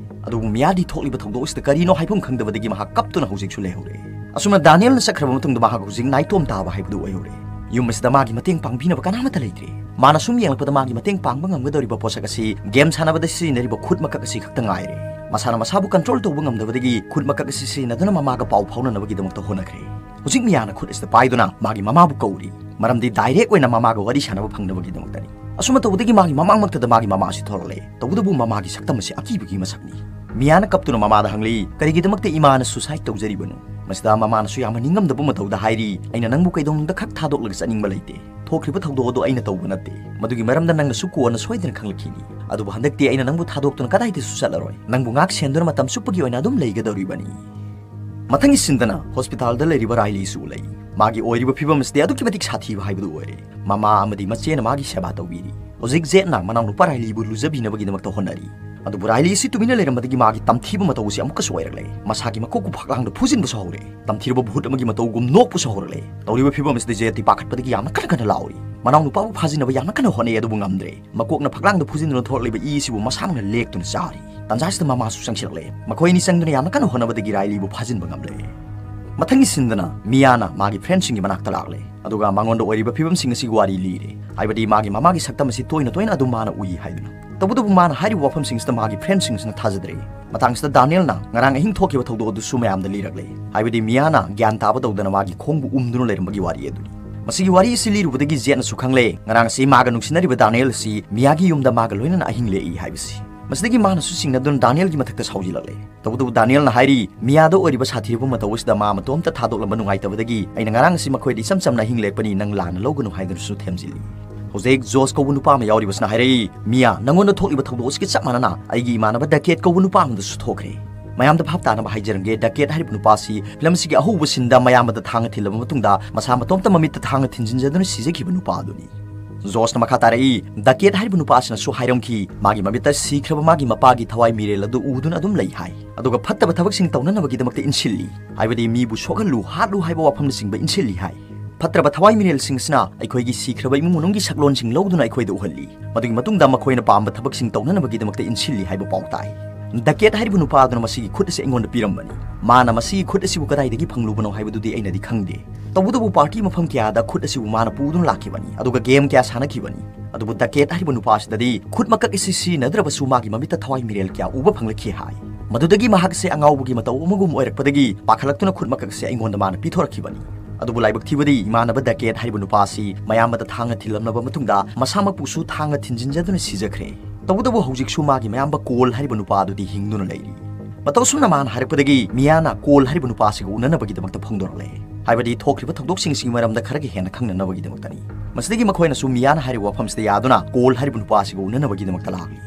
ꯑꯗꯨꯕꯨ ꯃꯤꯌꯥꯗꯤ ꯊꯣꯛꯂꯤꯕ ꯊꯧꯗꯣꯛ ꯑꯁꯤꯗ ꯀꯔꯤꯅꯣ ꯍꯥꯏꯐꯝ ꯈꯪꯗꯕꯗꯒꯤ ꯃꯍꯥꯛ ꯀꯞꯇꯨꯅ ꯍꯧꯖꯤꯛꯁꯨ ꯂꯩꯍꯧꯔꯦ꯫ ꯑꯁꯨꯝꯅ ꯗꯥꯅꯤꯌꯦꯜꯅ ꯆꯠꯈ꯭ꯔꯕ ꯃꯇꯨꯡꯗ ꯃꯍꯥꯛ ꯍꯧꯖꯤꯛ ꯅꯥꯏꯇꯣꯝ ꯇꯥꯕ ꯍꯥꯏꯕꯗꯨ ꯑꯣꯏꯍꯧꯔꯦ꯫ ꯌꯨꯝ ꯑꯁꯤꯗ ꯃꯥꯒꯤ ꯃꯇꯦꯡ ꯄꯥꯡꯕꯤꯅꯕ ꯀꯅꯥꯃꯠꯇ ꯂꯩꯇ꯭ꯔꯦ꯫ ꯃꯥꯅ ꯁꯨꯝ ꯌꯦꯡꯂꯛꯄꯗ ꯃꯥꯒꯤ ꯃꯇꯦꯡ ꯄꯥꯡꯕ ꯉꯝꯒꯗꯧꯔꯤꯕ ꯄꯣꯠꯁꯛ ꯑꯁꯤ ꯒꯦꯝ ꯁꯥꯟꯅꯕꯗ ꯁꯤꯖꯤꯟꯅꯔꯤꯕ ꯈꯨꯠ ꯃꯀꯛ ꯑꯁꯤ ꯈꯛꯇ ꯉꯥꯏꯔꯦ꯫ ꯃꯁꯥꯅ ꯃꯁꯥꯕꯨ ꯀꯟꯇ꯭ꯔꯣꯜ ꯇꯧꯕ ꯉꯝꯗꯕꯗꯒꯤ ꯈꯨꯠ ꯃꯀꯛ ꯑꯁꯤ ꯁꯤꯖꯤꯟꯅꯗꯨꯅ ꯃꯃꯥꯒ ꯄꯥꯎ ꯐꯥꯎꯅꯅꯕꯒꯤꯗꯃꯛꯇ ꯍꯣꯠꯅꯈ꯭ꯔꯦ꯫ ꯍꯧꯖꯤꯛ ꯃꯤꯌꯥꯅ ꯈꯨꯠ ꯑꯁꯤꯗ ꯄꯥꯏꯗꯨꯅ ꯃꯥꯒꯤ ꯃꯃꯥꯕꯨ ꯀꯧꯔꯤ, ꯃꯔꯝꯗꯤ ꯗꯥꯏꯔꯦꯛ ꯑꯣꯏꯅ ꯃꯃꯥꯒ ꯋꯥꯔꯤ ꯁꯥꯟꯅꯕ ꯐꯪꯅꯕꯒꯤꯗꯃꯛꯇꯅꯤ꯫ ꯑꯁꯨꯝꯅ ꯇꯧꯕꯗꯒꯤ ꯃꯥꯒꯤ ꯃꯃꯥꯡꯃꯛꯇꯗ ꯃꯥꯒꯤ ꯃꯃꯥ ꯑꯁꯤ ꯊꯣꯔꯛꯂꯦ꯫ ꯇꯧꯕꯇꯕꯨ ꯃꯃꯥꯒꯤ ꯁꯛꯇꯝ ꯑꯁꯤ ꯑꯀꯤꯕꯒꯤ ꯃꯁꯛꯅꯤ꯫ ꯃꯤꯌꯥꯅ ꯀꯞꯇꯨꯅ ꯃꯃꯥꯗ ꯍꯪꯂꯤ, "ꯀꯔꯤꯒꯤꯗꯃꯛꯇ ꯏꯃꯥꯅ ꯁꯨꯁꯥꯏꯗ ꯇꯧꯖꯔꯤꯕꯅꯣ?" ꯃꯁꯤꯗ ꯃꯃꯥꯅꯁꯨ ꯌꯥꯝꯅ ꯅꯤꯡꯉꯝꯗꯕ ꯃꯇꯧꯗ ꯍꯥꯏꯔꯤ, "ꯑꯩꯅ ꯅꯪꯕꯨ ꯀꯩꯗꯧꯅꯨꯡꯗ ꯈꯛ ꯊꯥꯗꯣꯛꯂꯒ ꯆꯠꯅꯤꯡꯕ ꯂꯩꯇꯦ꯫ ꯊꯣꯛꯈ꯭ꯔꯤꯕ ꯊꯧꯗꯣꯛ ꯑꯗꯨ ꯑꯩꯅ ꯇꯧꯕ ꯅꯠꯇꯦ꯫ ꯃꯗꯨꯒꯤ ꯃꯔꯝꯗ ꯅꯪꯅꯁꯨ ꯀꯣꯟꯅ ꯁꯣꯏꯗꯅ ꯈꯪꯂꯛꯈꯤꯅꯤ꯫ ꯑꯗꯨꯕꯨ ꯍꯟꯗꯛꯇꯤ ꯑꯩꯅ ꯅꯪꯕꯨ ꯊꯥꯗꯣꯛꯇꯨꯅ ꯀꯗꯥꯏꯗꯁꯨ ꯆꯠꯂꯔꯣꯏ꯫ ꯅꯪꯕꯨ ꯉꯥꯛ ꯁꯦꯟꯗꯨꯅ ꯃꯇꯝ ꯆꯨꯞꯄꯒꯤ ꯑꯣꯏꯅ ꯑꯗꯨꯝ ꯂꯩꯒꯗꯧꯔꯤꯕꯅꯤ"꯫ ꯃꯊꯪꯒꯤ ꯁꯤꯟꯗꯅ ꯍꯣꯁꯄꯤꯇꯥꯜꯗ ꯂꯩꯔꯤꯕ ꯔꯥꯏꯂꯤꯁꯨ ꯎꯠꯂꯛꯏ꯫ ꯃꯥꯒꯤ ꯑꯣꯏꯔꯤꯕ ꯐꯤꯕꯝ ꯑꯁꯤꯗꯤ ꯑꯗꯨꯛꯀꯤ ꯃꯇꯤꯛ ꯁꯥꯊꯤꯕ ꯍꯥꯏꯕꯗꯨ ꯑꯣꯏꯔꯦ꯫ ꯃꯃꯥ ꯑꯃꯗꯤ ꯃꯆꯦꯅ ꯃꯥꯒꯤ ꯁꯦꯕꯥ ꯇꯧꯕꯤꯔꯤ꯫ ꯍꯧꯖꯤꯛ ꯖꯦꯠꯅ ꯃꯅꯥꯎꯅꯨꯄꯥ ꯔꯥꯏꯂꯤꯕꯨ ꯂꯨꯖꯕꯤꯅꯕꯒꯤꯗꯃꯛꯇ ꯍꯣꯠꯅꯔꯤ꯫ ꯑꯗꯨꯕꯨ ꯔꯥꯏꯂꯤ ꯑꯁꯤ ꯇꯨꯃꯤꯟꯅ ꯂꯩꯔꯝꯕꯗꯒꯤ ꯃꯥꯒꯤ ꯇꯝꯊꯤꯕ ꯃꯇꯧ ꯑꯁꯤ ꯑꯃꯨꯛꯀꯁꯨ ꯑꯣꯏꯔꯛꯂꯦ꯫ ꯃꯁꯥꯒꯤ ꯃꯀꯣꯛꯄꯨ ꯐꯛꯂꯥꯡꯗ ꯐꯨꯖꯤꯟꯕꯁꯨ ꯍꯧꯔꯦ꯫ ꯇꯝꯊꯤꯔꯕ ꯚꯨꯠ ꯑꯃꯒꯤ ꯃꯇꯧꯒꯨꯝ ꯅꯣꯛꯄꯁꯨ ꯍꯧꯔꯛꯂꯦ꯫ ꯇꯧꯔꯤꯕ ꯐꯤꯕꯝ ꯑꯁꯤꯗ ꯖꯦꯠꯇꯤ ꯄꯥꯈꯠꯄꯗꯒꯤ ꯌꯥꯝꯅ ꯀꯟꯅ ꯀꯟꯅ ꯂꯥꯎꯔꯤ꯫ ꯃꯅꯥꯎꯅꯨꯄꯥꯕꯨ ꯐꯥꯖꯤꯟꯅꯕ ꯌꯥꯝꯅ ꯀꯟꯅ ꯍꯣꯠꯅꯩ, ꯑꯗꯨꯕꯨ ꯉꯝꯗ꯭ꯔꯦ꯫ ꯃꯀꯣꯛꯅ ꯐꯛꯂꯥꯡꯗ ꯐꯨꯖꯤꯟꯗꯨꯅ ꯊꯣꯛꯂꯛꯂꯤꯕ ꯏ ꯑꯁꯤꯕꯨ ꯃꯁꯥꯃꯛꯅ ꯂꯦꯛꯇꯨꯅ ꯆꯥꯔꯤ꯫ ꯇꯥꯟꯖꯥꯁꯤꯗ ꯃꯃꯥꯁꯨ ꯆꯪꯁꯤꯜꯂꯛꯂꯦ꯫ ꯃꯈꯣꯏ ꯑꯅꯤ ꯆꯪꯗꯨꯅ ꯌꯥꯝꯅ ꯀꯟꯅ ꯍꯣꯠꯅꯕꯗꯒꯤ ꯔꯥꯏꯂꯤꯕꯨ ꯐꯥꯖꯤꯟꯕ ꯉꯝꯂꯦ꯫ ꯃꯊꯪꯒꯤ ꯁꯤꯟꯗꯅ ꯃꯤꯌꯥꯅ ꯃꯥꯒꯤ ꯐ꯭ꯔꯦꯟꯁꯤꯡꯒꯤ ꯃꯅꯥꯛꯇ ꯂꯥꯛꯂꯦ꯫ ꯑꯗꯨꯒ ꯃꯉꯣꯟꯗ ꯑꯣꯏꯔꯤꯕ ꯐꯤꯕꯝꯁꯤꯡ ꯑꯁꯤꯒꯤ ꯋꯥꯔꯤ ꯂꯤꯔꯦ꯫ ꯍꯥꯏꯕꯗꯤ ꯃꯥꯒꯤ ꯃꯃꯥꯒꯤ ꯁꯛꯇꯝ ꯑꯁꯤ ꯇꯣꯏꯅ ꯇꯣꯏꯅ ꯑꯗꯨꯝ ꯃꯥꯅ ꯎꯏ ꯍꯥꯏꯗꯨꯅ꯫ ꯇꯧꯕꯇꯕꯨ ꯃꯥꯅ ꯍꯥꯏꯔꯤꯕ ꯋꯥꯐꯝꯁꯤꯡꯁꯤꯗ ꯃꯥꯒꯤ ꯐ꯭ꯔꯦꯟꯁꯤꯡꯁꯤꯅ ꯊꯥꯖꯗ꯭ꯔꯦ꯫ ꯃꯇꯥꯡꯁꯤꯗ ꯗꯥꯅꯤꯌꯦꯜꯅ ꯉꯔꯥꯡ ꯑꯍꯤꯡ ꯊꯣꯛꯈꯤꯕ ꯊꯧꯗꯣꯛ ꯑꯗꯨꯁꯨ ꯃꯌꯥꯝꯗ ꯂꯤꯔꯛꯂꯦ꯫ ꯍꯥꯏꯕꯗꯤ ꯃꯤꯌꯥꯅ ꯒ꯭ꯌꯥꯟ ꯇꯥꯕ ꯇꯧꯗꯅ ꯃꯥꯒꯤ ꯈꯣꯡꯕꯨ ꯎꯝꯗꯨꯅ ꯂꯩꯔꯝꯕꯒꯤ ꯋꯥꯔꯤ ꯑꯗꯨꯅꯤ꯫ ꯃꯁꯤꯒꯤ ꯋꯥꯔꯤ ꯑꯁꯤ ꯂꯤꯔꯨꯕꯗꯒꯤ ꯖꯦꯠꯅꯁꯨ ꯈꯪꯂꯦ, ꯉꯔꯥꯡ ꯑꯁꯤ ꯃꯥꯒ ꯅꯨꯡꯁꯤꯅꯔꯤꯕ ꯗꯥꯅꯤꯌꯦꯜ ꯑꯁꯤ ꯃꯤꯌꯥꯒꯤ ꯌꯨꯝꯗ ꯃꯥꯒ ꯂꯣꯏꯅꯅ ꯑꯍꯤꯡ ꯂꯦꯛꯏ ꯍꯥꯏꯕꯁꯤ꯫ ꯃꯁꯤꯗꯒꯤ ꯃꯥꯅꯁꯨ ꯆꯤꯡꯅꯗꯨꯅ ꯗꯥꯅꯤꯌꯦꯜꯒꯤ ꯃꯊꯛꯇ ꯁꯥꯎꯖꯤꯜꯂꯛꯂꯦ꯫ ꯇꯧꯕꯇꯕꯨ ꯗꯥꯅꯤꯌꯦꯜꯅ ꯍꯥꯏꯔꯤ, "ꯃꯤꯌꯥꯗ ꯑꯣꯏꯔꯤꯕ ꯁꯥꯊꯤꯔꯕ ꯃꯇꯧ ꯑꯁꯤꯗ ꯃꯥ ꯃꯇꯣꯝꯇ ꯊꯥꯗꯣꯛꯂꯝꯕ ꯅꯨꯡꯉꯥꯏꯇꯕꯗꯒꯤ ꯑꯩꯅ ꯉꯔꯥꯡ ꯑꯁꯤ ꯃꯈꯣꯏꯗ ꯏꯆꯝ ꯆꯝꯅ ꯑꯍꯤꯡ ꯂꯦꯛꯄꯅꯤ, ꯅꯪ ꯂꯥꯟꯅ ꯂꯧꯒꯅꯨ" ꯍꯥꯏꯗꯨꯅꯁꯨ ꯊꯦꯝꯖꯤꯜꯂꯤ꯫ ꯍꯧꯖꯤꯛ ꯖꯣꯁ ꯀꯧꯕ ꯅꯨꯄꯥ ꯑꯃ ꯌꯥꯎꯔꯤꯕꯁꯤꯅ ꯍꯥꯏꯔꯛꯏ, "ꯃꯤꯌꯥ, ꯅꯪꯉꯣꯟꯗ ꯊꯣꯛꯂꯤꯕ ꯊꯧꯗꯣꯛ ꯑꯁꯤꯒ ꯆꯞ ꯃꯥꯟꯅꯅ ꯑꯩꯒꯤ ꯏꯃꯥꯟꯅꯕ ꯗꯀꯦꯠ ꯀꯧꯕ ꯅꯨꯄꯥ ꯑꯃꯗꯁꯨ ꯊꯣꯛꯈ꯭ꯔꯦ꯫ ꯃꯌꯥꯝꯗ ꯚꯥꯞ ꯇꯥꯅꯕ ꯍꯥꯏꯖꯔꯝꯒꯦ, ꯗꯀꯦꯠ ꯍꯥꯏꯔꯤꯕ ꯅꯨꯄꯥ ꯑꯁꯤ ꯐꯤꯂꯝ ꯑꯁꯤꯒꯤ ꯑꯍꯧꯕ ꯁꯤꯟꯗ ꯃꯌꯥꯝꯕꯗ ꯊꯥꯡꯅ ꯊꯤꯜꯂꯕ ꯃꯇꯨꯡꯗ ꯃꯁꯥ ꯃꯇꯣꯝꯇ ꯃꯃꯤꯠꯇ ꯊꯥꯡꯅ ꯊꯤꯟꯖꯤꯟꯖꯗꯨꯅ ꯁꯤꯖꯈꯤꯕ ꯅꯨꯄꯥ ꯑꯗꯨꯅꯤ"꯫ ꯖꯣꯁꯅ ꯃꯈꯥ ꯇꯥꯔꯛꯏ, "ꯗꯀꯦꯠ ꯍꯥꯏꯔꯤꯕ ꯅꯨꯄꯥ ꯑꯁꯤꯅꯁꯨ ꯍꯥꯏꯔꯝꯈꯤ, ꯃꯥꯒꯤ ꯃꯃꯤꯠꯇ ꯁꯤꯈ꯭ꯔꯕ ꯃꯥꯒꯤ ꯃꯄꯥꯒꯤ ꯊꯋꯥꯏ ꯃꯤꯔꯦꯜ ꯑꯗꯨ ꯎꯗꯨꯅ ꯑꯗꯨꯝ ꯂꯩ ꯍꯥꯏ꯫ ꯑꯗꯨꯒ ꯐꯠꯇꯕ ꯊꯕꯛꯁꯤꯡ ꯇꯧꯅꯅꯕꯒꯤꯗꯃꯛꯇ ꯏꯟꯁꯤꯜꯂꯤ, ꯍꯥꯏꯕꯗꯤ ꯃꯤꯕꯨ ꯁꯣꯛꯍꯜꯂꯨ, ꯍꯥꯠꯂꯨ ꯍꯥꯏꯕ ꯋꯥꯐꯝꯅꯆꯤꯡꯕ ꯏꯟꯁꯤꯜꯂꯤ ꯍꯥꯏ꯫ ꯐꯠꯇ꯭ꯔꯕ ꯊꯋꯥꯏ ꯃꯤꯔꯦꯜꯁꯤꯡ ꯑꯁꯤꯅ ꯑꯩꯈꯣꯏꯒꯤ ꯁꯤꯈ꯭ꯔꯕ ꯏꯃꯨꯡ ꯃꯅꯨꯡꯒꯤ ꯁꯛꯂꯣꯟꯁꯤꯡ ꯂꯧꯗꯨꯅ ꯑꯩꯈꯣꯏꯗ ꯎꯍꯜꯂꯤ꯫ ꯃꯗꯨꯒꯤ ꯃꯇꯨꯡꯗ ꯃꯈꯣꯏꯅ ꯄꯥꯝꯕ ꯊꯕꯛꯁꯤꯡ ꯇꯧꯅꯅꯕꯒꯤꯗꯃꯛꯇ ꯏꯟꯁꯤꯜꯂꯤ ꯍꯥꯏꯕ ꯄꯥꯎ ꯇꯥꯏ꯫ ꯗꯀꯦꯠ ꯍꯥꯏꯔꯤꯕ ꯅꯨꯄꯥ ꯑꯗꯨꯅ ꯃꯁꯤꯒꯤ ꯈꯨꯠ ꯑꯁꯤ ꯑꯩꯉꯣꯟꯗ ꯄꯤꯔꯝꯕꯅꯤ꯫ ꯃꯥꯅ ꯃꯁꯤꯒꯤ ꯈꯨꯠ ꯑꯁꯤꯕꯨ ꯀꯗꯥꯏꯗꯒꯤ ꯐꯪꯂꯨꯕꯅꯣ ꯍꯥꯏꯕꯗꯨꯗꯤ ꯑꯩꯅꯗꯤ ꯈꯪꯗꯦ꯫ ꯇꯧꯕꯇꯕꯨ ꯄꯥꯔꯇꯤ ꯃꯐꯝ ꯀꯌꯥꯗ ꯈꯨꯠ ꯑꯁꯤꯕꯨ ꯃꯥꯅ ꯄꯨꯗꯨꯅ ꯂꯥꯛꯈꯤꯕꯅꯤ, ꯑꯗꯨꯒ ꯒꯦꯝ ꯀꯌꯥ ꯁꯥꯟꯅꯈꯤꯕꯅꯤ꯫ ꯑꯗꯨꯕꯨ ꯗꯀꯦꯠ ꯍꯥꯏꯔꯤꯕ ꯅꯨꯄꯥ ꯑꯁꯤꯗꯗꯤ ꯈꯨꯠ ꯃꯀꯛ ꯑꯁꯤ ꯁꯤꯖꯤꯟꯅꯗ꯭ꯔꯕꯁꯨ ꯃꯥꯒꯤ ꯃꯃꯤꯠꯇ ꯊꯋꯥꯏ ꯃꯤꯔꯦꯜ ꯀꯌꯥ ꯎꯕ ꯐꯪꯂꯛꯈꯤ ꯍꯥꯏ꯫ ꯃꯗꯨꯗꯒꯤ ꯃꯍꯥꯛꯁꯦ ꯑꯉꯥꯎꯕꯒꯤ ꯃꯇꯧ ꯑꯃꯒꯨꯝ ꯑꯣꯏꯔꯛꯄꯗꯒꯤ ꯄꯥꯈꯠꯂꯛꯇꯨꯅ ꯈꯨꯠ ꯃꯀꯛ ꯑꯁꯤ ꯑꯩꯉꯣꯟꯗ ꯃꯥꯅ ꯄꯤꯊꯣꯔꯛꯈꯤꯕꯅꯤ꯫ ꯑꯗꯨꯕꯨ ꯂꯥꯏꯕꯛ ꯊꯤꯕꯗꯤ ꯏꯃꯥꯟꯅꯕ ꯗꯀꯦꯠ ꯍꯥꯏꯔꯤꯕ ꯅꯨꯄꯥ ꯑꯁꯤ ꯃꯌꯥꯝꯕꯗ ꯊꯥꯡꯅ ꯊꯤꯜꯂꯝꯂꯕ ꯃꯇꯨꯡꯗ ꯃꯁꯥꯃꯛꯄꯨꯁꯨ ꯊꯥꯡꯅ ꯊꯤꯟꯖꯤꯟꯖꯗꯨꯅ ꯁꯤꯖꯈ꯭ꯔꯦ꯫ ꯇꯧꯕꯇꯕꯨ ꯍꯧꯖꯤꯛꯁꯨ ꯃꯥꯒꯤ ꯃꯌꯥꯝꯕ ꯀꯣꯜ ꯍꯥꯏꯔꯤꯕ ꯅꯨꯄꯥ ꯑꯗꯨꯗꯤ ꯍꯤꯡꯗꯨꯅ ꯂꯩꯔꯤ꯫ ꯃꯇꯧ ꯑꯁꯨꯝꯅ ꯃꯥꯅ ꯍꯥꯏꯔꯛꯄꯗꯒꯤ ꯃꯤꯌꯥꯅ ꯀꯣꯜ ꯍꯥꯏꯔꯤꯕ ꯅꯨꯄꯥ ꯑꯁꯤꯒ ꯎꯅꯅꯕꯒꯤꯗꯃꯛꯇ ꯐꯣꯡꯗꯣꯔꯛꯂꯦ꯫ ꯍꯥꯏꯕꯗꯤ ꯊꯣꯛꯈ꯭ꯔꯤꯕ ꯊꯧꯗꯣꯛꯁꯤꯡꯁꯤꯒꯤ ꯃꯔꯝꯗ ꯈꯔꯒ ꯍꯦꯟꯅ ꯈꯪꯅꯅꯕꯒꯤꯗꯃꯛꯇꯅꯤ꯫ ꯃꯁꯤꯗꯒꯤ ꯃꯈꯣꯏꯅꯁꯨ ꯃꯤꯌꯥꯅ ꯍꯥꯏꯔꯤꯕ ꯋꯥꯐꯝꯁꯤꯗ ꯌꯥꯗꯨꯅ ꯀꯣꯜ ꯍꯥꯏꯔꯤꯕ ꯅꯨꯄꯥ ꯑꯁꯤꯒ ꯎꯅꯅꯕꯒꯤꯗꯃꯛꯇ ꯂꯥꯛꯂꯤ꯫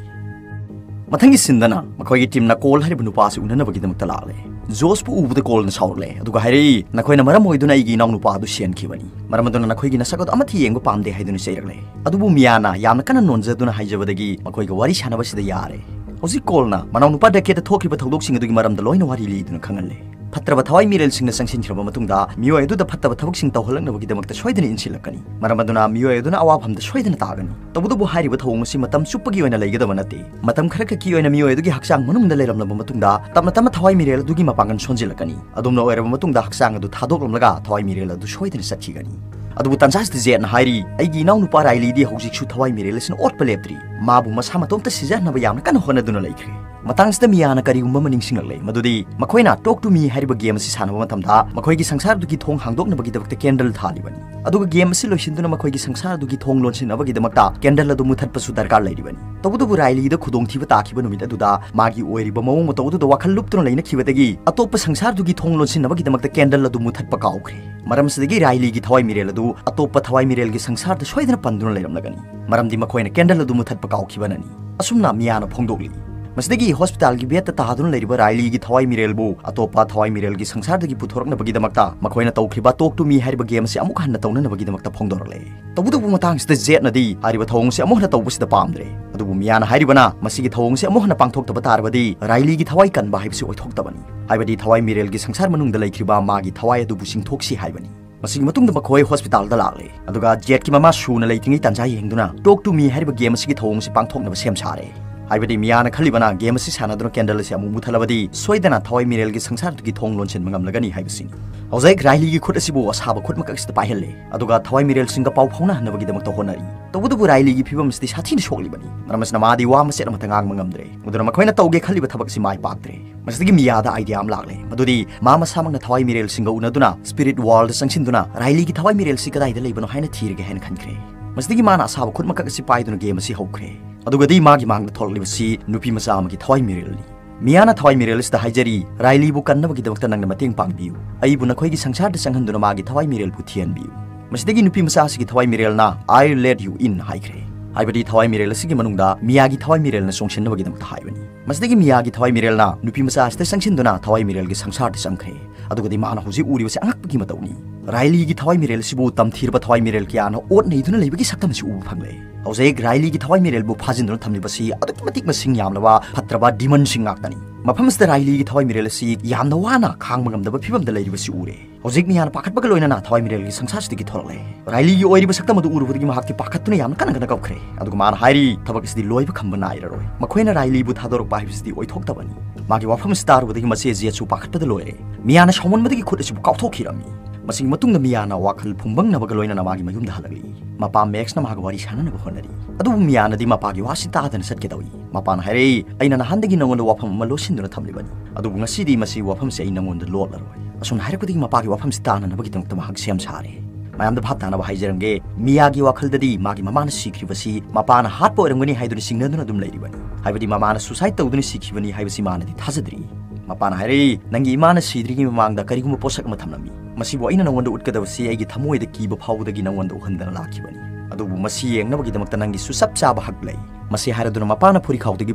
ꯃꯊꯪꯒꯤ ꯁꯤꯟꯗꯅ ꯃꯈꯣꯏꯒꯤ ꯇꯤꯝꯅ ꯀꯣꯜ ꯍꯥꯏꯔꯤꯕ ꯅꯨꯄꯥ ꯑꯁꯤ ꯎꯅꯅꯕꯒꯤꯗꯃꯛꯇ ꯂꯥꯛꯂꯦ꯫ ꯖꯣꯁꯄꯨ ꯎꯕꯗ ꯀꯣꯜꯅ ꯁꯥꯎꯔꯛꯂꯦ, ꯑꯗꯨꯒ ꯍꯥꯏꯔꯛꯏ, "ꯅꯈꯣꯏꯅ ꯃꯔꯝ ꯑꯣꯏꯗꯨꯅ ꯑꯩꯒꯤ ꯏꯅꯥꯎꯅꯨꯄꯥ ꯑꯗꯨ ꯁꯤꯍꯟꯈꯤꯕꯅꯤ꯫ ꯃꯔꯝ ꯑꯗꯨꯅ ꯅꯈꯣꯏꯒꯤ ꯅꯁꯛ ꯑꯗꯨ ꯑꯃꯠꯇ ꯌꯦꯡꯕ ꯄꯥꯝꯗꯦ" ꯍꯥꯏꯗꯨꯅ ꯆꯩꯔꯛꯂꯦ꯫ ꯑꯗꯨꯕꯨ ꯃꯤꯌꯥꯅ ꯌꯥꯝꯅ ꯀꯟꯅ ꯅꯣꯟꯖꯗꯨꯅ ꯍꯥꯏꯖꯕꯗꯒꯤ ꯃꯈꯣꯏꯒ ꯋꯥꯔꯤ ꯁꯥꯟꯅꯕꯁꯤꯗ ꯌꯥꯔꯦ꯫ ꯍꯧꯖꯤꯛ ꯀꯣꯜꯅ ꯃꯅꯥꯎꯅꯨꯄꯥ ꯗꯀꯦꯠꯇ ꯊꯣꯛꯈꯤꯕ ꯊꯧꯗꯣꯛꯁꯤꯡ ꯑꯗꯨꯒꯤ ꯃꯔꯝꯗ ꯂꯣꯏꯅ ꯋꯥꯔꯤ ꯂꯤꯗꯨꯅ ꯈꯪꯍꯜꯂꯦ꯫ ꯐꯠꯇ꯭ꯔꯕ ꯊꯋꯥꯏ ꯃꯤꯔꯦꯜꯁꯤꯡꯅ ꯆꯪꯁꯤꯟꯈ꯭ꯔꯕ ꯃꯇꯨꯡꯗ ꯃꯤꯑꯣꯏ ꯑꯗꯨꯗ ꯐꯠꯇꯕ ꯊꯕꯛꯁꯤꯡ ꯇꯧꯍꯜꯂꯛꯅꯕꯒꯤꯗꯃꯛꯇ ꯁꯣꯏꯗꯅ ꯏꯟꯁꯤꯜꯂꯛꯀꯅꯤ꯫ ꯃꯔꯝ ꯑꯗꯨꯅ ꯃꯤꯑꯣꯏ ꯑꯗꯨꯅ ꯑꯋꯥꯐꯝꯗ ꯁꯣꯏꯗꯅ ꯇꯥꯒꯅꯤ꯫ ꯇꯧꯕꯇꯕꯨ ꯍꯥꯏꯔꯤꯕ ꯊꯧꯑꯣꯡ ꯑꯁꯤ ꯃꯇꯝ ꯆꯨꯞꯄꯒꯤ ꯑꯣꯏꯅ ꯂꯩꯒꯗꯕ ꯅꯠꯇꯦ꯫ ꯃꯇꯝ ꯈꯔꯈꯛꯀꯤ ꯑꯣꯏꯅ ꯃꯤꯑꯣꯏ ꯑꯗꯨꯒꯤ ꯍꯛꯆꯥꯡ ꯃꯅꯨꯡꯗ ꯂꯩꯔꯝꯂꯕ ꯃꯇꯨꯡꯗ ꯇꯞꯅ ꯇꯞꯅ ꯊꯋꯥꯏ ꯃꯤꯔꯦꯜ ꯑꯗꯨꯒꯤ ꯃꯄꯥꯡꯒꯜ ꯁꯣꯟꯖꯤꯜꯂꯛꯀꯅꯤ꯫ ꯑꯗꯨꯝꯅ ꯑꯣꯏꯔꯕ ꯃꯇꯨꯡꯗ ꯍꯛꯆꯥꯡ ꯑꯗꯨ ꯊꯥꯗꯣꯛꯂꯝꯂꯒ ꯊꯋꯥꯏ ꯃꯤꯔꯦꯜ ꯑꯗꯨ ꯁꯣꯏꯗꯅ ꯆꯠꯈꯤꯒꯅꯤ꯫ ꯑꯗꯨꯕꯨ ꯇꯥꯟꯖꯥꯁꯤꯗ ꯖꯦꯠꯅ ꯍꯥꯏꯔꯤ, "ꯑꯩꯒꯤ ꯏꯅꯥꯎꯅꯨꯄꯥ ꯔꯥꯏꯂꯤꯗꯤ ꯍꯧꯖꯤꯛꯁꯨ ꯊꯋꯥꯏ ꯃꯤꯔꯦꯜ ꯑꯁꯤꯅ ꯑꯣꯠꯄ ꯂꯦꯞꯇ꯭ꯔꯤ꯫ ꯃꯥꯕꯨ ꯃꯁꯥ ꯃꯇꯣꯝꯇ ꯁꯤꯖꯍꯟꯅꯕ ꯌꯥꯝꯅ ꯀꯟꯅ ꯍꯣꯠꯅꯗꯨꯅ ꯂꯩꯈ꯭ꯔꯦ"꯫ ꯃꯇꯥꯡꯁꯤꯗ ꯃꯤꯌꯥꯅ ꯀꯔꯤꯒꯨꯝꯕ ꯑꯃ ꯅꯤꯡꯁꯤꯡꯂꯛꯂꯦ, ꯃꯗꯨꯗꯤ ꯃꯈꯣꯏꯅ Talk to Me ꯍꯥꯏꯔꯤꯕ ꯒꯦꯝ ꯑꯁꯤ ꯁꯥꯟꯅꯕ ꯃꯇꯝꯗ ꯃꯈꯣꯏꯒꯤ ꯁꯪꯁꯥꯔꯗꯨꯒꯤ ꯊꯣꯡ ꯍꯥꯡꯗꯣꯛꯅꯕꯒꯤꯗꯃꯛꯇ ꯀꯦꯟꯗꯜ ꯊꯥꯜꯂꯤꯕꯅꯤ꯫ ꯑꯗꯨꯒ ꯒꯦꯝ ꯑꯁꯤ ꯂꯣꯏꯁꯤꯟꯗꯨꯅ ꯃꯈꯣꯏꯒꯤ ꯁꯪꯁꯥꯔꯗꯨꯒꯤ ꯊꯣꯡ ꯂꯣꯟꯁꯤꯟꯅꯕꯒꯤꯗꯃꯛꯇ ꯀꯦꯟꯗꯜ ꯑꯗꯨ ꯃꯨꯊꯠꯄꯁꯨ ꯗꯔꯀꯥꯔ ꯂꯩꯔꯤꯕꯅꯤ꯫ ꯇꯧꯕꯇꯕꯨ ꯔꯥꯏꯂꯤꯗ ꯈꯨꯗꯣꯡꯊꯤꯕ ꯇꯥꯈꯤꯕ ꯅꯨꯃꯤꯠ ꯑꯗꯨꯗ ꯃꯥꯒꯤ ꯑꯣꯏꯔꯤꯕ ꯃꯑꯣꯡ ꯃꯇꯧ ꯑꯗꯨꯗ ꯋꯥꯈꯜ ꯂꯨꯞꯇꯨꯅ ꯂꯩꯅꯈꯤꯕꯗꯒꯤ ꯑꯇꯣꯞꯄ ꯁꯪꯁꯥꯔꯗꯨꯒꯤ ꯊꯣꯡ ꯂꯣꯟꯁꯤꯟꯅꯕꯒꯤꯗꯃꯛꯇ ꯀꯦꯟꯗꯜ ꯑꯗꯨ ꯃꯨꯊꯠꯄ ꯀꯥꯎꯈ꯭ꯔꯦ꯫ ꯃꯔꯝ ꯑꯁꯤꯗꯒꯤ ꯔꯥꯏꯂꯤꯒꯤ ꯊꯋꯥꯏ ꯃꯤꯔꯦꯜ ꯑꯗꯨ ꯑꯇꯣꯞꯄ ꯊꯋꯥꯏ ꯃꯤꯔꯦꯜꯒꯤ ꯁꯪꯁꯥꯔꯗ ꯁꯣꯏꯗꯅ ꯄꯟꯗꯨꯅ ꯂꯩꯔꯝꯂꯒꯅꯤ, ꯃꯔꯝꯗꯤ ꯃꯈꯣꯏꯅ ꯀꯦꯟꯗꯜ ꯑꯗꯨ ꯃꯨꯊꯠꯄ ꯀꯥꯎꯈꯤꯕꯅꯅꯤ꯫ ꯑꯁꯨꯝꯅ ꯃꯤꯌꯥꯅ ꯐꯣꯡꯗꯣꯛꯂꯤ꯫ ꯃꯁꯤꯗꯒꯤ ꯍꯣꯁꯄꯤꯇꯥꯜꯒꯤ ꯕꯦꯗꯇ ꯇꯥꯗꯨꯅ ꯂꯩꯔꯤꯕ ꯔꯥꯏꯂꯤꯒꯤ ꯊꯋꯥꯏ ꯃꯤꯔꯦꯜꯕꯨ ꯑꯇꯣꯞꯄ ꯊꯋꯥꯏ ꯃꯤꯔꯦꯜꯒꯤ ꯁꯪꯁꯥꯔꯗꯒꯤ ꯄꯨꯊꯣꯔꯛꯅꯕꯒꯤꯗꯃꯛꯇ ꯃꯈꯣꯏꯅ ꯇꯧꯈ꯭ꯔꯤꯕ Talk to Me ꯍꯥꯏꯔꯤꯕ ꯒꯦꯝ ꯑꯁꯤ ꯑꯃꯨꯛ ꯍꯟꯅ ꯇꯧꯅꯅꯕꯒꯤꯗꯃꯛꯇ ꯐꯣꯡꯗꯣꯔꯛꯂꯦ꯫ ꯇꯧꯕꯇꯕꯨ ꯃꯇꯥꯡꯁꯤꯗ ꯖꯦꯠꯅꯗꯤ ꯍꯥꯏꯔꯤꯕ ꯊꯧꯑꯣꯡꯁꯤ ꯑꯃꯨꯛ ꯍꯟꯅ ꯇꯧꯕꯁꯤꯗ ꯄꯥꯝꯗ꯭ꯔꯦ꯫ ꯑꯗꯨꯕꯨ ꯃꯤꯌꯥꯅ ꯍꯥꯏꯔꯤꯕꯅ ꯃꯁꯤꯒꯤ ꯊꯧꯑꯣꯡꯁꯤ ꯑꯃꯨꯛ ꯍꯟꯅ ꯄꯥꯡꯊꯣꯛꯇꯕ ꯇꯥꯔꯕꯗꯤ ꯔꯥꯏꯂꯤꯒꯤ ꯊꯋꯥꯏ ꯀꯟꯕ ꯍꯥꯏꯕꯁꯤ ꯑꯣꯏꯊꯣꯛꯇꯕꯅꯤ꯫ ꯍꯥꯏꯕꯗꯤ ꯊꯋꯥꯏ ꯃꯤꯔꯦꯜꯒꯤ ꯁꯪꯁꯥꯔ ꯃꯅꯨꯡꯗ ꯂꯩꯈ꯭ꯔꯤꯕ ꯃꯥꯒꯤ ꯊꯋꯥꯏ ꯑꯗꯨꯕꯨ ꯆꯤꯡꯊꯣꯛꯁꯤ ꯍꯥꯏꯕꯅꯤ꯫ ꯃꯁꯤꯒꯤ ꯃꯇꯨꯡꯗ ꯃꯈꯣꯏ ꯍꯣꯁꯄꯤꯇꯥꯜꯗ ꯂꯥꯛꯂꯦ, ꯑꯗꯨꯒ ꯖꯦꯠꯀꯤ ꯃꯃꯥ ꯁꯨꯅ ꯂꯩꯇ꯭ꯔꯤꯉꯩ ꯇꯥꯟꯖꯥ ꯌꯦꯡꯗꯨꯅ Talk to Me ꯍꯥꯏꯔꯤꯕ ꯒꯦꯝ ꯑꯁꯤꯒꯤ ꯊꯧꯑꯣꯡꯁꯤ ꯄꯥꯡꯊꯣꯛꯅꯕ ꯁꯦꯝ ꯁꯥꯔꯦ꯫ ꯍꯥꯏꯕꯗꯤ ꯃꯤꯌꯥꯅ ꯈꯜꯂꯤꯕꯅ ꯒꯦꯝ ꯑꯁꯤ ꯁꯥꯟꯅꯗꯨꯅ ꯀꯦꯟꯗꯜ ꯑꯁꯤ ꯑꯃꯨꯛ ꯃꯨꯊꯠꯂꯕꯗꯤ ꯁꯣꯏꯗꯅ ꯊꯋꯥꯏ ꯃꯤꯔꯦꯜꯒꯤ ꯁꯪꯁꯥꯔꯗꯨꯒꯤ ꯊꯣꯡ ꯂꯣꯟꯁꯤꯟꯕ ꯉꯝꯂꯒꯅꯤ ꯍꯥꯏꯕꯁꯤꯅꯤ꯫ ꯍꯧꯖꯤꯛ ꯔꯥꯏꯂꯤꯒꯤ ꯈꯨꯠ ꯑꯁꯤꯕꯨ ꯑꯁꯥꯕ ꯈꯨꯠꯃꯛ ꯑꯁꯤꯗ ꯄꯥꯏꯍꯜꯂꯦ, ꯑꯗꯨꯒ ꯊꯋꯥꯏ ꯃꯤꯔꯦꯜꯁꯤꯡꯒ ꯄꯥꯎ ꯐꯥꯎꯅꯍꯟꯅꯕꯒꯤꯗꯃꯛꯇ ꯍꯣꯠꯅꯔꯤ꯫ ꯇꯧꯕꯇꯕꯨ ꯔꯥꯏꯂꯤꯒꯤ ꯐꯤꯕꯝ ꯑꯁꯤꯗꯤ ꯁꯥꯊꯤꯅ ꯁꯣꯛꯂꯤꯕꯅꯤ, ꯃꯔꯝ ꯑꯁꯤꯅ ꯃꯥꯗꯤ ꯋꯥ ꯃꯆꯦꯠ ꯑꯃꯠꯇ ꯉꯥꯡꯕ ꯉꯝꯗ꯭ꯔꯦ꯫ ꯑꯗꯨꯅ ꯃꯈꯣꯏꯅ ꯇꯧꯒꯦ ꯈꯜꯂꯤꯕ ꯊꯕꯛ ꯑꯁꯤ ꯃꯥꯏ ꯄꯥꯛꯇ꯭ꯔꯦ꯫ ꯃꯁꯤꯗꯒꯤ ꯃꯤꯌꯥꯗ ꯑꯥꯏꯗꯤꯌꯥ ꯑꯃ ꯂꯥꯛꯂꯦ, ꯃꯗꯨꯗꯤ ꯃꯥ ꯃꯁꯥꯃꯛꯅ ꯊꯋꯥꯏ ꯃꯤꯔꯦꯜꯁꯤꯡꯒ ꯎꯅꯗꯨꯅ ꯁ꯭ꯄꯤꯔꯤꯠ ꯋꯥꯔꯜꯗ ꯆꯪꯁꯤꯟꯗꯨꯅ ꯔꯥꯏꯂꯤꯒꯤ ꯊꯋꯥꯏ ꯃꯤꯔꯦꯜꯁꯤ ꯀꯗꯥꯏꯗ ꯂꯩꯕꯅꯣ ꯍꯥꯏꯅ ꯊꯤꯔꯒꯦ ꯍꯥꯏꯅ ꯈꯟꯈ꯭ꯔꯦ꯫ ꯃꯁꯤꯗꯒꯤ ꯃꯥꯅ ꯑꯁꯥꯕ ꯈꯨꯠꯃꯛ ꯑꯁꯤ ꯄꯥꯏꯗꯨꯅ ꯒꯦꯝ ꯑꯁꯤ ꯍꯧꯈ꯭ꯔꯦ꯫ ꯑꯗꯨꯒꯗꯤ ꯃꯥꯒꯤ ꯃꯥꯡꯗ ꯊꯣꯛꯂꯛꯂꯤꯕꯁꯤ ꯅꯨꯄꯤ ꯃꯆꯥ ꯑꯃꯒꯤ ꯊꯋꯥꯏ ꯃꯤꯔꯦꯜꯅꯤ꯫ ꯃꯤꯌꯥꯅ ꯊꯋꯥꯏ ꯃꯤꯔꯦꯜ ꯑꯁꯤꯗ ꯍꯥꯏꯖꯔꯤ, "ꯔꯥꯏꯂꯤꯕꯨ ꯀꯟꯅꯕꯒꯤꯗꯃꯛꯇ ꯅꯪꯅ ꯃꯇꯦꯡ ꯄꯥꯡꯕꯤꯌꯨ꯫ ꯑꯩꯕꯨ ꯅꯈꯣꯏꯒꯤ ꯁꯪꯁꯥꯔꯗ ꯆꯪꯍꯟꯗꯨꯅ ꯃꯥꯒꯤ ꯊꯋꯥꯏ ꯃꯤꯔꯦꯜꯕꯨ ꯊꯤꯍꯟꯕꯤꯌꯨ"꯫ ꯃꯁꯤꯗꯒꯤ ꯅꯨꯄꯤ ꯃꯆꯥ ꯑꯁꯤꯒꯤ ꯊꯋꯥꯏ ꯃꯤꯔꯦꯜꯅ, "I let you in" ꯍꯥꯏꯈ꯭ꯔꯦ꯫ ꯍꯥꯏꯕꯗꯤ ꯊꯋꯥꯏ ꯃꯤꯔꯦꯜ ꯑꯁꯤꯒꯤ ꯃꯅꯨꯡꯗ ꯃꯤꯌꯥꯒꯤ ꯊꯋꯥꯏ ꯃꯤꯔꯦꯜꯅ ꯆꯣꯡꯁꯤꯟꯅꯕꯒꯤꯗꯃꯛꯇ ꯍꯥꯏꯕꯅꯤ꯫ ꯃꯁꯤꯗꯒꯤ ꯃꯤꯌꯥꯒꯤ ꯊꯋꯥꯏ ꯃꯤꯔꯦꯜꯅ ꯅꯨꯄꯤ ꯃꯆꯥ ꯑꯁꯤꯗ ꯆꯪꯁꯤꯟꯗꯨꯅ ꯊꯋꯥꯏ ꯃꯤꯔꯦꯜꯒꯤ ꯁꯪꯁꯥꯔꯗ ꯆꯪꯈ꯭ꯔꯦ꯫ ꯑꯗꯨꯒꯗꯤ ꯃꯥꯅ ꯍꯧꯖꯤꯛ ꯎꯔꯤꯕꯁꯤ ꯑꯉꯛꯄꯒꯤ ꯃꯇꯧꯅꯤ꯫ ꯔꯥꯏꯂꯤꯒꯤ ꯊꯋꯥꯏ ꯃꯤꯔꯦꯜ ꯑꯁꯤꯕꯨ ꯇꯝꯊꯤꯔꯕ ꯊꯋꯥꯏ ꯃꯤꯔꯦꯜ ꯀꯌꯥꯅ ꯑꯣꯠ ꯅꯩꯗꯨꯅ ꯂꯩꯕꯒꯤ ꯁꯛꯇꯝ ꯑꯁꯤ ꯎꯕ ꯐꯪꯂꯦ꯫ ꯍꯧꯖꯤꯛ ꯔꯥꯏꯂꯤꯒꯤ ꯊꯋꯥꯏ ꯃꯤꯔꯦꯜꯕꯨ ꯐꯥꯖꯤꯟꯗꯨꯅ ꯊꯝꯂꯤꯕꯁꯤ ꯑꯗꯨꯛꯀꯤ ꯃꯇꯤꯛ ꯃꯁꯤꯡ ꯌꯥꯝꯂꯕ ꯐꯠꯇ꯭ꯔꯕ ꯗꯤꯃꯟꯁꯤꯡ ꯉꯥꯛꯇꯅꯤ꯫ ꯃꯐꯝ ꯑꯁꯤꯗ ꯔꯥꯏꯂꯤꯒꯤ ꯊꯋꯥꯏ ꯃꯤꯔꯦꯜ ꯑꯁꯤ ꯌꯥꯝꯅ ꯋꯥꯅ ꯈꯥꯡꯕ ꯉꯝꯗꯕ ꯐꯤꯕꯝꯗ ꯂꯩꯔꯤꯕꯁꯤ ꯎꯔꯦ꯫ ꯍꯧꯖꯤꯛ ꯃꯤꯌꯥꯅ ꯄꯥꯈꯠꯄꯒ ꯂꯣꯏꯅꯅ ꯊꯋꯥꯏ ꯃꯤꯔꯦꯜꯒꯤ ꯁꯪꯁꯥꯔꯁꯤꯗꯒꯤ ꯊꯣꯛꯂꯛꯂꯦ꯫ ꯔꯥꯏꯂꯤꯒꯤ ꯑꯣꯏꯔꯤꯕ ꯁꯛꯇꯝ ꯑꯗꯨ ꯎꯔꯨꯕꯗꯒꯤ ꯃꯍꯥꯛꯇꯤ ꯄꯥꯈꯠꯇꯨꯅ ꯌꯥꯝꯅ ꯀꯟꯅ ꯀꯟꯅ ꯀꯞꯈ꯭ꯔꯦ꯫ ꯑꯗꯨꯒ ꯃꯥꯅ ꯍꯥꯏꯔꯤ, "ꯊꯕꯛ ꯑꯁꯤꯗꯤ ꯂꯣꯏꯕ ꯈꯝꯕ ꯅꯥꯏꯔꯔꯣꯏ꯫ ꯃꯈꯣꯏꯅ ꯔꯥꯏꯂꯤꯕꯨ ꯊꯥꯗꯣꯔꯛꯄ ꯍꯥꯏꯕꯁꯤꯗꯤ ꯑꯣꯏꯊꯣꯛꯇꯕꯅꯤ"꯫ ꯃꯥꯒꯤ ꯋꯥꯐꯝ ꯑꯁꯤ ꯇꯥꯔꯨꯕꯗꯒꯤ ꯃꯆꯦ ꯖꯦꯠꯁꯨ ꯄꯥꯈꯠꯄꯗ ꯂꯣꯏꯔꯦ꯫ ꯃꯤꯌꯥꯅ ꯁꯥꯎꯃꯟꯕꯗꯒꯤ ꯈꯨꯠ ꯑꯁꯤꯕꯨ ꯀꯥꯎꯊꯣꯛꯈꯤꯔꯝꯃꯤ꯫ ꯃꯁꯤꯒꯤ ꯃꯇꯨꯡꯗ ꯃꯤꯌꯥꯅ ꯋꯥꯈꯜ ꯐꯨꯝꯕꯪꯅꯕꯒ ꯂꯣꯏꯅꯅ ꯃꯥꯒꯤ ꯃꯌꯨꯝꯗ ꯍꯜꯂꯛꯂꯤ꯫ ꯃꯄꯥ ꯃꯦꯛꯁꯅ ꯃꯍꯥꯛꯀ ꯋꯥꯔꯤ ꯁꯥꯟꯅꯅꯕ ꯍꯣꯠꯅꯔꯤ꯫ ꯑꯗꯨꯕꯨ ꯃꯤꯌꯥꯅꯗꯤ ꯃꯄꯥꯒꯤ ꯋꯥꯁꯤ ꯇꯥꯗꯅ ꯆꯠꯀꯗꯧꯏ꯫ ꯃꯄꯥꯅ ꯍꯥꯏꯔꯛꯏ, "ꯑꯩꯅ ꯅꯍꯥꯟꯗꯒꯤ ꯅꯉꯣꯟꯗ ꯋꯥꯐꯝ ꯑꯃ ꯂꯣꯠꯁꯤꯟꯗꯨꯅ ꯊꯝꯂꯤꯕꯅꯤ꯫ ꯑꯗꯨꯕꯨ ꯉꯁꯤꯗꯤ ꯃꯁꯤꯒꯤ ꯋꯥꯐꯝꯁꯤ ꯑꯩ ꯅꯉꯣꯟꯗ ꯂꯣꯠꯂꯔꯣꯏ꯫" ꯑꯁꯨꯝꯅ ꯍꯥꯏꯔꯛꯄꯗꯒꯤ ꯃꯄꯥꯒꯤ ꯋꯥꯐꯝꯁꯤ ꯇꯥꯅꯅꯕꯒꯤꯗꯃꯛꯇ ꯃꯍꯥꯛ ꯁꯦꯝ ꯁꯥꯔꯦ꯫ ꯃꯌꯥꯝꯗ ꯚꯥꯞ ꯇꯥꯅꯕ ꯍꯥꯏꯖꯔꯝꯒꯦ, ꯃꯤꯌꯥꯒꯤ ꯋꯥꯈꯜꯗꯗꯤ ꯃꯥꯒꯤ ꯃꯃꯥꯅ ꯁꯤꯈ꯭ꯔꯤꯕꯁꯤ ꯃꯄꯥꯅ ꯍꯥꯠꯄ ꯑꯣꯏꯔꯝꯒꯅꯤ ꯍꯥꯏꯗꯨꯅ ꯆꯤꯡꯅꯗꯨꯅ ꯑꯗꯨꯝ ꯂꯩꯔꯤꯕꯅꯤ꯫ ꯍꯥꯏꯕꯗꯤ ꯃꯃꯥꯅ suicide ꯇꯧꯗꯨꯅ ꯁꯤꯈꯤꯕꯅꯤ ꯍꯥꯏꯕꯁꯤ ꯃꯥꯅꯗꯤ ꯊꯥꯖꯗ꯭ꯔꯤ꯫ ꯃꯄꯥꯅ ꯍꯥꯏꯔꯛꯏ, "ꯅꯪꯒꯤ ꯏꯃꯥꯅ ꯁꯤꯗ꯭ꯔꯤꯉꯩ ꯃꯃꯥꯡꯗ ꯀꯔꯤꯒꯨꯝꯕ ꯄꯣꯠꯁꯛ ꯑꯃ ꯊꯝꯂꯝꯃꯤ꯫ ꯃꯁꯤꯕꯨ ꯑꯩꯅ ꯅꯉꯣꯟꯗ ꯎꯠꯀꯗꯕꯁꯤ ꯑꯩꯒꯤ ꯊꯃꯣꯏꯗ ꯀꯤꯕ ꯐꯥꯎꯕꯗꯒꯤ ꯅꯉꯣꯟꯗ ꯎꯍꯟꯗꯅ ꯂꯥꯛꯈꯤꯕꯅꯤ꯫ ꯑꯗꯨꯕꯨ ꯃꯁꯤ ꯌꯦꯡꯅꯕꯒꯤꯗꯃꯛꯇ ꯅꯪꯒꯤꯁꯨ ꯆꯞ ꯆꯥꯕ ꯍꯛ ꯂꯩ꯫" ꯃꯁꯤ ꯍꯥꯏꯔꯗꯨꯅ ꯃꯄꯥꯅ ꯐꯨꯔꯤꯈꯥꯎꯗꯒꯤ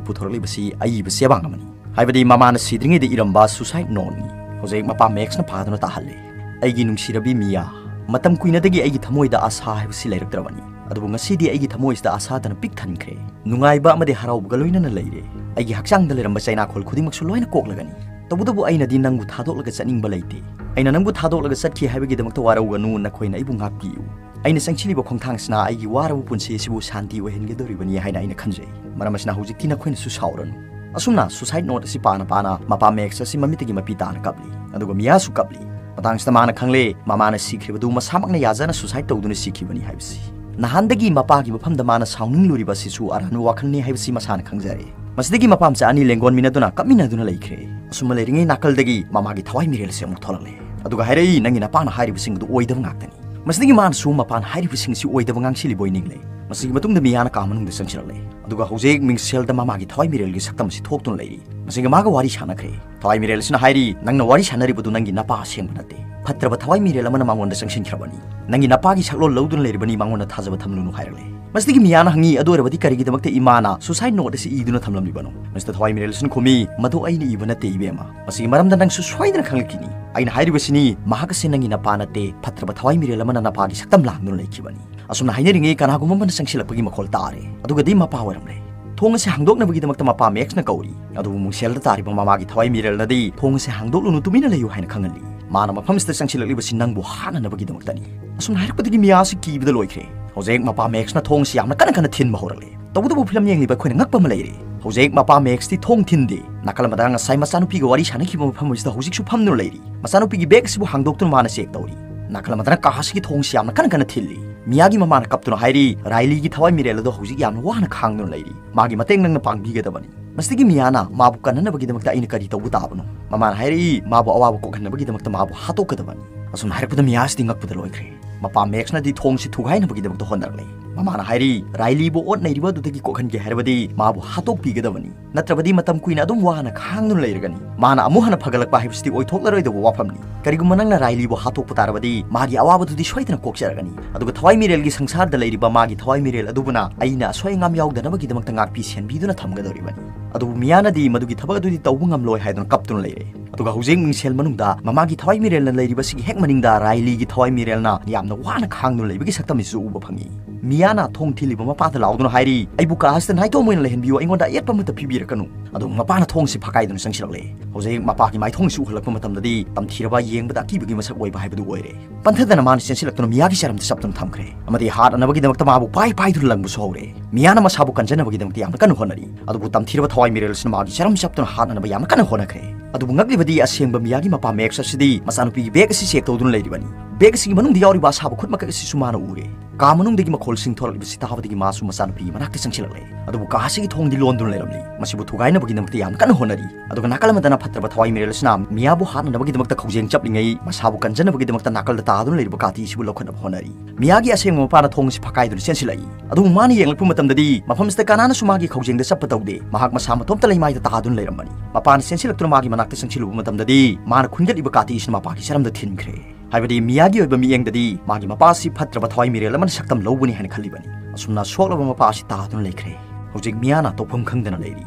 ꯄꯨꯊꯣꯔꯛꯂꯤꯕꯁꯤ ꯑꯏꯕ ꯆꯦꯕꯥꯡ ꯑꯃꯅꯤ꯫ ꯍꯥꯏꯕꯗꯤ ꯃꯃꯥꯅ ꯁꯤꯗ꯭ꯔꯤꯉꯩꯗ ꯏꯔꯝꯕ suicide noteꯅꯤ꯫ ꯍꯧꯖꯤꯛ ꯃꯄꯥ ꯃꯦꯛꯁꯅ ꯄꯥꯗꯨꯅ ꯇꯥꯍꯜꯂꯤ꯫ "ꯑꯩꯒꯤ ꯅꯨꯡꯁꯤꯔꯕꯤ ꯃꯤꯌꯥ, ꯃꯇꯝ ꯀꯨꯏꯅꯗꯒꯤ ꯑꯩꯒꯤ ꯊꯃꯣꯏꯗ ꯑꯥꯁꯥ ꯍꯥꯏꯕꯁꯤ ꯂꯩꯔꯛꯇ꯭ꯔꯕꯅꯤ꯫ ꯑꯗꯨꯕꯨ ꯉꯁꯤꯗꯤ ꯑꯩꯒꯤ ꯊꯃꯣꯏꯁꯤꯗ ꯑꯥꯁꯥꯗꯅ ꯄꯤꯛ ꯊꯟꯈ꯭ꯔꯦ꯫ ꯅꯨꯡꯉꯥꯏꯕ ꯑꯃꯗꯤ ꯍꯔꯥꯎꯕꯒ ꯂꯣꯏꯅꯅ ꯂꯩꯔꯦ꯫ ꯑꯩꯒꯤ ꯍꯛꯆꯥꯡꯗ ꯂꯩꯔꯝꯕ ꯆꯩꯅꯥꯈꯣꯜ ꯈꯨꯗꯤꯡꯃꯛꯁꯨ ꯂꯣꯏꯅ ꯀꯣꯛꯂꯒꯅꯤ꯫ ꯇꯧꯕꯇꯕꯨ ꯑꯩꯅꯗꯤ ꯅꯪꯕꯨ ꯊꯥꯗꯣꯛꯂꯒ ꯆꯠꯅꯤꯡꯕ ꯂꯩꯇꯦ꯫ ꯑꯩꯅ ꯅꯪꯕꯨ ꯊꯥꯗꯣꯛꯂꯒ ꯆꯠꯈꯤ ꯍꯥꯏꯕꯒꯤꯗꯃꯛꯇ ꯋꯥꯔꯧꯒꯅꯨ, ꯅꯈꯣꯏꯅ ꯑꯩꯕꯨ ꯉꯥꯛꯄꯤꯌꯨ꯫ ꯑꯩꯅ ꯆꯪꯁꯤꯜꯂꯤꯕ ꯈꯣꯡꯊꯥꯡꯁꯤꯅ ꯑꯩꯒꯤ ꯋꯥꯔꯕ ꯄꯨꯟꯁꯤ ꯑꯁꯤꯕꯨ ꯁꯥꯟꯇꯤ ꯑꯣꯏꯍꯟꯒꯗꯧꯔꯤꯕꯅꯤ ꯍꯥꯏꯅ ꯑꯩꯅ ꯈꯟꯖꯩ꯫ ꯃꯔꯝ ꯑꯁꯤꯅ ꯍꯧꯖꯤꯛꯇꯤ ꯅꯈꯣꯏꯅꯁꯨ ꯁꯥꯎꯔꯅꯨ꯫" ꯑꯁꯨꯝꯅ suicide note ꯑꯁꯤ ꯄꯥꯅ ꯄꯥꯅ ꯃꯄꯥ ꯃꯦꯛꯁ ꯑꯁꯤ ꯃꯃꯤꯠꯇꯒꯤ ꯃꯄꯤ ꯇꯥꯅ ꯀꯞꯂꯤ꯫ ꯑꯗꯨꯒ ꯃꯤꯌꯥꯁꯨ ꯀꯞꯂꯤ꯫ ꯃꯇꯥꯡꯁꯤꯗ ꯃꯥꯅ ꯈꯪꯂꯦ, ꯃꯃꯥꯅ ꯁꯤꯈ꯭ꯔꯤꯕꯗꯨ ꯃꯁꯥꯃꯛꯅ ꯌꯥꯖꯅ suicide ꯇꯧꯗꯨꯅ ꯁꯤꯈꯤꯕꯅꯤ ꯍꯥꯏꯕꯁꯤ꯫ ꯅꯍꯥꯟꯗꯒꯤ ꯃꯄꯥꯒꯤ ꯃꯐꯝꯗ ꯃꯥꯅ ꯁꯥꯎꯅꯤꯡꯂꯨꯔꯤꯕ ꯑꯁꯤꯁꯨ ꯑꯔꯥꯟꯕ ꯋꯥꯈꯜꯅꯤ ꯍꯥꯏꯕꯁꯤ ꯃꯁꯥꯅ ꯈꯪꯖꯔꯦ꯫ ꯃꯁꯤꯗꯒꯤ ꯃꯄꯥ ꯃꯆꯥ ꯑꯅꯤ ꯂꯦꯡꯒꯣꯟꯃꯤꯟꯅꯗꯨꯅ ꯀꯞꯃꯤꯟꯅꯗꯨꯅ ꯂꯩꯈ꯭ꯔꯦ꯫ ꯑꯁꯨꯝꯅ ꯂꯩꯔꯤꯉꯩ ꯅꯥꯀꯜꯗꯒꯤ ꯃꯃꯥꯒꯤ ꯊꯋꯥꯏ ꯃꯤꯔꯦꯜ ꯑꯁꯤ ꯑꯃꯨꯛ ꯊꯣꯛꯂꯛꯂꯦ꯫ ꯑꯗꯨꯒ ꯍꯥꯏꯔꯛꯏ, "ꯅꯪꯒꯤ ꯅꯄꯥꯅ ꯍꯥꯏꯔꯤꯕꯁꯤꯡ ꯑꯗꯨ ꯑꯣꯏꯗꯕ ꯉꯥꯛꯇꯅꯤ꯫" ꯃꯁꯤꯗꯒꯤ ꯃꯥꯅꯁꯨ ꯃꯄꯥꯅ ꯍꯥꯏꯔꯤꯕꯁꯤꯡ ꯑꯁꯤ ꯑꯣꯏꯗꯕ ꯉꯥꯡꯁꯤꯜꯂꯤꯕꯣꯏ ꯅꯤꯡꯂꯦ꯫ ꯃꯁꯤꯒꯤ ꯃꯇꯨꯡꯗ ꯃꯤꯌꯥꯅ ꯀꯥ ꯃꯅꯨꯡꯗ ꯆꯪꯁꯤꯜꯂꯛꯂꯦ꯫ ꯑꯗꯨꯒ ꯍꯧꯖꯤꯛ ꯃꯤꯡꯁꯦꯜꯗ ꯃꯃꯥꯒꯤ ꯊꯋꯥꯏ ꯃꯤꯔꯦꯜꯒꯤ ꯁꯛꯇꯝ ꯑꯁꯤ ꯊꯣꯛꯇꯨꯅ ꯂꯩꯔꯤ꯫ ꯃꯁꯤꯒ ꯃꯥꯒ ꯋꯥꯔꯤ ꯁꯥꯟꯅꯈ꯭ꯔꯦ꯫ ꯊꯋꯥꯏ ꯃꯤꯔꯦꯜ ꯑꯁꯤꯅ ꯍꯥꯏꯔꯤ, "ꯅꯪꯅ ꯋꯥꯔꯤ ꯁꯥꯟꯅꯔꯤꯕꯗꯨ ꯅꯪꯒꯤ ꯅꯄꯥ ꯑꯁꯦꯡꯕ ꯅꯠꯇꯦ꯫ ꯐꯠꯇ꯭ꯔꯕ ꯊꯋꯥꯏ ꯃꯤꯔꯦꯜ ꯑꯃꯅ ꯃꯉꯣꯟꯗ ꯆꯪꯁꯤꯟꯈ꯭ꯔꯕꯅꯤ꯫ ꯅꯪꯒꯤ ꯅꯄꯥꯒꯤ ꯁꯛꯂꯣꯟ ꯂꯧꯗꯨꯅ ꯂꯩꯔꯤꯕꯅꯤ, ꯃꯉꯣꯟꯗ ꯊꯥꯖꯕ ꯊꯝꯂꯨꯅꯨ" ꯍꯥꯏꯔꯛꯂꯦ꯫ ꯃꯁꯤꯗꯒꯤ ꯃꯤꯌꯥꯅ ꯍꯪꯉꯤ, "ꯑꯗꯨ ꯑꯣꯏꯔꯕꯗꯤ ꯀꯔꯤꯒꯤꯗꯃꯛꯇ ꯏꯃꯥꯅ suicide note ꯑꯁꯤ ꯏꯗꯨꯅ ꯊꯝꯂꯝꯂꯤꯕꯅꯣ?" ꯃꯁꯤꯗ ꯊꯋꯥꯏ ꯃꯤꯔꯦꯜ ꯑꯁꯤꯅ ꯈꯨꯝꯃꯤ, "ꯃꯗꯨ ꯑꯩꯅ ꯏꯕ ꯅꯠꯇꯦ, ꯏꯕꯦꯝꯃ꯫ ꯃꯁꯤꯒꯤ ꯃꯔꯝꯗ ꯅꯪꯁꯨ ꯁꯣꯏꯗꯅ ꯈꯪꯂꯛꯈꯤꯅꯤ꯫ ꯑꯩꯅ ꯍꯥꯏꯔꯤꯕꯁꯤꯅꯤ, ꯃꯍꯥꯛ ꯑꯁꯤ ꯅꯪꯒꯤ ꯅꯄꯥ ꯅꯠꯇꯦ, ꯐꯠꯇ꯭ꯔꯕ ꯊꯋꯥꯏ ꯃꯤꯔꯦꯜ ꯑꯃꯅ ꯅꯄꯥꯒꯤ ꯁꯛꯇꯝ ꯂꯥꯡꯗꯨꯅ ꯂꯩꯈꯤꯕꯅꯤ꯫" ꯑꯁꯨꯝꯅ ꯍꯥꯏꯅꯔꯤꯉꯩ ꯀꯅꯥꯒꯨꯝꯕ ꯑꯃꯅ ꯆꯪꯁꯤꯜꯂꯛꯄꯒꯤ ꯃꯈꯣꯜ ꯇꯥꯔꯦ꯫ ꯑꯗꯨꯒꯗꯤ ꯃꯄꯥ ꯑꯣꯏꯔꯝꯂꯦ꯫ ꯊꯣꯡ ꯑꯁꯤ ꯍꯥꯡꯗꯣꯛꯅꯕꯒꯤꯗꯃꯛꯇ ꯃꯄꯥ ꯃꯦꯛꯁꯅ ꯀꯧꯔꯤ꯫ ꯑꯗꯨꯕꯨ ꯃꯨꯡꯁꯦꯜꯗ ꯇꯥꯔꯤꯕ ꯃꯃꯥꯒꯤ ꯊꯋꯥꯏ ꯃꯤꯔꯦꯜꯅꯗꯤ, "ꯊꯣꯡ ꯑꯁꯤ ꯍꯥꯡꯗꯣꯛꯂꯨꯅꯨ, ꯇꯨꯃꯤꯟꯅ ꯂꯩꯌꯨ" ꯍꯥꯏꯅ ꯈꯪꯍꯜꯂꯤ꯫ ꯃꯥꯅ ꯃꯐꯝꯁꯤꯗ ꯆꯪꯁꯤꯜꯂꯛꯂꯤꯕꯁꯤ ꯅꯪꯕꯨ ꯍꯥꯠꯅꯅꯕꯒꯤꯗꯃꯛꯇꯅꯤ꯫ ꯑꯁꯨꯝꯅ ꯍꯥꯏꯔꯛꯄꯗꯒꯤ ꯃꯤꯌꯥ ꯑꯁꯤ ꯀꯤꯕꯗ ꯂꯣꯏꯈ꯭ꯔꯦ꯫ ꯍꯧꯖꯤꯛ ꯃꯄꯥ ꯃꯦꯛꯁꯅ ꯊꯣꯡ ꯑꯁꯤ ꯌꯥꯝꯅ ꯀꯟꯅ ꯀꯟꯅ ꯊꯤꯟꯕ ꯍꯧꯔꯛꯂꯦ꯫ ꯇꯧꯕꯇꯕꯨ ꯐꯤꯂꯝ ꯌꯦꯡꯂꯤꯕ ꯑꯩꯈꯣꯏꯅ ꯉꯛꯄ ꯑꯃ ꯂꯩꯔꯦ꯫ ꯍꯧꯖꯤꯛ ꯃꯄꯥ ꯃꯦꯛꯁꯇꯤ ꯊꯣꯡ ꯊꯤꯟꯗꯦ꯫ ꯅꯥꯀꯜ ꯑꯃꯗ ꯉꯁꯥꯏ ꯃꯆꯥꯅꯨꯄꯤꯒ ꯋꯥꯔꯤ ꯁꯥꯟꯅꯈꯤꯕ ꯃꯐꯝ ꯑꯁꯤꯗ ꯍꯧꯖꯤꯛꯁꯨ ꯐꯝꯗꯨꯅ ꯂꯩꯔꯤ꯫ ꯃꯆꯥꯅꯨꯄꯤꯒꯤ ꯕꯦꯒ ꯑꯁꯤꯕꯨ ꯍꯥꯡꯗꯣꯛꯇꯨꯅ ꯃꯥꯅ ꯆꯦꯛ ꯇꯧꯔꯤ꯫ ꯅꯥꯀꯜ ꯑꯃꯗꯅ ꯀꯥ ꯑꯁꯤꯒꯤ ꯊꯣꯡꯁꯤ ꯌꯥꯝꯅ ꯀꯟꯅ ꯀꯟꯅ ꯊꯤꯜꯂꯤ꯫ ꯃꯤꯌꯥꯒꯤ ꯃꯃꯥꯅ ꯀꯞꯇꯨꯅ ꯍꯥꯏꯔꯤ, "ꯔꯥꯏꯂꯤꯒꯤ ꯊꯋꯥꯏ ꯃꯤꯔꯦꯜ ꯑꯗꯣ ꯍꯧꯖꯤꯛ ꯌꯥꯝꯅ ꯋꯥꯅ ꯈꯥꯡꯗꯨꯅ ꯂꯩꯔꯤ꯫ ꯃꯥꯒꯤ ꯃꯇꯦꯡ ꯅꯪꯅ ꯄꯥꯡꯕꯤꯒꯗꯕꯅꯤ꯫" ꯃꯁꯤꯗꯒꯤ ꯃꯤꯌꯥꯅ ꯃꯥꯕꯨ ꯀꯟꯅꯅꯕꯒꯤꯗꯃꯛꯇ ꯑꯩꯅ ꯀꯔꯤ ꯇꯧꯕ ꯇꯥꯕꯅꯣ? ꯃꯃꯥꯅ ꯍꯥꯏꯔꯛꯏ, "ꯃꯥꯕꯨ ꯑꯋꯥꯕ ꯀꯣꯛꯍꯟꯅꯕꯒꯤꯗꯃꯛꯇ ꯃꯥꯕꯨ ꯍꯥꯠꯇꯣꯛꯀꯗꯕꯅꯤ꯫" ꯑꯁꯨꯝꯅ ꯍꯥꯏꯔꯛꯄꯗ ꯃꯤꯌꯥꯁꯤꯗꯤ ꯉꯛꯄꯗ ꯂꯣꯏꯈ꯭ꯔꯦ꯫ ꯃꯄꯥ ꯃꯦꯛꯁꯅꯗꯤ ꯊꯣꯡꯁꯤ ꯊꯨꯒꯥꯏꯅꯕꯒꯤꯗꯃꯛꯇ ꯍꯣꯠꯅꯔꯛꯂꯦ꯫ ꯃꯃꯥꯅ ꯍꯥꯏꯔꯤ, "ꯔꯥꯏꯂꯤꯕꯨ ꯑꯣꯠ ꯅꯩꯔꯤꯕ ꯑꯗꯨꯗꯒꯤ ꯀꯣꯛꯍꯟꯒꯦ ꯍꯥꯏꯔꯕꯗꯤ ꯃꯥꯕꯨ ꯍꯥꯠꯇꯣꯛꯄꯤꯒꯗꯕꯅꯤ, ꯅꯠꯇ꯭ꯔꯕꯗꯤ ꯃꯇꯝ ꯀꯨꯏꯅ ꯑꯗꯨꯝ ꯋꯥꯅ ꯈꯥꯡꯗꯨꯅ ꯂꯩꯔꯒꯅꯤ꯫ ꯃꯥꯅ ꯑꯃꯨꯛ ꯍꯟꯅ ꯐꯒꯠꯂꯛꯄ ꯍꯥꯏꯕꯁꯤꯗꯤ ꯑꯣꯏꯊꯣꯛꯂꯔꯣꯏꯗꯕ ꯋꯥꯐꯝꯅꯤ꯫ ꯀꯔꯤꯒꯨꯝꯕ ꯅꯪꯅ ꯔꯥꯏꯂꯤꯕꯨ ꯍꯥꯠꯇꯣꯛꯄ ꯇꯥꯔꯕꯗꯤ ꯃꯥꯒꯤ ꯑꯋꯥꯕꯗꯨꯗꯤ ꯁꯣꯏꯗꯅ ꯀꯣꯛꯆꯔꯒꯅꯤ꯫ ꯑꯗꯨꯒ ꯊꯋꯥꯏ ꯃꯤꯔꯦꯜꯒꯤ ꯁꯪꯁꯥꯔꯗ ꯂꯩꯔꯤꯕ ꯃꯥꯒꯤ ꯊꯋꯥꯏ ꯃꯤꯔꯦꯜ ꯑꯗꯨꯕꯨꯅ ꯑꯩꯅ ꯑꯁꯣꯏ ꯑꯉꯥꯝ ꯌꯥꯎꯗꯅꯕꯒꯤꯗꯃꯛꯇ ꯉꯥꯛꯄꯤ ꯁꯦꯟꯕꯤꯗꯨꯅ ꯊꯝꯒꯗꯧꯔꯤꯕꯅꯤ꯫" ꯑꯗꯨꯕꯨ ꯃꯤꯌꯥꯅꯗꯤ ꯃꯗꯨꯒꯤ ꯊꯕꯛ ꯑꯗꯨꯗꯤ ꯇꯧꯕ ꯉꯝꯂꯣꯏ ꯍꯥꯏꯗꯨꯅ ꯀꯞꯇꯨꯅ ꯂꯩꯔꯦ꯫ ꯑꯗꯨꯒ ꯍꯧꯖꯤꯛ ꯃꯤꯡꯁꯦꯜ ꯃꯅꯨꯡꯗ ꯃꯃꯥꯒꯤ ꯊꯋꯥꯏ ꯃꯤꯔꯦꯜꯅ ꯂꯩꯔꯤꯕꯁꯤꯒꯤ ꯍꯦꯛ ꯃꯅꯤꯡꯗ ꯔꯥꯏꯂꯤꯒꯤ ꯊꯋꯥꯏ ꯃꯤꯔꯦꯜꯅ ꯌꯥꯝꯅ ꯋꯥꯅ ꯈꯥꯡꯗꯨꯅ ꯂꯩꯕꯒꯤ ꯁꯛꯇꯝ ꯑꯁꯤꯁꯨ ꯎꯕ ꯐꯪꯉꯤ꯫ ꯃꯤꯌꯥꯅ ꯊꯣꯡ ꯊꯤꯜꯂꯤꯕ ꯃꯄꯥꯗ ꯂꯥꯎꯗꯨꯅ ꯍꯥꯏꯔꯤ, "ꯑꯩꯕꯨ ꯀꯥ ꯑꯁꯤꯗ ꯅꯥꯏꯇꯣꯝ ꯑꯣꯏꯅ ꯂꯩꯍꯟꯕꯤꯌꯨ, ꯑꯩꯉꯣꯟꯗ ꯑꯌꯦꯠꯄ ꯑꯃꯠꯇ ꯄꯤꯕꯤꯔꯛꯀꯅꯨ꯫" ꯑꯗꯨꯕꯨ ꯃꯄꯥꯅ ꯊꯣꯡꯁꯤ ꯐꯥꯀꯥꯏꯗꯨꯅ ꯆꯪꯁꯤꯜꯂꯛꯂꯦ꯫ ꯍꯧꯖꯤꯛ ꯃꯄꯥꯒꯤ ꯃꯥꯏꯊꯣꯡꯁꯤ ꯎꯍꯜꯂꯛꯄ ꯃꯇꯝꯗꯗꯤ ꯇꯝꯊꯤꯔꯕ, ꯌꯦꯡꯕꯗ ꯑꯀꯤꯕꯒꯤ ꯃꯁꯛ ꯑꯣꯏꯕ ꯍꯥꯏꯕꯗꯨ ꯑꯣꯏꯔꯦ꯫ ꯄꯟꯊꯗꯅ ꯃꯥꯅ ꯆꯦꯟꯁꯤꯜꯂꯛꯇꯨꯅ ꯃꯤꯌꯥꯒꯤ ꯆꯔꯝꯗ ꯆꯞꯇꯨꯅ ꯊꯝꯈ꯭ꯔꯦ ꯑꯃꯗꯤ ꯍꯥꯠꯅꯅꯕꯒꯤꯗꯃꯛꯇ ꯃꯥꯕꯨ ꯄꯥꯏ ꯄꯥꯏꯗꯨꯅ ꯂꯪꯕꯁꯨ ꯍꯧꯔꯦ꯫ ꯃꯤꯌꯥꯅ ꯃꯁꯥꯕꯨ ꯀꯟꯖꯅꯕꯒꯤꯗꯃꯛꯇ ꯌꯥꯝꯅ ꯀꯟꯅ ꯍꯣꯠꯅꯔꯤ, ꯑꯗꯨꯕꯨ ꯇꯝꯊꯤꯔꯕ ꯊꯋꯥꯏ ꯃꯤꯔꯦꯜ ꯑꯁꯤꯅ ꯃꯥꯒꯤ ꯆꯔꯝ ꯆꯞꯇꯨꯅ ꯍꯥꯠꯅꯅꯕ ꯌꯥꯝꯅ ꯀꯟꯅ ꯍꯣꯠꯅꯈ꯭ꯔꯦ꯫ ꯑꯗꯨꯕꯨ ꯉꯛꯂꯤꯕꯗꯤ ꯑꯁꯦꯡꯕ ꯃꯤꯌꯥꯒꯤ ꯃꯄꯥ ꯃꯦꯛꯁ ꯑꯁꯤꯗꯤ ꯃꯆꯥꯅꯨꯄꯤꯒꯤ ꯕꯦꯒ ꯑꯁꯤ ꯆꯦꯛ ꯇꯧꯗꯨꯅ ꯂꯩꯔꯤꯕꯅꯤ꯫ ꯕꯦꯒ ꯑꯁꯤꯒꯤ ꯃꯅꯨꯡꯗ ꯌꯥꯎꯔꯤꯕ ꯑꯁꯥꯕ ꯈꯨꯠ ꯃꯈꯩ ꯑꯁꯤꯁꯨ ꯃꯥꯅ ꯎꯔꯦ꯫ ꯀꯥ ꯃꯅꯨꯡꯗꯒꯤ ꯃꯈꯣꯜꯁꯤꯡ ꯊꯣꯔꯛꯂꯤꯕꯁꯤ ꯇꯥꯕꯗꯒꯤ ꯃꯥꯁꯨ ꯃꯆꯥꯅꯨꯄꯤꯒꯤ ꯃꯅꯥꯛꯇ ꯆꯪꯁꯤꯜꯂꯛꯂꯦ꯫ ꯑꯗꯨꯕꯨ ꯀꯥ ꯑꯁꯤꯒꯤ ꯊꯣꯡꯗꯤ ꯂꯣꯟꯗꯨꯅ ꯂꯩꯔꯝꯂꯤ꯫ ꯃꯁꯤꯕꯨ ꯊꯨꯒꯥꯏꯅꯕꯒꯤꯗꯃꯛꯇ ꯌꯥꯝꯅ ꯀꯟꯅ ꯍꯣꯠꯅꯔꯤ꯫ ꯑꯗꯨꯒ ꯅꯥꯀꯜ ꯑꯃꯗꯅ ꯐꯠꯇ꯭ꯔꯕ ꯊꯋꯥꯏ ꯃꯤꯔꯦꯜ ꯑꯁꯤꯅ ꯃꯤꯌꯥꯕꯨ ꯍꯥꯠꯅꯅꯕꯒꯤꯗꯃꯛꯇ ꯈꯧꯖꯦꯡ ꯆꯞꯂꯤꯉꯩ ꯃꯁꯥꯕꯨ ꯀꯟꯖꯅꯕꯒꯤꯗꯃꯛꯇ ꯅꯥꯀꯜꯗ ꯇꯥꯗꯨꯅ ꯂꯩꯔꯤꯕ ꯀꯥꯇꯤ ꯑꯁꯤꯕꯨ ꯂꯧꯈꯠꯅꯕ ꯍꯣꯠꯅꯔꯤ꯫ ꯃꯤꯌꯥꯒꯤ ꯑꯁꯦꯡꯕ ꯃꯄꯥꯅ ꯊꯣꯡ ꯑꯁꯤ ꯐꯥꯀꯥꯏꯗꯨꯅ ꯆꯦꯟꯁꯤꯜꯂꯛꯏ꯫ ꯑꯗꯨꯕꯨ ꯃꯥꯅ ꯌꯦꯡꯂꯛꯄ ꯃꯇꯝꯗꯗꯤ ꯃꯐꯝꯁꯤꯗ ꯀꯅꯥꯅꯁꯨ ꯃꯥꯒꯤ ꯈꯧꯖꯦꯡꯗ ꯆꯞꯄ ꯇꯧꯗꯦ꯫ ꯃꯍꯥꯛ ꯃꯁꯥ ꯃꯇꯣꯝꯇ ꯂꯩꯃꯥꯏꯗ ꯇꯥꯗꯨꯅ ꯂꯩꯔꯝꯕꯅꯤ꯫ ꯃꯄꯥꯅ ꯆꯦꯟꯁꯤꯜꯂꯛꯇꯨꯅ ꯃꯥꯒꯤ ꯃꯅꯥꯛꯇ ꯆꯪꯁꯤꯜꯂꯨꯕ ꯃꯇꯝꯗꯗꯤ ꯃꯥꯅ ꯈꯨꯟꯒꯠꯂꯤꯕ ꯀꯥꯇꯤ ꯑꯁꯤꯅ ꯃꯄꯥꯒꯤ ꯆꯔꯝꯗ ꯊꯤꯟꯈ꯭ꯔꯦ꯫ ꯍꯥꯏꯕꯗꯤ ꯃꯤꯌꯥꯒꯤ ꯑꯣꯏꯕ ꯃꯤꯠꯌꯦꯡꯗꯗꯤ ꯃꯥꯒꯤ ꯃꯄꯥ ꯑꯁꯤ ꯐꯠꯇ꯭ꯔꯕ ꯊꯋꯥꯏ ꯃꯤꯔꯦꯜ ꯑꯃꯅ ꯁꯛꯇꯝ ꯂꯧꯕꯅꯤ ꯍꯥꯏꯅ ꯈꯜꯂꯤꯕꯅꯤ꯫ ꯑꯁꯨꯝꯅ ꯁꯣꯛꯂꯕ ꯃꯄꯥ ꯑꯁꯤ ꯇꯥꯗꯨꯅ ꯂꯩꯈ꯭ꯔꯦ꯫ ꯍꯧꯖꯤꯛ ꯃꯤꯌꯥꯅ ꯇꯧꯐꯝ ꯈꯪꯗꯅ ꯂꯩꯔꯤ꯫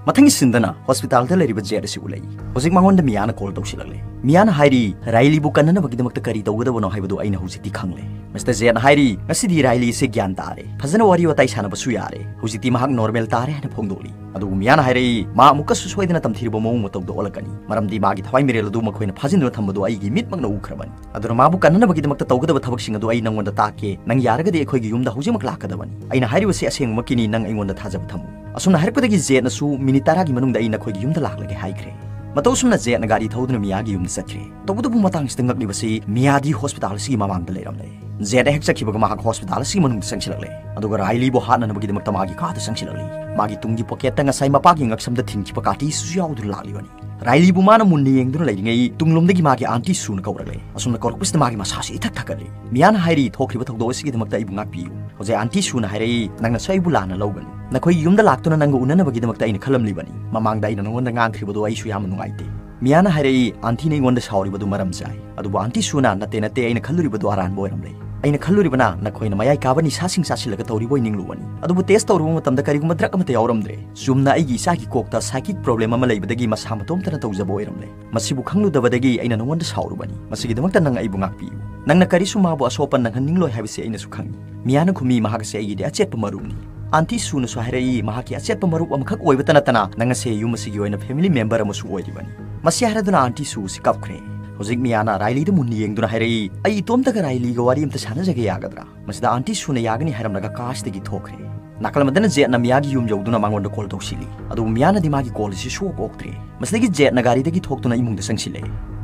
ꯃꯊꯪꯒꯤ ꯁꯤꯟꯗꯅ ꯍꯣꯁꯄꯤꯇꯥꯜꯗ ꯂꯩꯔꯤꯕ ꯖꯦꯠ ꯑꯁꯤ ꯎꯠꯂꯛꯏ꯫ ꯍꯧꯖꯤꯛ ꯃꯉꯣꯟꯗ ꯃꯤꯌꯥꯅ ꯀꯣꯜ ꯇꯧꯁꯤꯜꯂꯛꯂꯦ꯫ ꯃꯤꯌꯥꯅ ꯍꯥꯏꯔꯤ, "ꯔꯥꯏꯂꯤꯕꯨ ꯀꯟꯅꯅꯕꯒꯤꯗꯃꯛꯇ ꯀꯔꯤ ꯇꯧꯒꯗꯕꯅꯣ ꯍꯥꯏꯕꯗꯨ ꯑꯩꯅ ꯍꯧꯖꯤꯛꯇꯤ ꯈꯪꯂꯦ꯫" ꯃꯤꯁꯇꯔ ꯖꯦꯗꯅ ꯍꯥꯏꯔꯤ, "ꯉꯁꯤꯗꯤ ꯔꯥꯏꯂꯤ ꯑꯁꯤ ꯒ꯭ꯌꯥꯟ ꯇꯥꯔꯦ, ꯐꯖꯅ ꯋꯥꯔꯤ ꯋꯥꯇꯥꯏ ꯁꯥꯟꯅꯕꯁꯨ ꯌꯥꯔꯦ, ꯍꯧꯖꯤꯛꯇꯤ ꯃꯍꯥꯛ ꯅꯣꯔꯃꯦꯜ ꯇꯥꯔꯦ" ꯍꯥꯏꯅ ꯐꯣꯡꯗꯣꯛꯂꯤ꯫ ꯑꯗꯨꯕꯨ ꯃꯤꯌꯥꯅ ꯍꯥꯏꯔꯛꯏ, "ꯃꯥ ꯑꯃꯨꯛꯀꯁꯨ ꯁꯣꯏꯗꯅ ꯇꯝꯊꯤꯔꯕ ꯃꯑꯣꯡ ꯃꯇꯧꯗ ꯑꯣꯜꯂꯛꯀꯅꯤ, ꯃꯔꯝꯗꯤ ꯃꯥꯒꯤ ꯊꯋꯥꯏ ꯃꯤꯔꯦꯜ ꯑꯗꯨ ꯃꯈꯣꯏꯅ ꯐꯥꯖꯤꯟꯗꯨꯅ ꯊꯝꯕꯗꯨ ꯑꯩꯒꯤ ꯃꯤꯠꯃꯛꯅ ꯎꯈ꯭ꯔꯕꯅꯤ꯫ ꯑꯗꯨꯅ ꯃꯥꯕꯨ ꯀꯟꯅꯅꯕꯒꯤꯗꯃꯛꯇ ꯇꯧꯒꯗꯕ ꯊꯕꯛꯁꯤꯡ ꯑꯗꯨ ꯑꯩ ꯅꯪꯉꯣꯟꯗ ꯇꯥꯛꯀꯦ, ꯅꯪ ꯌꯥꯔꯒꯗꯤ ꯑꯩꯈꯣꯏꯒꯤ ꯌꯨꯝꯗ ꯍꯧꯖꯤꯛꯃꯛ ꯂꯥꯛꯀꯗꯕꯅꯤ꯫ ꯑꯩꯅ ꯍꯥꯏꯔꯤꯕꯁꯤ ꯑꯁꯦꯡꯕꯃꯛꯀꯤꯅꯤ, ꯅꯪ ꯑꯩꯉꯣꯟꯗ ꯊꯥꯖꯕ ꯊꯝꯃꯨ꯫" ꯑꯁꯨꯝꯅ ꯍꯥꯏꯔꯛꯄꯗꯒꯤ ꯖꯦꯗꯅꯁꯨ, "ꯃꯤꯅꯤꯠ ꯇꯔꯥꯒꯤ ꯃꯅꯨꯡꯗ ꯑꯩ ꯅꯈꯣꯏꯒꯤ ꯌꯨꯝꯗ ꯂꯥꯛꯂꯒꯦ" ꯍꯥꯏꯈ꯭ꯔꯦ꯫ ꯃꯇꯧ ꯑꯁꯨꯝꯅ ꯖꯦꯗꯅ ꯒꯥꯔꯤ ꯊꯧꯗꯨꯅ ꯃꯤꯌꯥꯒꯤ ꯌꯨꯝꯗ ꯆꯠꯈ꯭ꯔꯦ꯫ ꯇꯧꯕꯇꯕꯨ ꯃꯇꯥꯡꯁꯤꯗ ꯉꯛꯂꯤꯕꯁꯤ, ꯃꯤꯌꯥꯗꯤ ꯍꯣꯁꯄꯤꯇꯥꯜ ꯑꯁꯤꯒꯤ ꯃꯃꯥꯡꯗ ꯂꯩꯔꯝꯂꯦ꯫ ꯖꯦꯗ ꯍꯦꯛ ꯆꯠꯈꯤꯕꯒ ꯃꯍꯥꯛ ꯍꯣꯁꯄꯤꯇꯥꯜ ꯑꯁꯤꯒꯤ ꯃꯅꯨꯡꯗ ꯆꯪꯁꯤꯜꯂꯛꯂꯦ꯫ ꯑꯗꯨꯒ ꯔꯥꯏꯂꯤꯕꯨ ꯍꯥꯠꯅꯅꯕꯒꯤꯗꯃꯛꯇ ꯃꯥꯒꯤ ꯀꯥꯗ ꯆꯪꯁꯤꯜꯂꯛꯂꯤ꯫ ꯃꯥꯒꯤ ꯇꯨꯡꯒꯤ ꯄꯣꯀꯦꯠꯇ ꯉꯁꯥꯏ ꯃꯄꯥꯒꯤ ꯉꯛꯁꯝꯗ ꯊꯤꯟꯈꯤꯕ ꯀꯥꯇꯤꯁꯤꯁꯨ ꯌꯥꯎꯗꯨꯅ ꯂꯥꯛꯂꯤꯕꯅꯤ꯫ ꯔꯥꯏꯂꯤꯕꯨ ꯃꯥꯅ ꯃꯨꯟꯅ ꯌꯦꯡꯗꯨꯅ ꯂꯩꯔꯤꯉꯩ, ꯇꯨꯡꯂꯣꯝꯗꯒꯤ ꯃꯥꯒꯤ ꯑꯥꯟꯇꯤ ꯁꯨꯅ ꯀꯧꯔꯛꯂꯦ꯫ ꯑꯁꯨꯝꯅ ꯀꯧꯔꯛꯄꯁꯤꯗ ꯃꯥꯒꯤ ꯃꯁꯥꯁꯤ ꯏꯊꯛ ꯊꯛꯀꯠꯂꯤ꯫ ꯃꯤꯌꯥꯅ ꯍꯥꯏꯔꯤ, "ꯊꯣꯛꯈ꯭ꯔꯤꯕ ꯊꯧꯗꯣꯛ ꯑꯁꯤꯒꯤꯗꯃꯛꯇ ꯑꯩꯕꯨ ꯉꯥꯛꯄꯤꯌꯨ꯫" ꯍꯧꯖꯤꯛ ꯑꯥꯟꯇꯤ ꯁꯨꯅ ꯍꯥꯏꯔꯛꯏ, "ꯅꯪꯅꯁꯨ ꯑꯩꯕꯨ ꯂꯥꯟꯅ ꯂꯧꯒꯅꯨ꯫ ꯅꯈꯣꯏꯒꯤ ꯌꯨꯝꯗ ꯂꯥꯛꯇꯨꯅ ꯅꯪꯒ ꯎꯅꯅꯕꯒꯤꯗꯃꯛꯇ ꯑꯩꯅ ꯈꯜꯂꯝꯂꯤꯕꯅꯤ꯫ ꯃꯃꯥꯡꯗ ꯑꯩꯅ ꯅꯉꯣꯟꯗ ꯉꯥꯡꯈ꯭ꯔꯤꯕꯗꯨ ꯑꯩꯁꯨ ꯌꯥꯝꯅ ꯅꯨꯡꯉꯥꯏꯇꯦ꯫" ꯃꯤꯌꯥꯅ ꯍꯥꯏꯔꯛꯏ, "ꯑꯥꯟꯇꯤꯅ ꯑꯩꯉꯣꯟꯗ ꯁꯥꯎꯔꯤꯕꯗꯨ ꯃꯔꯝ ꯆꯥꯏ꯫" ꯑꯗꯨꯕꯨ ꯑꯥꯟꯇꯤ ꯁꯨꯅ, "ꯅꯠꯇꯦ, ꯅꯠꯇꯦ, ꯑꯩꯅ ꯈꯜꯂꯨꯔꯤꯕꯗꯨ ꯑꯔꯥꯟꯕ ꯑꯣꯏꯔꯝꯂꯦ꯫ ꯑꯩꯅ ꯈꯜꯂꯨꯔꯤꯕꯅ ꯅꯈꯣꯏꯅ ꯃꯌꯥꯏ ꯀꯥꯕ ꯅꯤꯁꯥꯁꯤꯡ ꯆꯥꯁꯤꯜꯂꯒ ꯇꯧꯔꯤꯕꯣꯏ ꯅꯤꯡꯂꯨꯕꯅꯤ꯫ ꯑꯗꯨꯕꯨ ꯇꯦꯁ ꯇꯧꯔꯨꯕ ꯃꯇꯝꯗ ꯀꯔꯤꯒꯨꯝꯕ ꯗ꯭ꯔꯒ ꯑꯃꯠꯇ ꯌꯥꯎꯔꯝꯗ꯭ꯔꯦ꯫ ꯆꯨꯝꯅ ꯑꯩꯒꯤ ꯏꯆꯥꯒꯤ ꯀꯣꯛꯇ psychic problem ꯑꯃ ꯂꯩꯕꯗꯒꯤ ꯃꯁꯥ ꯃꯇꯣꯝꯇꯅ ꯇꯧꯖꯕ ꯑꯣꯏꯔꯝꯂꯦ꯫ ꯃꯁꯤꯕꯨ ꯈꯪꯂꯨꯗꯕꯗꯒꯤ ꯑꯩꯅ ꯅꯉꯣꯟꯗ ꯁꯥꯎꯔꯨꯕꯅꯤ꯫ ꯃꯁꯤꯒꯤꯗꯃꯛꯇ ꯅꯪ ꯑꯩꯕꯨ ꯉꯥꯛꯄꯤꯌꯨ꯫ ꯅꯪꯅ ꯀꯔꯤꯁꯨ ꯃꯥꯕꯨ ꯑꯁꯣꯛ ꯑꯄꯟ ꯅꯪꯍꯟꯅꯤꯡꯂꯣꯏ ꯍꯥꯏꯕꯁꯤ ꯑꯩꯅꯁꯨ ꯈꯪꯏ꯫" ꯃꯤꯌꯥꯅ ꯈꯨꯝꯃꯤ, "ꯃꯍꯥꯛ ꯑꯁꯦ ꯑꯩꯒꯤꯗꯤ ꯑꯆꯦꯠꯄ ꯃꯔꯨꯞꯅꯤ꯫" ꯑꯥꯟꯇꯤ ꯁꯨꯅꯁꯨ ꯍꯥꯏꯔꯛꯏ, "ꯃꯍꯥꯛꯀꯤ ꯑꯆꯦꯠꯄ ꯃꯔꯨꯞ ꯑꯃꯈꯛ ꯑꯣꯏꯕꯇ ꯅꯠꯇꯅ ꯅꯪ ꯑꯁꯦ ꯌꯨꯝ ꯑꯁꯤꯒꯤ ꯑꯣꯏꯅ family member ꯑꯃꯁꯨ ꯑꯣꯏꯔꯤꯕꯅꯤ꯫" ꯃꯁꯤ ꯍꯥꯏꯔꯗꯨꯅ ꯑꯥꯟꯇꯤ ꯁꯨ ꯑꯁꯤ ꯀꯞꯈ꯭ꯔꯦ꯫ ꯍꯧꯖꯤꯛ ꯃꯤꯌꯥꯅ ꯔꯥꯏꯂꯤꯗ ꯃꯨꯟꯅ ꯌꯦꯡꯗꯨꯅ ꯍꯥꯏꯔꯛꯏ, "ꯑꯩ ꯏꯇꯣꯝꯇꯒ ꯔꯥꯏꯂꯤꯒ ꯋꯥꯔꯤ ꯑꯝꯇ ꯁꯥꯟꯅꯖꯒꯦ ꯌꯥꯒꯗ꯭ꯔꯥ?" ꯃꯁꯤꯗ ꯑꯥꯟꯇꯤ ꯁꯨꯅ ꯌꯥꯒꯅꯤ ꯍꯥꯏꯔꯝꯂꯒ ꯀꯥꯁꯤꯗꯒꯤ ꯊꯣꯛꯈ꯭ꯔꯦ꯫ ꯅꯥꯀꯜ ꯑꯃꯗꯅ ꯖꯦꯠꯅ ꯃꯤꯌꯥꯒꯤ ꯌꯨꯝ ꯌꯧꯗꯨꯅ ꯃꯉꯣꯟꯗ ꯀꯣꯜ ꯇꯧꯁꯤꯜꯂꯤ꯫ ꯑꯗꯨꯕꯨ ꯃꯤꯌꯥꯅꯗꯤ ꯃꯥꯒꯤ ꯀꯣꯜ ꯑꯁꯤ ꯁꯨꯛꯑꯣꯛ ꯑꯣꯛꯇ꯭ꯔꯦ꯫ ꯃꯁꯤꯗꯒꯤ ꯖꯦꯠꯅ ꯒꯥꯔꯤꯗꯒꯤ ꯊꯣꯛꯇꯨꯅ ꯏꯃꯨꯡꯗ ꯆꯪꯁꯤꯜꯂꯦ꯫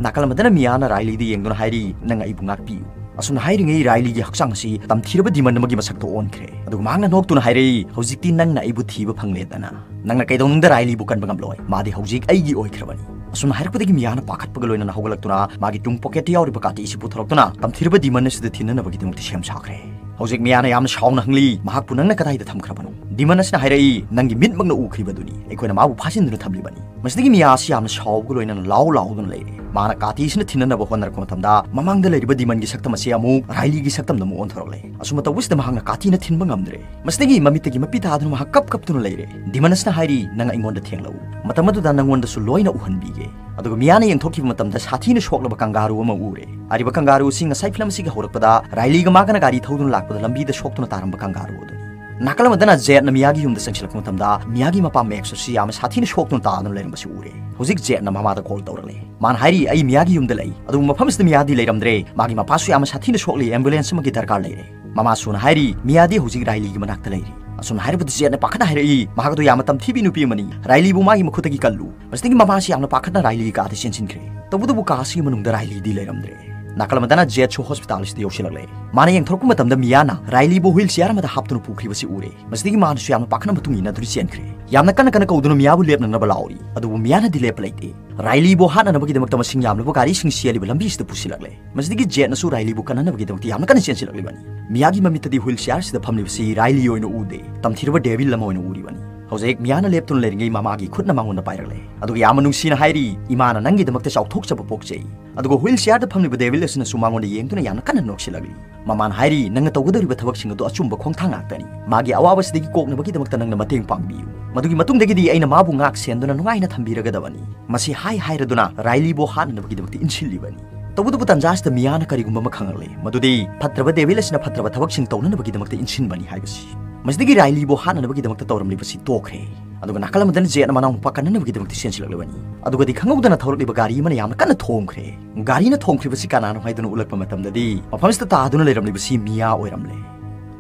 ꯅꯥꯀꯜ ꯑꯃꯗꯅ ꯃꯤꯌꯥꯅ ꯔꯥꯏꯂꯤꯗ ꯌꯦꯡꯗꯨꯅ ꯍꯥꯏꯔꯤ, "ꯅꯪ ꯑꯩꯕꯨ ꯉꯥꯛꯄꯤꯌꯨ꯫" ꯑꯁꯨꯝꯅ ꯍꯥꯏꯔꯤꯉꯩ ꯔꯥꯏꯂꯤꯒꯤ ꯍꯛꯆꯥꯡ ꯑꯁꯤ ꯇꯝꯊꯤꯔꯕ ꯗꯤꯃꯟ ꯑꯃꯒꯤ ꯃꯁꯛꯇ ꯑꯣꯟꯈ꯭ꯔꯦ꯫ ꯑꯗꯨꯒ ꯃꯍꯥꯛꯅ ꯅꯣꯛꯇꯨꯅ ꯍꯥꯏꯔꯛꯏ, "ꯍꯧꯖꯤꯛꯇꯤ ꯅꯪꯅ ꯑꯩꯕꯨ ꯊꯤꯕ ꯐꯪꯂꯦꯗꯅ꯫ ꯅꯪꯅ ꯀꯩꯗꯧꯅꯨꯡꯗ ꯔꯥꯏꯂꯤꯕꯨ ꯀꯟꯕ ꯉꯝꯂꯣꯏ꯫ ꯃꯥꯗꯤ ꯍꯧꯖꯤꯛ ꯑꯩꯒꯤ ꯑꯣꯏꯈ꯭ꯔꯕꯅꯤ꯫" ꯑꯁꯨꯝꯅ ꯍꯥꯏꯔꯛꯄꯗꯒꯤ ꯃꯤꯌꯥꯅ ꯄꯥꯈꯠꯄꯒ ꯂꯣꯏꯅꯅ ꯍꯧꯒꯠꯂꯛꯇꯨꯅ ꯃꯥꯒꯤ ꯇꯨꯡ ꯄꯣꯀꯦꯠꯇ ꯌꯥꯎꯔꯤꯕ ꯀꯥꯇꯤ ꯑꯁꯤ ꯄꯨꯊꯣꯔꯛꯇꯨꯅ ꯇꯝꯊꯤꯔꯕ ꯗꯤꯃꯟ ꯑꯁꯤꯗ ꯊꯤꯟꯅꯅꯕꯒꯤꯗꯃꯛꯇ ꯁꯦꯝ ꯁꯥꯈ꯭ꯔꯦ꯫ ꯍꯧꯖꯤꯛ ꯃꯤꯌꯥꯅ ꯌꯥꯝꯅ ꯁꯥꯎꯅ ꯍꯪꯂꯤ, "ꯃꯍꯥꯛꯄꯨ ꯅꯪꯅ ꯀꯗꯥꯏꯗ ꯊꯝꯈ꯭ꯔꯕꯅꯣ?" ꯗꯤꯃꯟ ꯑꯁꯤꯅ ꯍꯥꯏꯔꯛꯏ, "ꯅꯪꯒꯤ ꯃꯤꯠꯃꯛꯅ ꯎꯈ꯭ꯔꯤꯕꯗꯨꯅꯤ꯫ ꯑꯩꯈꯣꯏꯅ ꯃꯥꯕꯨ ꯐꯥꯖꯤꯟꯗꯨꯅ ꯊꯝꯂꯤꯕꯅꯤ꯫" ꯃꯁꯤꯗꯒꯤ ꯃꯤꯌꯥ ꯑꯁꯤ ꯌꯥꯝꯅ ꯁꯥꯎꯕꯒ ꯂꯣꯏꯅꯅ ꯂꯥꯎ ꯂꯥꯎꯗꯨꯅ ꯂꯩꯔꯦ꯫ ꯃꯥꯅ ꯀꯥꯇꯤ ꯑꯁꯤꯅ ꯊꯤꯟꯅꯅꯕ ꯍꯣꯠꯅꯔꯛꯄ ꯃꯇꯝꯗ ꯃꯃꯥꯡꯗ ꯂꯩꯔꯤꯕ ꯗꯤꯃꯟꯒꯤ ꯁꯛꯇꯝ ꯑꯁꯤ ꯑꯃꯨꯛ ꯔꯥꯏꯂꯤꯒꯤ ꯁꯛꯇꯝꯗ ꯑꯃꯨꯛ ꯑꯣꯟꯊꯣꯔꯛꯂꯦ꯫ ꯑꯁꯨꯝꯅ ꯇꯧꯕꯁꯤꯗ ꯃꯍꯥꯛꯅ ꯀꯥꯇꯤꯅ ꯊꯤꯟꯕ ꯉꯝꯗ꯭ꯔꯦ꯫ ꯃꯁꯤꯗꯒꯤ ꯃꯃꯤꯠꯇꯒꯤ ꯃꯄꯤ ꯇꯥꯗꯨꯅ ꯃꯍꯥꯛ ꯀꯞ ꯀꯞꯇꯨꯅ ꯂꯩꯔꯦ꯫ ꯗꯤꯃꯟ ꯑꯁꯤꯅ ꯍꯥꯏꯔꯤ, "ꯅꯪ ꯑꯩꯉꯣꯟꯗ ꯊꯦꯡꯂꯛꯎ꯫ ꯃꯇꯝ ꯑꯗꯨꯗ ꯅꯪꯉꯣꯟꯗꯁꯨ ꯂꯣꯏꯅ ꯎꯍꯟꯕꯤꯒꯦ꯫" ꯑꯗꯨꯒ ꯃꯤꯌꯥꯅ ꯌꯦꯡꯊꯣꯛꯈꯤꯕ ꯃꯇꯝꯗ ꯁꯥꯊꯤꯅ ꯁꯣꯛꯂꯕ ꯀꯪꯒꯥꯔꯨ ꯑꯃ ꯎꯔꯦ꯫ ꯍꯥꯏꯔꯤꯕ ꯀꯪꯒꯥꯔꯨ ꯑꯁꯤ ꯉꯁꯥꯏ ꯐꯤꯂꯝ ꯑꯁꯤꯒꯤ ꯍꯧꯔꯛꯄꯗ ꯔꯥꯏꯂꯤꯒ ꯃꯥꯒꯅ ꯒꯥꯔꯤ ꯊꯧꯗꯨꯅ ꯂꯥꯛꯄꯗ ꯂꯝꯕꯤꯗ ꯁꯣꯛꯇꯨꯅ ꯇꯥꯔꯝꯕ ꯀꯪꯒꯥꯔꯨ ꯑꯗꯨꯅꯤ꯫ ꯅꯥꯀꯜ ꯑꯃꯗꯅ ꯖꯦꯠꯅ ꯃꯤꯌꯥꯒꯤ ꯌꯨꯝꯗ ꯆꯪꯁꯤꯜꯂꯛꯄ ꯃꯇꯝꯗ ꯃꯤꯌꯥꯒꯤ ꯃꯄꯥ ꯃꯦꯛꯁ ꯑꯁꯤ ꯌꯥꯝꯅ ꯁꯥꯊꯤꯅ ꯁꯣꯛꯇꯨꯅ ꯇꯥꯗꯨꯅ ꯂꯩꯔꯝꯕꯁꯤ ꯎꯔꯦ꯫ ꯍꯧꯖꯤꯛ ꯖꯦꯠꯅ ꯃꯃꯥꯗ ꯀꯣꯜ ꯇꯧꯔꯛꯂꯦ꯫ ꯃꯥꯅ ꯍꯥꯏꯔꯤ, "ꯑꯩ ꯃꯤꯌꯥꯒꯤ ꯌꯨꯝꯗ ꯂꯩ", ꯑꯗꯨꯕꯨ ꯃꯐꯝꯁꯤꯗ ꯃꯤꯌꯥꯗꯤ ꯂꯩꯔꯝꯗ꯭ꯔꯦ꯫ ꯃꯥꯒꯤ ꯃꯄꯥꯁꯨ ꯌꯥꯝꯅ ꯁꯥꯊꯤꯅ ꯁꯣꯛꯂꯤ, ꯑꯦꯝꯕꯨꯂꯦꯟꯁ ꯑꯃꯒꯤ ꯗꯔꯀꯥꯔ ꯂꯩꯔꯦ꯫ ꯃꯃꯥꯁꯨꯅ ꯍꯥꯏꯔꯤ, "ꯃꯤꯌꯥꯗꯤ ꯍꯧꯖꯤꯛ ꯔꯥꯏꯂꯤꯒꯤ ꯃꯅꯥꯛꯇ ꯂꯩꯔꯤ"꯫ ꯑꯁꯨꯝꯅ ꯍꯥꯏꯔꯕꯗ ꯖꯦꯠꯅ ꯄꯥꯈꯠꯅ ꯍꯥꯏꯔꯛꯏ, "ꯃꯍꯥꯛ ꯑꯗꯨ ꯌꯥꯝꯅ ꯇꯝꯊꯤꯕꯤ ꯅꯨꯄꯤ ꯑꯃꯅꯤ, ꯔꯥꯏꯂꯤꯕꯨ ꯃꯥꯒꯤ ꯃꯈꯨꯠꯇꯒꯤ ꯀꯜꯂꯨ"꯫ ꯃꯁꯤꯗꯒꯤ ꯃꯃꯥꯁꯤ ꯌꯥꯝꯅ ꯄꯥꯈꯠꯅ ꯔꯥꯏꯂꯤꯒꯤ ꯀꯥꯗ ꯆꯦꯟꯁꯤꯟꯈ꯭ꯔꯦ꯫ ꯇꯧꯕꯇꯕꯨ ꯀꯥ ꯑꯁꯤꯒꯤ ꯃꯅꯨꯡꯗ ꯔꯥꯏꯂꯤꯗꯤ ꯂꯩꯔꯝꯗ꯭ꯔꯦ꯫ ꯅꯥꯀꯜ ꯑꯃꯗꯅ ꯖꯦꯠꯁꯨ ꯍꯣꯁꯄꯤꯇꯥꯜ ꯑꯁꯤꯗ ꯌꯧꯁꯤꯜꯂꯛꯂꯦ꯫ ꯃꯥꯅ ꯌꯦꯡꯊꯣꯔꯛꯄ ꯃꯇꯝꯗ ꯃꯤꯌꯥꯅ ꯔꯥꯏꯂꯤꯕꯨ ꯍꯨꯏꯜ ꯆꯤꯌꯥꯔ ꯑꯃꯗ ꯍꯥꯞꯇꯨꯅ ꯄꯨꯈ꯭ꯔꯤꯕꯁꯤ ꯎꯔꯦ꯫ ꯃꯁꯤꯗꯒꯤ ꯃꯥꯅꯁꯨ ꯌꯥꯝꯅ ꯄꯥꯈꯠꯅ ꯃꯇꯨꯡ ꯏꯟꯅꯗꯨꯅ ꯆꯦꯟꯈ꯭ꯔꯦ꯫ ꯌꯥꯝꯅ ꯀꯟꯅ ꯀꯟꯅ ꯀꯧꯗꯨꯅ ꯃꯤꯌꯥꯕꯨ ꯂꯦꯞꯅꯅꯕ ꯂꯥꯎꯔꯤ, ꯑꯗꯨꯕꯨ ꯃꯤꯌꯥꯅꯗꯤ ꯂꯦꯞꯄ ꯂꯩꯇꯦ꯫ ꯔꯥꯏꯂꯤꯕꯨ ꯍꯥꯠꯅꯅꯕꯒꯤꯗꯃꯛꯇ ꯃꯁꯤꯡ ꯌꯥꯝꯂꯕ ꯒꯥꯔꯤꯁꯤꯡ ꯆꯦꯜꯂꯤꯕ ꯂꯝꯕꯤꯁꯤꯗ ꯄꯨꯁꯤꯜꯂꯛꯂꯦ꯫ ꯃꯁꯤꯗꯒꯤ ꯖꯦꯠꯅꯁꯨ ꯔꯥꯏꯂꯤꯕꯨ ꯀꯟꯅꯅꯕꯒꯤꯗꯃꯛꯇ ꯌꯥꯝꯅ ꯀꯟꯅ ꯆꯦꯟꯁꯤꯜꯂꯛꯂꯤꯕꯅꯤ꯫ ꯃꯤꯌꯥꯒꯤ ꯃꯃꯤꯠꯇꯗꯤ ꯍꯨꯏꯜ ꯆꯤꯌꯥꯔꯁꯤꯗ ꯐꯝꯂꯤꯕꯁꯤ ꯔꯥꯏꯂꯤ ꯑꯣꯏꯅ ꯎꯗꯦ, ꯇꯝꯊꯤꯔꯕ ꯗꯦꯚꯤꯜ ꯑꯃ ꯑꯣꯏꯅ ꯎꯔꯤꯕꯅꯤ꯫ ꯍꯧꯖꯤꯛ ꯃꯤꯌꯥꯅ ꯂꯦꯞꯇꯨꯅ ꯂꯩꯔꯤꯉꯩ ꯃꯃꯥꯒꯤ ꯈꯨꯠꯅ ꯃꯉꯣꯟꯗ ꯄꯥꯏꯔꯛꯂꯦ, ꯑꯗꯨꯒ ꯌꯥꯝꯅ ꯅꯨꯡꯁꯤꯅ ꯍꯥꯏꯔꯤ, "ꯏꯃꯥꯅ ꯅꯪꯒꯤꯗꯃꯛꯇ ꯆꯥꯎꯊꯣꯛꯆꯕ ꯄꯣꯛꯆꯩ"꯫ ꯑꯗꯨꯒ ꯍꯨꯏꯜ ꯆꯤꯌꯥꯔꯗ ꯐꯝꯂꯤꯕ ꯗꯦꯚꯤꯜ ꯑꯁꯤꯅꯁꯨ ꯃꯉꯣꯟꯗ ꯌꯦꯡꯗꯨꯅ ꯌꯥꯝꯅ ꯀꯟꯅ ꯅꯣꯛꯁꯤꯜꯂꯛꯂꯤ꯫ ꯃꯃꯥꯅ ꯍꯥꯏꯔꯤ, "ꯅꯪꯅ ꯇꯧꯒꯗꯧꯔꯤꯕ ꯊꯕꯛꯁꯤꯡ ꯑꯗꯨ ꯑꯆꯨꯝꯕ ꯈꯣꯡꯊꯥꯡ ꯉꯥꯛꯇꯅꯤ꯫ ꯃꯥꯒꯤ ꯑꯋꯥꯕꯁꯤꯗꯒꯤ ꯀꯣꯛꯅꯕꯒꯤꯗꯃꯛꯇ ꯅꯪꯅ ꯃꯇꯦꯡ ꯄꯥꯡꯕꯤꯌꯨ꯫ ꯃꯗꯨꯒꯤ ꯃꯇꯨꯡꯗꯒꯤꯗꯤ ꯑꯩꯅ ꯃꯥꯕꯨ ꯉꯥꯛ ꯁꯦꯟꯗꯨꯅ ꯅꯨꯡꯉꯥꯏꯅ ꯊꯝꯕꯤꯔꯒꯗꯕꯅꯤ"꯫ ꯃꯁꯤ ꯍꯥꯏ ꯍꯥꯏꯔꯗꯨꯅ ꯔꯥꯏꯂꯤꯕꯨ ꯍꯥꯠꯅꯅꯕꯒꯤꯗꯃꯛꯇ ꯏꯟꯁꯤꯜꯂꯤꯕꯅꯤ꯫ ꯇꯧꯕꯇꯕꯨ ꯇꯟꯖꯥ ꯑꯁꯤꯗ ꯃꯤꯌꯥꯅ ꯀꯔꯤꯒꯨꯝꯕ ꯑꯃ ꯈꯪꯂꯛꯂꯦ, ꯃꯗꯨꯗꯤ ꯐꯠꯇ꯭ꯔꯕ ꯗꯦꯚꯤꯜ ꯑꯁꯤꯅ ꯐꯠꯇ꯭ꯔꯕ ꯊꯕꯛꯁꯤꯡ ꯇꯧꯅꯅꯕꯒꯤꯗꯃꯛꯇ ꯏꯟꯁꯤꯟꯕꯅꯤ ꯍꯥꯏꯕꯁꯤ꯫ ꯃꯁꯤꯗꯒꯤ ꯔꯥꯏꯂꯤꯕꯨ ꯍꯥꯠꯅꯅꯕꯒꯤꯗꯃꯛꯇ ꯇꯧꯔꯝꯂꯤꯕꯁꯤ ꯇꯣꯛꯈ꯭ꯔꯦ꯫ ꯑꯗꯨꯒ ꯅꯥꯀꯜ ꯑꯃꯗꯅ ꯖꯦꯠꯅ ꯃꯅꯥꯎꯅꯨꯄꯥ ꯀꯟꯅꯅꯕꯒꯤꯗꯃꯛꯇ ꯆꯦꯟꯁꯤꯜꯂꯛꯂꯕꯅꯤ꯫ ꯑꯗꯨꯒꯗꯤ ꯈꯪꯍꯧꯗꯅ ꯊꯧꯔꯛꯂꯤꯕ ꯒꯥꯔꯤ ꯑꯃꯅ ꯌꯥꯝꯅ ꯀꯟꯅ ꯊꯣꯝꯈ꯭ꯔꯦ꯫ ꯒꯥꯔꯤꯅ ꯊꯣꯝꯈ꯭ꯔꯤꯕꯁꯤ ꯀꯅꯥꯅꯣ ꯍꯥꯏꯗꯨꯅ ꯎꯠꯂꯛꯄ ꯃꯇꯝꯗꯗꯤ ꯃꯐꯝꯁꯤꯗ ꯇꯥꯗꯨꯅ ꯂꯩꯔꯝꯂꯤꯕꯁꯤ ꯃꯤꯌꯥ ꯑꯣꯏꯔꯝꯂꯦ꯫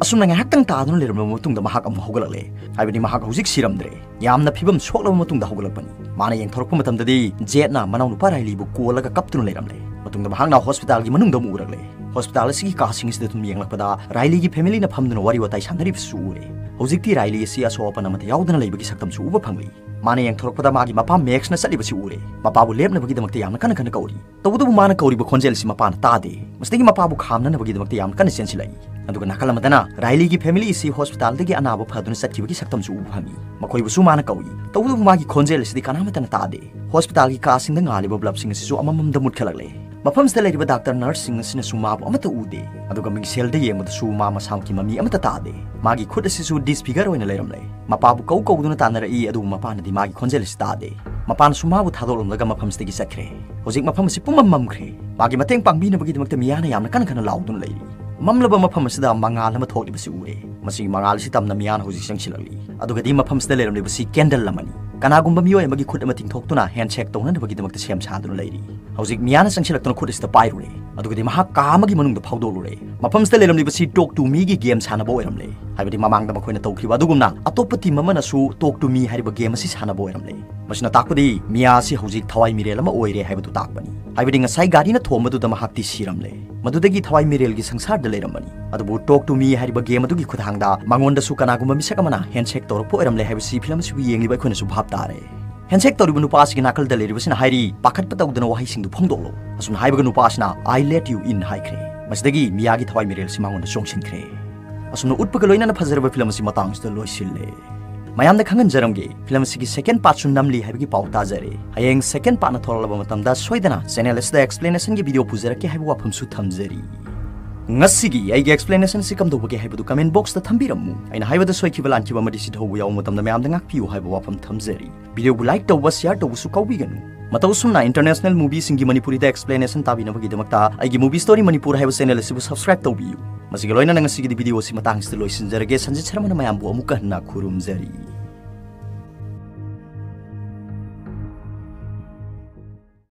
ꯑꯁꯨꯝꯅ ꯉꯥꯏꯍꯥꯛꯇꯪ ꯇꯥꯗꯨꯅ ꯂꯩꯔꯝꯂꯕ ꯃꯇꯨꯡꯗ ꯃꯍꯥꯛ ꯑꯃꯨꯛ ꯍꯧꯒꯠꯂꯛꯂꯦ꯫ ꯍꯥꯏꯕꯗꯤ ꯃꯍꯥꯛ ꯍꯧꯖꯤꯛ ꯁꯤꯔꯝꯗ꯭ꯔꯦ꯫ ꯌꯥꯝꯅ ꯐꯤꯕꯝ ꯁꯣꯛꯂꯕ ꯃꯇꯨꯡꯗ ꯍꯧꯒꯠꯂꯛꯄꯅꯤ꯫ ꯃꯥꯅ ꯌꯦꯡꯊꯣꯔꯛꯄ ꯃꯇꯝꯗꯗꯤ ꯖꯦꯠꯅ ꯃꯅꯥꯎꯅꯨꯄꯥ ꯔꯥꯏꯂꯤꯕꯨ ꯀꯣꯜꯂꯒ ꯀꯞꯇꯨꯅ ꯂꯩꯔꯝꯂꯦ꯫ ꯃꯇꯨꯡꯗ ꯃꯍꯥꯛꯅ ꯍꯣꯁꯄꯤꯇꯥꯜꯒꯤ ꯃꯅꯨꯡꯗ ꯑꯃꯨꯛ ꯎꯔꯛꯂꯦ꯫ ꯍꯣꯁꯄꯤꯇꯥꯜ ꯑꯁꯤꯒꯤ ꯀꯥꯁꯤꯡ ꯑꯁꯤꯗ ꯑꯗꯨꯝ ꯌꯦꯡꯂꯛꯄꯗ ꯔꯥꯏꯂꯤꯒꯤ ꯐꯦꯃꯤꯂꯤꯅ ꯐꯝꯗꯨꯅ ꯋꯥꯔꯤ ꯋꯥꯇꯥꯏ ꯁꯥꯟꯅꯔꯤꯕꯁꯨ ꯎꯔꯦ꯫ ꯍꯧꯖꯤꯛꯇꯤ ꯔꯥꯏꯂꯤ ꯑꯁꯤ ꯑꯁꯣꯛ ꯑꯄꯟ ꯑꯃꯠꯇ ꯌꯥꯎꯗꯅ ꯂꯩꯕꯒꯤ ꯁꯛꯇꯝꯁꯨ ꯎꯕ ꯐꯪꯂꯤ꯫ ꯃꯥꯅ ꯌꯦꯡꯊꯣꯔꯛꯄꯗ ꯃꯥꯒꯤ ꯃꯄꯥ ꯃꯦꯛꯁꯅ ꯆꯠꯂꯤꯕꯁꯤ ꯎꯔꯦ꯫ ꯃꯄꯥꯕꯨ ꯂꯦꯞꯅꯕꯒꯤꯗꯃꯛꯇ ꯌꯥꯝꯅ ꯀꯟꯅ ꯀꯟꯅ ꯀꯧꯔꯤ꯫ ꯇꯧꯕꯇꯕꯨ ꯃꯥꯅ ꯀꯧꯔꯤꯕ ꯈꯣꯟꯖꯦꯜ ꯑꯁꯤ ꯃꯄꯥꯅ ꯇꯥꯗꯦ꯫ ꯃꯁꯤꯗꯒꯤ ꯃꯄꯥꯕꯨ ꯈꯥꯝꯅꯅꯕꯒꯤꯗꯃꯛꯇ ꯌꯥꯝꯅ ꯀꯟꯅ ꯆꯦꯟꯁꯤꯜꯂꯛꯏ꯫ ꯑꯗꯨꯒ ꯅꯥꯀꯜ ꯑꯃꯗꯅ ꯔꯥꯏꯂꯤꯒꯤ ꯐꯦꯃꯤꯂꯤ ꯑꯁꯤ ꯍꯣꯁꯄꯤꯇꯥꯜꯗꯒꯤ ꯑꯅꯥꯕ ꯐꯗꯨꯅ ꯆꯠꯈꯤꯕꯒꯤ ꯁꯛꯇꯝꯁꯨ ꯎꯕ ꯐꯪꯏ꯫ ꯃꯈꯣꯏꯕꯨꯁꯨ ꯃꯥꯅ ꯀꯧꯏ꯫ ꯇꯧꯕꯇꯕꯨ ꯃꯥꯒꯤ ꯈꯣꯟꯖꯦꯜ ꯑꯁꯤꯗꯤ ꯀꯅꯥꯃꯠꯇꯅ ꯇꯥꯗꯦ꯫ ꯍꯣꯁꯄꯤꯇꯥꯜꯒꯤ ꯀꯥꯁꯤꯡꯗ ꯉꯥꯜꯂꯤꯕ ꯕꯜꯕꯁꯤꯡ ꯑꯁꯤꯁꯨ ꯑꯃꯃꯝꯗ ꯃꯨꯠꯈꯠꯂꯛꯂꯦ꯫ ꯃꯐꯝꯁꯤꯗ ꯂꯩꯔꯤꯕ ꯗꯥꯛꯇꯔ ꯅꯔꯁꯁꯤꯡ ꯑꯁꯤꯅꯁꯨ ꯃꯥꯕꯨ ꯑꯃꯠꯇ ꯎꯗꯦ, ꯑꯗꯨꯒ ꯃꯤꯡꯁꯦꯜꯗ ꯌꯦꯡꯕꯗꯁꯨ ꯃꯥ ꯃꯁꯥꯃꯛꯀꯤ ꯃꯃꯤ ꯑꯃꯠꯇ ꯇꯥꯗꯦ꯫ ꯃꯥꯒꯤ ꯈꯨꯠ ꯑꯁꯤꯁꯨ ꯗꯤꯁꯐꯤꯒꯔ ꯑꯣꯏꯅ ꯂꯩꯔꯝꯂꯦ꯫ ꯃꯄꯥꯕꯨ ꯀꯧ ꯀꯧꯗꯨꯅ ꯇꯥꯟꯅꯔꯛꯏ, ꯑꯗꯨꯕꯨ ꯃꯄꯥꯅꯗꯤ ꯃꯥꯒꯤ ꯈꯣꯟꯖꯦꯜ ꯑꯁꯤ ꯇꯥꯗꯦ꯫ ꯃꯄꯥꯅꯁꯨ ꯃꯥꯕꯨ ꯊꯥꯗꯣꯛꯂꯝꯂꯒ ꯃꯐꯝꯁꯤꯗꯒꯤ ꯆꯠꯈ꯭ꯔꯦ꯫ ꯍꯧꯖꯤꯛ ꯃꯐꯝ ꯑꯁꯤ ꯄꯨꯝꯃꯝ ꯃꯝꯈ꯭ꯔꯦ꯫ ꯃꯥꯒꯤ ꯃꯇꯦꯡ ꯄꯥꯡꯕꯤꯅꯕꯒꯤꯗꯃꯛꯇ ꯃꯤꯌꯥꯅ ꯌꯥꯝꯅ ꯀꯟꯅ ꯀꯟꯅ ꯂꯥꯎꯗꯨꯅ ꯂꯩꯔꯤ꯫ ꯃꯝꯂꯕ ꯃꯐꯝ ꯑꯁꯤꯗ ꯃꯉꯥꯜ ꯑꯃ ꯊꯣꯛꯂꯤꯕꯁꯤ ꯎꯔꯦ꯫ ꯃꯁꯤꯒꯤ ꯃꯉꯥꯜ ꯑꯁꯤ ꯇꯝꯅ ꯃꯤꯌꯥꯅ ꯍꯧꯖꯤꯛ ꯆꯪꯁꯤꯜꯂꯛꯂꯤ꯫ ꯑꯗꯨꯒꯗꯤ ꯃꯐꯝꯁꯤꯗ ꯂꯩꯔꯝꯂꯤꯕꯁꯤ ꯀꯦꯟꯗꯜ ꯑꯃꯅꯤ꯫ ꯀꯅꯥꯒꯨꯝꯕ ꯃꯤꯑꯣꯏ ꯑꯃꯒꯤ ꯈꯨꯠ ꯑꯃ ꯇꯤꯡꯊꯣꯛꯇꯨꯅ ꯍꯦꯟꯁꯦꯛ ꯇꯧꯅꯅꯕꯒꯤꯗꯃꯛꯇ ꯁꯦꯝ ꯁꯥꯗꯨꯅ ꯂꯩꯔꯤ꯫ ꯍꯧꯖꯤꯛ ꯃꯤꯌꯥꯅ ꯆꯪꯁꯤꯜꯂꯛꯇꯨꯅ ꯈꯨꯠ ꯑꯁꯤꯗ ꯄꯥꯏꯔꯨꯔꯦ꯫ ꯑꯗꯨꯒꯗꯤ ꯃꯍꯥꯛ ꯀꯥ ꯑꯃꯒꯤ ꯃꯅꯨꯡꯗ ꯐꯥꯎꯗꯣꯛꯂꯨꯔꯦ꯫ ꯃꯐꯝꯁꯤꯗ ꯂꯩꯔꯝꯂꯤꯕꯁꯤ ꯇꯣꯛ ꯇꯨ ꯃꯤꯒꯤ ꯒꯦꯝ ꯁꯥꯟꯅꯕ ꯑꯣꯏꯔꯝꯂꯦ꯫ ꯍꯥꯏꯕꯗꯤ ꯃꯃꯥꯡꯗ ꯃꯈꯣꯏꯅ ꯇꯧꯈꯤꯕ ꯑꯗꯨꯒꯨꯝꯅ ꯑꯇꯣꯞꯄ ꯇꯤꯝ ꯑꯃꯅꯁꯨ ꯇꯣꯛ ꯇꯨ ꯃꯤ ꯍꯥꯏꯔꯤꯕ ꯒꯦꯝ ꯑꯁꯤ ꯁꯥꯟꯅꯕ ꯑꯣꯏꯔꯝꯂꯦ꯫ ꯃꯁꯤꯅ ꯇꯥꯛꯄꯗꯤ ꯃꯤꯌꯥ ꯑꯁꯤ ꯍꯧꯖꯤꯛ ꯊꯋꯥꯏ ꯃꯤꯔꯦꯜ ꯑꯃ ꯑꯣꯏꯔꯦ ꯍꯥꯏꯕꯗꯨ ꯇꯥꯛꯄꯅꯤ꯫ ꯍꯥꯏꯕꯗꯤ ꯉꯁꯥꯏ ꯒꯥꯔꯤꯅ ꯊꯣꯝꯕꯗꯨꯗ ꯃꯍꯥꯛꯇꯤ ꯁꯤꯔꯝꯂꯦ꯫ ꯃꯗꯨꯗꯒꯤ ꯊꯋꯥꯏ ꯃꯤꯔꯦꯜꯒꯤ ꯁꯪꯁꯥꯔꯗ ꯂꯩꯔꯝꯕꯅꯤ꯫ ꯑꯗꯨꯕꯨ ꯇꯣꯛ ꯇꯨ ꯃꯤ ꯍꯥꯏꯔꯤꯕ ꯒꯦꯝ ꯑꯗꯨꯒꯤ ꯈꯨꯠꯊꯥꯡꯗ ꯃꯉꯣꯟꯗꯁꯨ ꯀꯅꯥꯒꯨꯝꯕ ꯃꯤꯁꯛ ꯑꯃꯅ ꯍꯦꯟꯁꯦꯛ ꯇꯧꯔꯛꯄ ꯑꯣꯏꯔꯝꯂꯦ ꯍꯥꯏꯕꯁꯤ ꯐꯤꯂꯝ ꯑꯁꯤꯕꯨ ꯌꯦꯡꯂꯤꯕ ꯑꯩꯈꯣꯏꯅꯁꯨ ꯚꯥꯞ ꯇꯥꯔꯦ꯫ ꯍꯦꯟꯁꯦꯛ ꯇꯧꯔꯤꯕ ꯅꯨꯄꯥ ꯑꯁꯤꯒꯤ ꯅꯥꯀꯜꯗ ꯂꯩꯔꯤꯕꯁꯤꯅ ꯍꯥꯏꯔꯤ, "ꯄꯥꯈꯠꯄ ꯇꯧꯗꯅ ꯋꯥꯍꯩꯁꯤꯡꯗꯨ ꯐꯣꯡꯗꯣꯛꯂꯣ"꯫ ꯑꯁꯨꯝꯅ ꯍꯥꯏꯕꯒ ꯅꯨꯄꯥ ꯑꯁꯤꯅ "I let you in" ꯍꯥꯏꯈ꯭ꯔꯦ꯫ ꯃꯁꯤꯗꯒꯤ ꯃꯤꯌꯥꯒꯤ ꯊꯋꯥꯏ ꯃꯤꯔꯦꯜꯁꯤ ꯃꯉꯣꯟꯗ ꯆꯣꯡꯁꯤꯟꯈ꯭ꯔꯦ꯫ ꯑꯁꯨꯝꯅ ꯎꯠꯄꯒ ꯂꯣꯏꯅꯅ ꯐꯖꯔꯕ ꯐꯤꯂꯝ ꯑꯁꯤ ꯃꯇꯥꯡꯁꯤꯗ ꯂꯣꯏꯁꯤꯜꯂꯦ꯫ ꯃꯌꯥꯝꯗ ꯈꯪꯍꯟꯖꯔꯝꯒꯦ, ꯐꯤꯂꯝ ꯑꯁꯤꯒꯤ ꯁꯦꯀꯦꯟ ꯄꯥꯔꯠꯁꯨ ꯅꯝꯂꯤ ꯍꯥꯏꯕꯒꯤ ꯄꯥꯎ ꯇꯥꯖꯔꯦ꯫ ꯍꯌꯦꯡ ꯁꯦꯀꯦꯟ ꯄꯥꯔꯠꯅ ꯊꯣꯛꯂꯛꯂꯕ ꯃꯇꯝꯗ ꯁꯣꯏꯗꯅ ꯆꯦꯅꯦꯜ ꯑꯁꯤꯗ ꯑꯦꯛꯁꯄ꯭ꯂꯦꯅꯦꯁꯟꯒꯤ ꯚꯤꯗꯤꯑꯣ ꯄꯨꯖꯔꯛꯀꯦ ꯍꯥꯏꯕ ꯋꯥꯐꯝꯁꯨ ꯊꯝꯖꯔꯤ꯫ ꯉꯁꯤꯒꯤ ꯑꯩꯒꯤ ꯑꯦꯛꯁꯄ꯭ꯂꯦꯅꯦꯁꯟ ꯑꯁꯤ ꯀꯝꯗꯧꯕꯒꯦ ꯍꯥꯏꯕꯗꯨ ꯀꯃꯦꯟ ꯕꯣꯛꯁꯇ ꯊꯝꯕꯤꯔꯝꯃꯨ꯫ ꯑꯩꯅ ꯍꯥꯏꯕꯗ ꯁꯣꯏꯈꯤꯕ ꯂꯥꯟꯈꯤꯕ ꯑꯃꯗꯤ ꯁꯤꯊꯧꯕ ꯌꯥꯎꯕ ꯃꯇꯝꯗ ꯃꯌꯥꯝꯗ ꯉꯥꯛꯄꯤꯌꯨ ꯍꯥꯏꯕ ꯋꯥꯐꯝ ꯊꯝꯖꯔꯤ꯫ ꯚꯤꯗꯤꯑꯣꯕꯨ ꯂꯥꯏꯛ ꯇꯧꯕ, ꯁꯤꯌꯥꯔ ꯇꯧꯕꯁꯨ ꯀꯥꯎꯕꯤꯒꯅꯨ꯫ ꯃꯇꯧ ꯑꯁꯨꯝꯅ ꯏꯟꯇꯔꯅꯦꯁꯅꯦꯜ ꯃꯨꯚꯤꯁꯤꯡꯒꯤ ꯃꯅꯤꯄꯨꯔꯤꯗ ꯑꯦꯛꯁꯄ꯭ꯂꯦꯅꯦꯁꯟ ꯇꯥꯕꯤꯅꯕꯒꯤꯗꯃꯛꯇ ꯑꯩꯒꯤ ꯃꯨꯚꯤ ꯁ꯭ꯇꯣꯔꯤ ꯃꯅꯤꯄꯨꯔ ꯍꯥꯏꯕ ꯆꯦꯅꯦꯜ ꯑꯁꯤꯕꯨ ꯁꯕꯁꯀ꯭ꯔꯥꯏꯕ ꯇꯧꯕꯤꯌꯨ꯫ ꯃꯁꯤꯒ ꯂꯣꯏꯅꯅ ꯉꯁꯤꯒꯤꯗꯤ ꯚꯤꯗꯤꯑꯣ ꯑꯁꯤ ꯃꯇꯥꯡꯁꯤꯗ ꯂꯣꯏꯁꯤꯟꯖꯔꯒꯦ꯫ ꯁꯟꯖꯤꯠ ꯁꯔꯃꯅ ꯃꯌꯥꯝꯕꯨ ꯑꯃꯨꯛꯀ ꯍꯟꯅ ꯈꯨꯔꯨꯝꯖꯔꯤ꯫